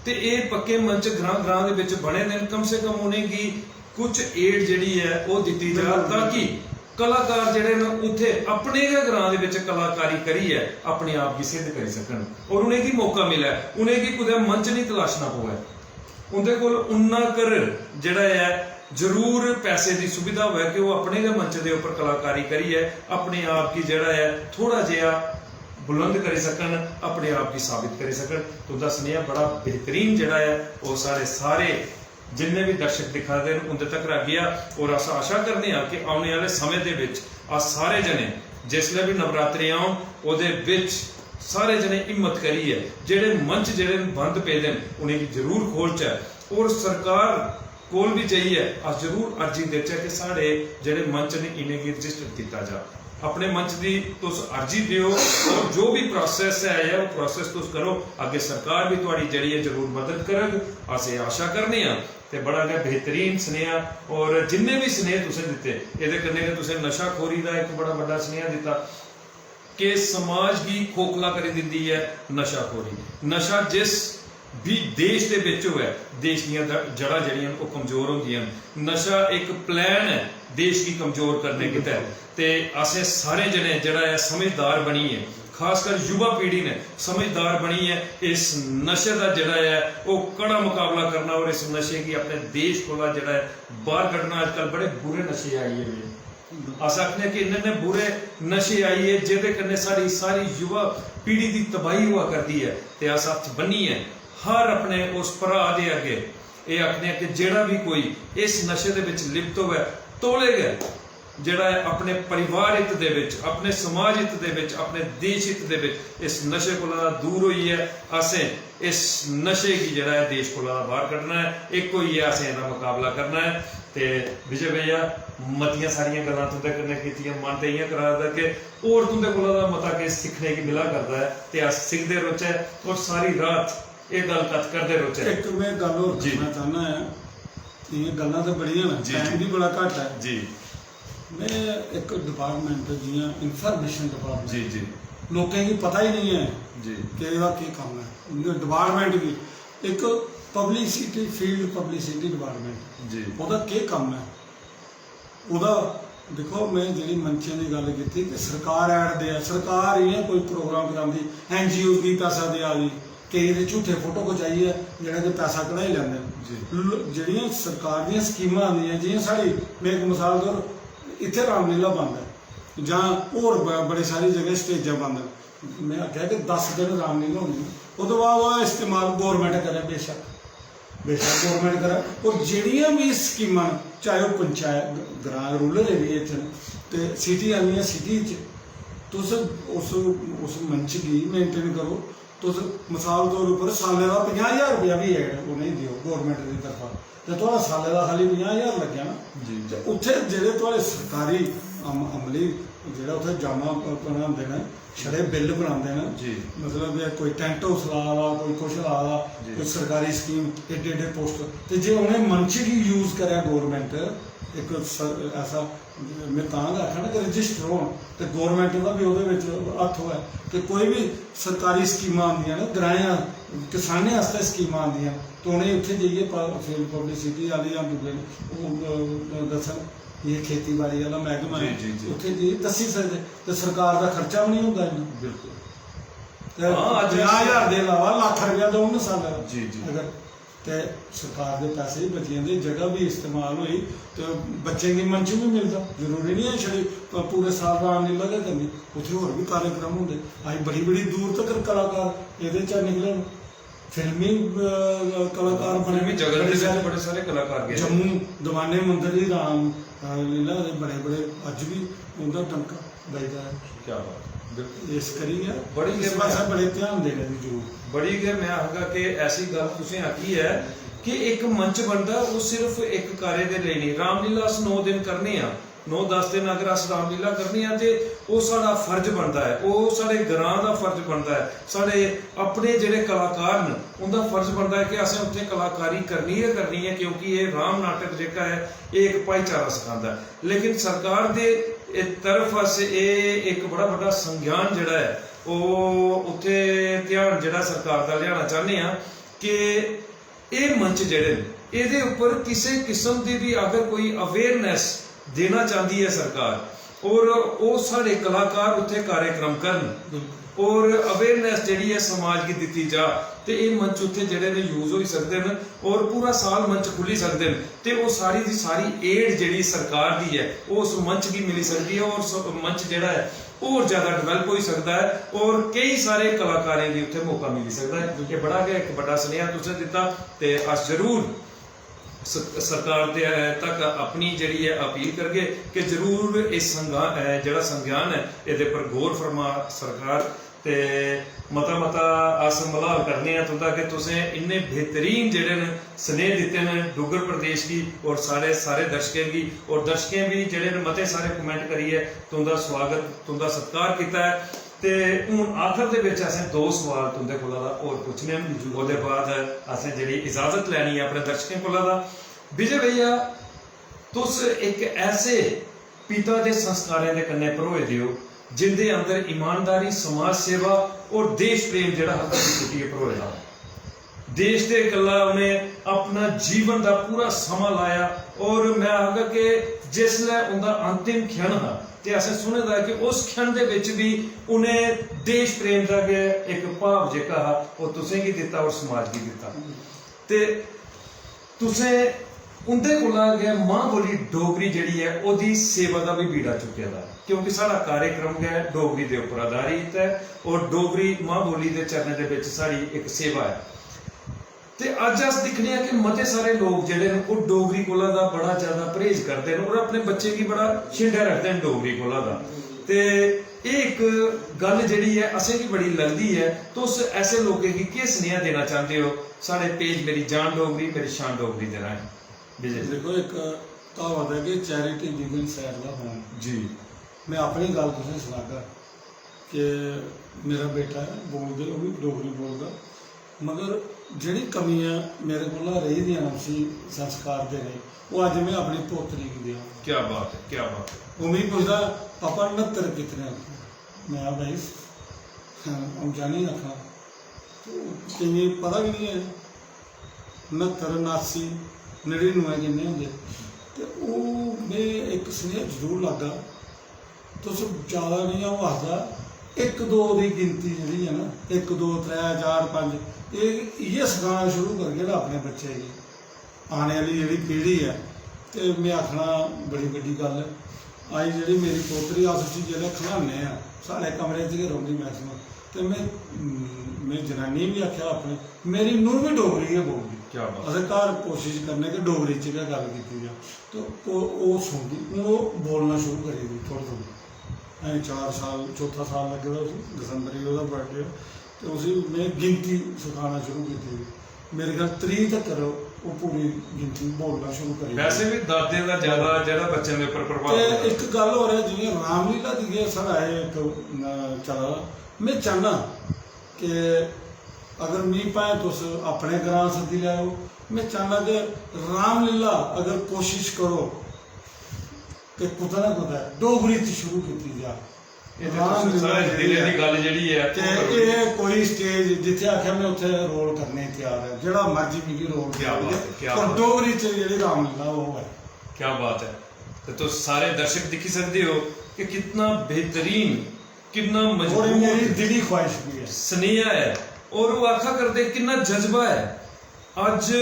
ते एह् पक्के मंच ग्रां ग्रां दे बिच बने दे न, कम से कम उ'नेंगी कुछ एड जेह्ड़ी ऐ ओह् दित्ती जा, ताकि कलाकार जेह्ड़े न, उत्थै अपने गै ग्रां दे बिच कलाकारी करियै अपने आप गी सिद्ध करी सकन और उ'नेंगी मौका मिलै, उ'नेंगी कुतै मंच निं तलाशना पवै। उं'दे कोल उन्ना कर जेह्ड़ा ऐ, जरूर पैसे दी सुविधा होऐ कि ओह् अपने गै मंच दे उप्पर कलाकारी करियै अपने आप गी जेह्ड़ा ऐ, थोह्ड़ा जेहा बुलंद करी सकन, अपने आप गी साबित करी सकन। तुं'दा सनेहा बड़ा बेहतरीन जेह्ड़ा ऐ, ओह् साढ़े सारे जिन्ने बी दर्शक दिक्खा दे न, उं'दे तक्कर गेआ। और अस आशा करने आं कि औने आह्ले समें दे बिच अस सारे जने, जिसलै बी नवरात्रे औन, ओह्दे बिच सारे जने हिम्मत करियै जेह्ड़े मंच जेह्ड़े न बंद पेदे न, उ'नेंगी जरूर खोलचै। और सरकार कोल बी जाइयै अस जरूर अर्जी देचै कि साढ़े जेह्ड़े मंच न, इ'नेंगी रजिस्टर कीता जा। अपने मंच दी तुस अर्जी देओ और जो बी प्रोसेस ऐ, ओह् प्रोसेस तुस करो। अग्गें सरकार बी थुआढ़ी जेह्ड़ी ऐ, जरूर मदद करग। अस एह् आशा करने आं। ते बड़ा गै बेहतरीन सनेहा, और जिन्ने बी सनेह तुसें दित्ते, एह्दे कन्नै गै तुसें नशाखोरी दा इक बड़ा बड्डा सनेहा दित्ता कि समाज गी खोखला करी दिंदी ऐ नशाखोरी। नशा जिस बी देश दे बिच होऐ, देश दियां द-, जड़ां जेह्ड़ियां न, ओह् कमजोर होंदियां न। नशा इक प्लान ऐ देश गी कमजोर करने गितै। ते असें सारे जने जेह्ड़ा ऐ, समझदार बनियै, खासकर युवा पीढ़ी ने समझदार बनियै इस नशे दा जेह्ड़ा ऐ, ओह् कड़ा मकाबला करना और इस नशे गी अपने देश कोला जेह्ड़ा ऐ, बाहर कड्ढना। अजकल बड़े बुरे नशे आई गे। अस आखने कि इन्ने, इन्ने बुरे नशे आई गे, जेह्दे कन्नै साढ़ी सारी युवा पीढ़ी दी तबाही होआ करदी ऐ। ते अस हत्थ बन्नियै हर अपने उस भ्राऽ दे अग्गें एह् आखने आं कि जेह्ड़ा बी कोई इस नशे दे बिच लिप्त होऐ, तौले गै जेह्ड़ा ऐ, अपने परिवार हित दे बिच, अपने समाज हित दे बिच, अपने देश हित दे बिच इस नशे कोला दूर होइयै असें इस नशे गी जेह्ड़ा ऐ, देश कोला बाहर कड्ढना ऐ। इक होइयै असें एह्दा मकाबला करना ऐ। ते विजय भैया, मतियां सारियां गल्लां तुं'दे कन्नै कीतियां, मन ते इ'यां करा दा कि होर तुं'दे कोला दा मता किश सिक्खने गी मिला करदा ऐ ते अस सिखदे रौह्चै और सारी रात एह् गल्ल कत्थ करदे रौह्चै। इक में गल्ल होर जी। आखना चाह्न्ना ऐ, इ'यां गल्लां ते बड़ियां न, जी, टाइम जी। बी बड़ा घट्ट ऐ। जी। में इक डिपार्टमेंट, जि'यां इंफॉर्मेशन डिपार्टमेंट, जी, जी। लोकें गी पता ही निं ऐ जी। कि एह्दा केह् कम्म ऐ। उं'दे डिपार्टमेंट गी इक पब्लिसिटी, फील्ड पब्लिसिटी डिपार्टमेंट, जी। ओह्दा केह् कम्म ऐ? ओह्दा दिक्खो, में जेह्ड़ी मंचें दी गल्ल कीती कि सरकार ऐड देआ, सरकार इ'यां कोई प्रोग्राम करांदी, एनजीओ गी पैसा देआ दी, केईं ते झूठे फोटो खचाइयै जेह्ड़ा कि पैसा कढाई लैंदे न। जी। ल-, जेह्ड़ियां सरकार दियां स्कीमां आंदियां, जि'यां साढ़ी, में इक मसाल तौर, इत्थै रामलीला बंद ऐ जां होर ब-, बड़े सारी जगह स्टेजां बंद न। में आखेआ कि दस दिन रामलीला होनी ऐ, ओह्दे बाद ओह्दा इस्तेमाल गौरमैंट करै, बेशक्क, बेशक्क गौरमैंट करै। और जेह्ड़ियां बी स्कीमां न, चाहे ओह् पंचायत, ग्रां, रूरल एरिया च न ते सिटी आह्लियां सिटी च, तुस उस, उस मंच गी मेंटेन करो। तुस मसाल तौर उप्पर साल्लै दा पंजाह् ज्हार रपेआ बी ऐड उ'नेंगी देओ गौरमैंट दी तरफा, ते थुआढ़ा साल्लै दा खाल्ली पंजाह् ज्हार लग्गेआ ना। जी। ते उत्थै जेह्ड़े थुआढ़े सरकारी अम-, अमली जेह्ड़ा उत्थै जामा प-, बनांदे न, छड़े बिल बनांदे न, जी। मतलब कि कोई टैंट हाउस ला दा, कोई कुछ ला दा, जी। कोई सरकारी स्कीम, एड्डे एड्डे पोस्टर, ते जे उ'नें मंच गी यूज करै गौरमैंट, इक स-, ऐसा, में तां गै आखा ना कि रजिस्टर होन ते गौरमैंट दा बी ओह्दे बिच हत्थ होऐ, ते कोई बी सरकारी स्कीमां आंदियां न, ग्राएं, किसानें आस्तै स्कीमां आंदियां न, ते उ'नेंगी उत्थै जाइयै प-, फील्ड पब्लिसिटी आह्ले जां दूए न, ओह्, अ, दस्सन, एह् खेतीबाड़ी आह्ला मैह्कमा ऐ, जी, जी, जी। उत्थै जाइयै दस्सी सकदे, ते सरकार दा खर्चा बी निं होंदा इन्ना। बिल्कुल। ते हां, अज्ज पंजाह् ज्हार दे इलावा लक्ख रपेआ देई ओड़न साल्लै दा। जी, जी। अगर ते सरकार दे पैसे बी बची जंदे, जगह बी इस्तेमाल होई, ते बच्चें गी मंच बी मिलदा। जरूरी निं ऐ छड़ी प-, पूरे साल रामलीला गै करनी, उत्थै होर बी कार्यक्रम होंदे। अज्ज बड़ी-बड़ी दूर तगर कलाकार एह्दे चा निकले न, फिल्मी, अ, कलाकार बने, फिल्मी जगत दे बड़े बिच सारे। बड़े सारे कलाकार गेदे। जम्मू दीवाने मंदर दी राम, अ, लीला दे बड़े-बड़े अज्ज बी उं'दा टंका बजदा ऐ। क्या बात, बिल्कुल। इस करियै बड़ी इस गै पासै बड़े ध्यान देने दी जरूरत। बड़ी गै, में आखगा कि ऐसी गल्ल तुसें आखी ऐ कि इक मंच बनदा, ओह् सिर्फ इक कार्य दे लेई नेईं। रामलीला अस नौ दिन करने आं, नौ दस दिन अगर अस रामलीला करने आं, ते ओह् साढ़ा फर्ज बनदा ऐ, ओह् साढ़े ग्रां दा फर्ज बनदा ऐ, साढ़े अपने जेह्ड़े कलाकार न, उं'दा फर्ज बनदा ऐ कि असें उत्थै कलाकारी करनी गै करनी ऐ, क्योंकि एह् राम नाटक जेह्का ऐ, एह् इक भाईचारा सखांदा ऐ। लेकिन सरकार दे इस तरफ अस एह् इक बड़ा बड्डा संज्ञान जेह्ड़ा ऐ, ओह् उत्थै ध्यान जेह्ड़ा सरकार दा लेआना चाह्न्ने आं कि एह् मंच जेह्ड़े न, एह्दे उप्पर किसे किस्म दी बी अगर कोई awareness देना चांह्दी ऐ सरकार, और ओह् साढ़े कलाकार उत्थै कार्यक्रम करन और अवेयरनेस जेह्ड़ी ऐ समाज गी दित्ती जा, ते एह् मंच उत्थै जेह्ड़े न यूज होई सकदे न और पूरा साल मंच खु'ल्ली सकदे न, ते ओह् सारी दी सारी एड जेह्ड़ी सरकार दी ऐ, ओह् उस मंच गी मिली सकदी ऐ और स-, मंच जेह्ड़ा ऐ, होर ज्यादा डिवेलप होई सकदा ऐ और केई सारे कलाकारें गी उत्थै मौका मिली सकदा ऐ। एह् बड़ा गै इक बड्डा सनेहा तुसें दित्ता, ते अस जरूर स-, सरकार दे तक अपनी जेह्ड़ी ऐ अपील करगे कि जरूर इस संज्ञा-, अ, जेह्ड़ा संज्ञान ऐ, एह्दे पर गौर फरमा सरकार, ते मता मता अस मलाल करने आं तुं'दा कि तुसें इन्ने बेहतरीन जेह्ड़े न सनेह दित्ते न डुग्गर प्रदेश गी और साढ़े सारे दर्शकें गी, और दर्शकें बी जेह्ड़े न मते सारे कमेंट करियै तुं'दा स्वागत, तुं'दा सत्कार कीता ऐ। ते हून आखर दे बिच असें दो सवाल तुं'दे कोला दा होर पुच्छने न, ओह्दे बाद असें जेह्ड़ी इजाजत लैनी ऐ अपने दर्शकें कोला दा। विजय भैया, तुस इक ऐसे पिता दे संस्कारें दे कन्नै भरोए दे ओ, जिंदे अंदर ईमानदारी, समाज सेवा और देश प्रेम जेह्ड़ा हा, फुट्टी फुट्टियै भरोए दा। देश दे गल्ला उ'नें अपना जीवन दा पूरा समां लाया और मैं आखगा कि जिसलै उं'दा अंतिम क्षण हा, ते असें सुने दा कि उस क्षण दे बिच बी उ'नें देश प्रेम दा गै इक भाव जेह्का हा, ओह् तुसें गी दित्ता और समाज गी दित्ता। ते तुसें उं'दे कोला गै मां बोली डोगरी जेह्ड़ी ऐ, ओह्दी सेवा दा बी बीड़ा चुक्के दा, क्योंकि साढ़ा कार्यक्रम गै डोगरी दे उप्पर आधारित ऐ और डोगरी मां बोली दे चरणें दे बिच साढ़ी इक सेवा ऐ। ते अज्ज अस दिक्खने आं कि मते सारे लोक जेह्ड़े न, ओह् डोगरी कोला दा बड़ा ज्यादा परहेज करदे न और अपने बच्चें गी बड़ा छिंडा रखदे न डोगरी कोला दा। ते एह् इक गल्ल जेह्ड़ी ऐ, असेंगी बड़ी लगदी ऐ। तुस ऐसे लोकें गी केह् सनेहा देना चांह्दे ओ साढ़े पेज मेरी जान डोगरी, मेरी शान डोगरी दे राहें? विजय जी। देखो, इक क्हावत ऐ कि charity begins at the home। जी। मैं अपनी गल्ल तुसें सनागा कि मेरा बेटा ऐ, बोलदे, ओह् बी डोगरी बोलदा, मगर जेह्ड़ी कमियां मेरे कोला रेही दियां न उसी संस्कार देने, ओह् अज्ज में अपनी पोतरी गी देआं। क्या बात है, क्या बात है। ओह् मिगी पुछदा, "पापा, न्हत्तर कितने होते हैं?" मैं, "भाई, हम क्या नहीं आखना।" तो केइयें गी पता गै नहीं है, न्हत्तर, नासी, नड़िनुए किन्ने होंदे। ते ओह् में इक सनेहा जरूर लागा, तुस ज्यादा नहीं, अ'ऊं आखदा, इक दो दी गिनती जेह्ड़ी ऐ ना, इक, दो, त्रै, चार, पंज, एह्, इ'यै सखाना शुरू करगे ना अपने बच्चे गी, आने आह्ली जेह्ड़ी पीढ़ी ऐ, ते में आखना बड़ी बड्डी गल्ल ऐ। अज्ज जेह्ड़ी मेरी पोतरी, अस उसी जिसलै खलाने आं, साढ़े कमरे च गै रौंह्दी मैक्सिमम, ते में, में जनानी बी आखेआ अपने, मेरी नूंह् बी डोगरी गै बोलदी। क्या बात। असें घर कोशिश करने कि डोगरी च गै गल्ल कीती जा। तो ओह्, ओह् सुनदी, हून ओह् बोलना शुरू करी दी थोह्ड़ी थोह्ड़ी। अजें चार साल, चौथा साल लग्गे दा उसी, दिसंबर गी ओह्दा बर्थडे, ते उसी में गिनती सखाना शुरू कीती दी। मेरे ख्याल त्रीह् तक्कर ओह् पूरी गिनती बोलना शुरू करी दिंदी। वैसे बी दादें दा ज्यादा जेह्ड़ा बच्चें दे उप्पर प्रभाव ते होंदा। इक गल्ल होर ऐ, जि'यां रामलीला दी गै साढ़ा एह् इक, अ, चला दा, में चाह्न्नां कि अगर मी भाएं तुस अपने ग्रां सद्दी लैओ, में चाह्न्नां कि रामलीला अगर कोशिश करो कि कुतै ना कुतै डोगरी च शुरू कीती जा। एह् ते तुस रामलीला साढ़े जेह्ड़ी दिलै ऐ, दी गल्ल जेह्ड़ी ऐ, ते ओह् करो। एह् कोई स्टेज जित्थै आखेआ, में उत्थै रोल करने गी त्यार ऐ, जेह्ड़ा मर्जी मिगी रोल क्या देओ, बात ऐ, क्या पर बात ऐ। डोगरी च जेह्ड़ी रामलीला ओह् ऐ। क्या बात ऐ। ते तुस सारे दर्शक दिक्खी सकदे ओ कि कितना बेहतरीन, कितना और एह् मेरी मजबूत दिली ख्वाहिश बी ऐ। सनेहा ऐ, और ओह् आखा करदे किन्ना जज्बा ऐ। अज्ज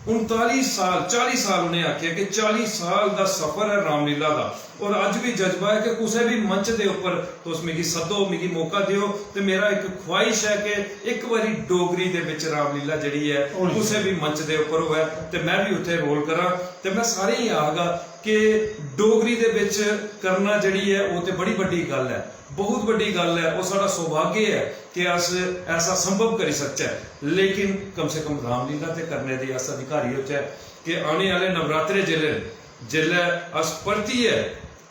उनताली साल, चाली साल उ'नें आखेआ कि चाली साल दा सफर ऐ रामलीला दा, और अज्ज बी जज्बा ऐ कि कुसै बी मंच दे उप्पर तुस मिगी सद्दो, मिगी मौका देओ, ते मेरा इक ख्वाहिश ऐ कि इक बारी डोगरी दे बिच रामलीला जेह्ड़ी ऐ, होनी कुसै चाहिदी। बी मंच दे उप्पर होऐ, ते में बी उत्थै रोल करां। ते में सारें गी आखगा कि डोगरी दे बिच करना जेह्ड़ी ऐ, ओह् ते बड़ी बड्डी गल्ल ऐ, बहुत बड्डी गल्ल ऐ, ओह् साढ़ा सौभाग्य ऐ कि अस ऐसा संभव करी सकचै। लेकिन कम से कम रामलीला ते करने दे अस अधिकारी होचै कि आने आह्ले नवरात्रे जिसलै, जिसलै अस परतियै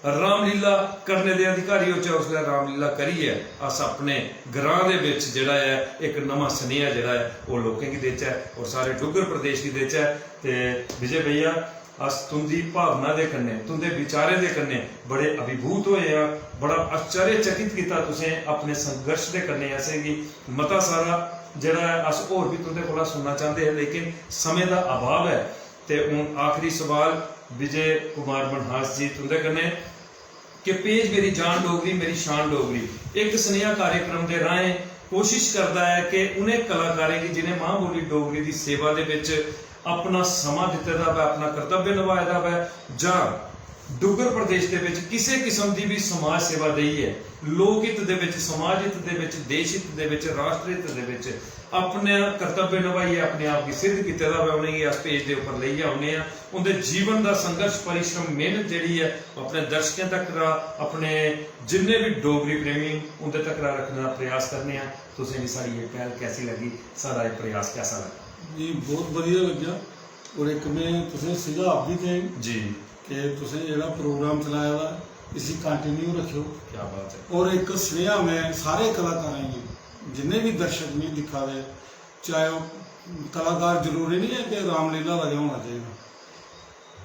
रामलीला करने दे अधिकारी होचै, उसलै रामलीला करियै अस अपने ग्रां दे बिच जेह्ड़ा ऐ, इक नमां सनेहा जेह्ड़ा ऐ, ओह् लोकें गी देचै और सारे डुग्गर प्रदेश गी देचै। ते विजय भैया, अस तुं'दी भावना दे कन्नै, तुं'दे विचारें दे कन्नै बड़े अभिभूत होए आं। बड़ा आश्चर्यचकित कीता तुसें अपने संघर्ष दे कन्नै असेंगी। मता सारा जेह्ड़ा ऐ, अस होर बी तुं'दे कोला सुनना चांह्दे हे, लेकिन समें दा अभाव ऐ। ते हून आखरी सवाल विजय कुमार मनहास जी तुं'दे कन्नै। कि पेज मेरी जान डोगरी, मेरी शान डोगरी इक सनेहा कार्यक्रम दे राहें कोशिश करदा ऐ कि उ'नें कलाकारें गी जि'नें मां बोली डोगरी दी सेवा दे बिच अपना समां दित्ते दा होऐ, अपना कर्तव्य नभाए दा होऐ, जां डुग्गर प्रदेश दे बिच किसे किस्म दी बी समाज सेवा देइयै लोक हित दे बिच, समाज हित दे बिच, देश हित दे बिच, राष्ट्र हित दे बिच अपने कर्तव्य नभाइयै अपने आप गी सिद्ध कीते दा होऐ, उ'नेंगी अस पेज दे उप्पर लेइयै औन्ने आं। उं'दे जीवन दा संघर्ष, परिश्रम, मेहनत जेह्ड़ी ऐ, अपने दर्शकें तक, अपने जिन्ने बी डोगरी प्रेमी न, उं'दे तक रखने दा प्रयास करने आं। तुसें गी साढ़ी एह् पैह्ल कैसी लग्गी, साढ़ा एह् प्रयास कैसा लग्गा? जी, बहुत बधिया लग्गेआ। और इक में तुसें सुझाव बी देङ जी। कि तुसें जेह्ड़ा प्रोग्राम चलाए दा, इसी कंटिन्यू रक्खेओ। क्या बात है। और इक सनेहा में सारे कलाकारें गी, जिन्ने बी दर्शक मिगी दिक्खा दे, चाहे ओह् कलाकार जरूरी निं ऐ कि रामलीला दा गै होना चाहिदा,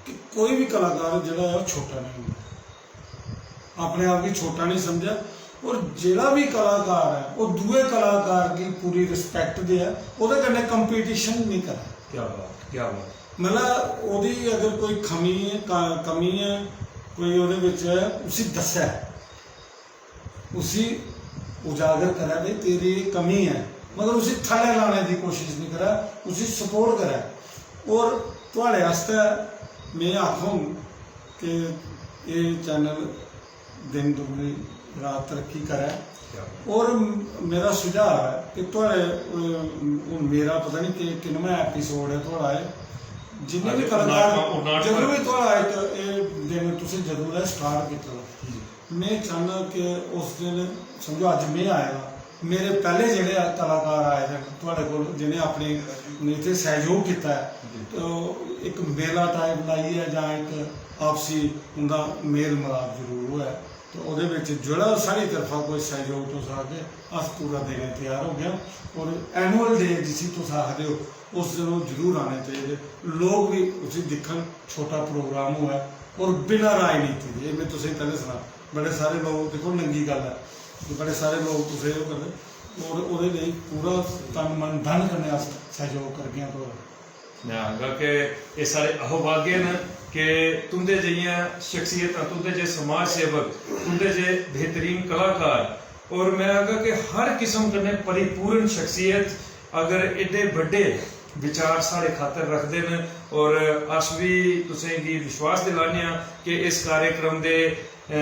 कि कोई बी कलाकार जेह्ड़ा ऐ, ओह् छोटा नेईं होंदा, अपने आप गी छोटा नेईं समझै। और जेह्ड़ा बी कलाकार ऐ, ओह् दूए कलाकार गी पूरी रिस्पैक्ट देऐ, ओह्दे कन्नै कंपीटिशन नेईं करै। क्या बात, क्या बात। मतलब, ओह्दी अगर कोई खमी ऐ, का- कमी ऐ कोई ओह्दे बिच, उसी दस्सै, उसी उजागर करै, भाई, तेरी एह् कमी ऐ, मगर उसी थल्लै लाने दी कोशिश निं करै, उसी सपोर्ट करै। और थुआढ़े आस्तै में आखङ कि एह् चैनल दिन दुगनी रात तरक्की करै। क्या बात। और मेरा सुझाव ऐ कि थुआढ़े, अ, हून मेरा पता निं कि किन्नमां एपिसोड ऐ थुआढ़ा एह्, जिन्ने बी अज्ज कलाकार, उन्नाठ, उन्नाठ जदूं बी पर। थुआढ़ा इक एह् दिन तुसें जदूं दा स्टार्ट कीते दा, जी। में चाह्न्नां कि उस दिन, समझो, अज्ज में आए दा, मेरे पैह्ले जेह्ड़े कलाकार आए दे न थुआढ़े कोल, जि'नें अपने इत्थै सैह्योग कीता ऐ, जी। ते ओह् इक मेला टाइप लाइयै जां इक आपसी उं'दा मेल मलाप जरूर होऐ, ते ओह्दे बिच जेह्ड़ा साढ़ी तरफा कोई सैह्योग तुस आखगे, अस पूरा देने गी त्यार होगे। और एनुअल डे जिसी तुस आखदे ओ, उस दिन ओह् जरूर आने चाहिदे। लोक बी उसी दिक्खन, छोटा प्रोग्राम होऐ और बिना राजनीति दे। एह् में तुसेंगी पैह्लें सनां, बड़े सारे लोक, दिक्खो, नंगी गल्ल ऐ, ते बड़े सारे लोक तुसें ओह् करदे, और ओह्दे लेई पूरा तन मन धन कन्नै अस सैह्योग करगे आं थुआढ़ा। में आखगा कि एह् सारे अहोभाग्य न कि तुं'दे जेहियां शख्सियतां, तुं'दे जेह् समाज सेवक, तुं'दे जेह् बेहतरीन कलाकार, और में आखगा कि हर किस्म कन्नै परिपूर्ण शख्सियत अगर एड्डे बड्डे विचार साढ़े खातर रखदे न, और अस बी तुसें गी विश्वास दिलाने आं कि इस कार्यक्रम दे, अ, अ,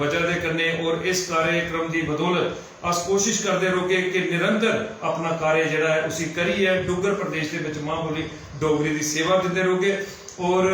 वजह दे कन्नै और इस कार्यक्रम दी बदौलत अस कोशिश करदे रौह्गे कि निरंतर अपना कार्य जेह्ड़ा ऐ उसी करियै डुग्गर प्रदेश दे बिच मां बोली डोगरी दी सेवा दिंदे रौह्गे। और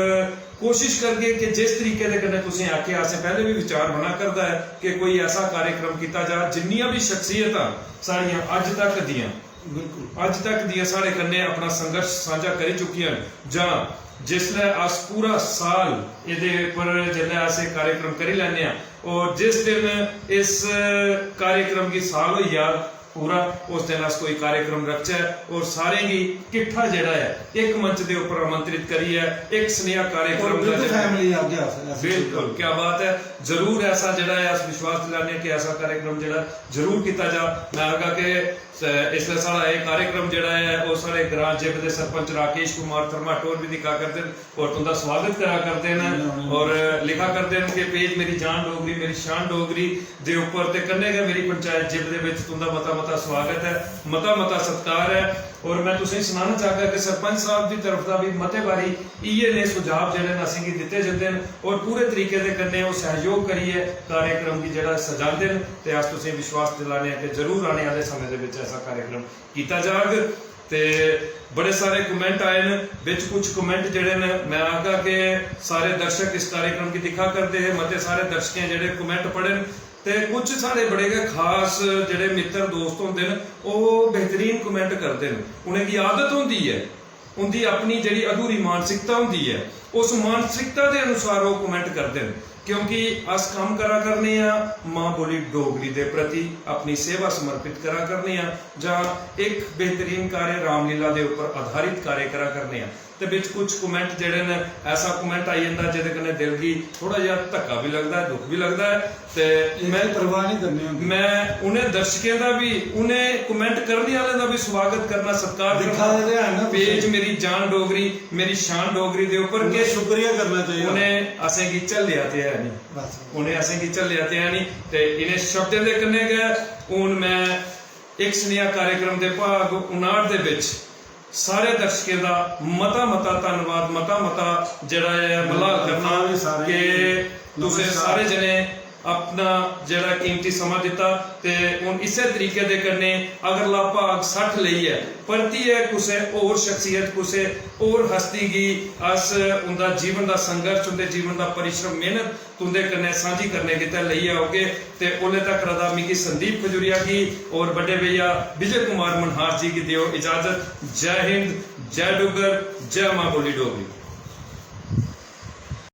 कोशिश करगे कि जिस तरीके दे कन्नै तुसें आखेआ, असें पैह्ले बी विचार बना करदा ऐ कि कोई ऐसा कार्यक्रम कीता जा, जिन्नियां बी शख्सियतां साढ़ियां अज्ज तक दियां बिल्कुल। अज्ज तक दियां साढ़े कन्नै अपना संघर्ष सांझा करी चुकियां न, जां जिसलै अस पूरा साल एह्दे पर जिसलै अस एह् कार्यक्रम करी लैन्ने आं, और जिस दिन इस कार्यक्रम गी साल होई जा पूरा, उस दिन अस कोई कार्यक्रम रखचै और सारें गी किट्ठा जेह्ड़ा ऐ इक मंच दे उप्पर आमंत्रित करियै इक सनेहा कार्यक्रम और दा विद जेह्ड़ा फैमिली आगे अस, ऐसी बिल्कुल, क्या बात है। जरूर ऐसा जेह्ड़ा ऐ अस विश्वास दिलाने आं कि ऐसा कार्यक्रम जेह्ड़ा जरूर कीता जा। में आखगा कि स-, इसलै साढ़ा एह् कार्यक्रम जेह्ड़ा ऐ, ओह् साढ़े ग्रां जिब दे सरपंच राकेश कुमार धर्माट होर बी दिक्खा करदे न और तुं'दा स्वागत करा करदे न और लिखा करदे न कि पेज मेरी जान डोगरी, मेरी शान डोगरी दे उप्पर ते कन्नै गै मेरी पंचायत जिब दे बिच तुं'दा मता मता स्वागत ऐ, मता मता सत्कार ऐ। और में तुसेंगी सनाना चाहगा कि सरपंच साहब दी तरफ दा बी मते बारी इ'यै नेह् सुझाव जेह्ड़े न असेंगी दित्ते जंदे न और पूरे तरीके दे कन्नै ओह् सैह्योग करियै कार्यक्रम गी जेह्ड़ा सजांदे न ते अस तुसेंगी विश्वास दिलाने आं कि जरूर आने आह्ले समें दे बिच ऐसा कार्यक्रम कीता जाग। ते बड़े सारे कमेंट आए न, बिच कुछ कमेंट जेह्ड़े न, में आखगा कि सारे दर्शक इस कार्यक्रम गी दिक्खा करदे हे, मते सारे दर्शकें जेह्ड़े कमेंट पढ़े न, ते कुछ साढ़े बड़े गै खास जेह्ड़े मित्तर दोस्त होंदे न, ओह् बेहतरीन कमेंट करदे न। उ'नेंगी आदत होंदी ऐ, उं'दी अपनी जेह्ड़ी अधूरी मानसिकता होंदी ऐ, उस मानसिकता दे अनुसार ओह् कमेंट करदे न। क्योंकि अस कम्म करा करने आं मां बोली डोगरी दे प्रति, अपनी सेवा समर्पित करा करने आं, जां इक बेहतरीन कार्य रामलीला दे उप्पर आधारित कार्य करा करने आं। ते बिच कुछ कमेंट जेह्ड़े न, ऐसा कमेंट आई जंदा जेह्दे कन्नै दिल गी थोह्ड़ा जेहा धक्का बी लगदा ऐ, दुख बी लगदा ऐ। ते में परवाह नहीं करने होंदे। में उ'नें दर्शकें दा बी, उ'नें कमेंट करने आह्लें दा बी स्वागत करना, सत्कार दिक्खा करना। दे ते हैन ना तुस। पेज मेरी जान डोगरी, मेरी शान डोगरी दे उप्पर उ'नें के शुक्रिया करना चाहिए। उ'नें असेंगी झल्लेआ ते है नहीं। बस। उ'नें असेंगी झल्लेआ ते है नहीं। ते इ'नें शब्दें दे कन्नै गै हून में इक सनेहा कार्यक्रम दे भाग उनाहठ दे बिच सारे दर्शकें दा मता मता धन्नवाद, मता मता जेह्ड़ा ऐ मलाल करना धन्नवाद सारें कि गी। तुसें नमस्कार। सारे जने अपना जेह्ड़ा कीमती समां दित्ता। ते हून इस्सै तरीके दे कन्नै अगला भाग सट्ठ लेइयै परतियै कुसै होर शख्सियत, कुसै होर हस्ती गी अस उं'दा जीवन दा संघर्ष, उं'दे जीवन दा परिश्रम, मेहनत तुं'दे कन्नै सांझी करने गितै लेइयै औगे। ते ओल्ले तक दा मिगी संदीप खजूरिया गी और बड्डे भैया विजय कुमार मनहार जी गी देओ इजाजत। जय हिंद, जय डुग्गर, जय मां बोली डोगरी।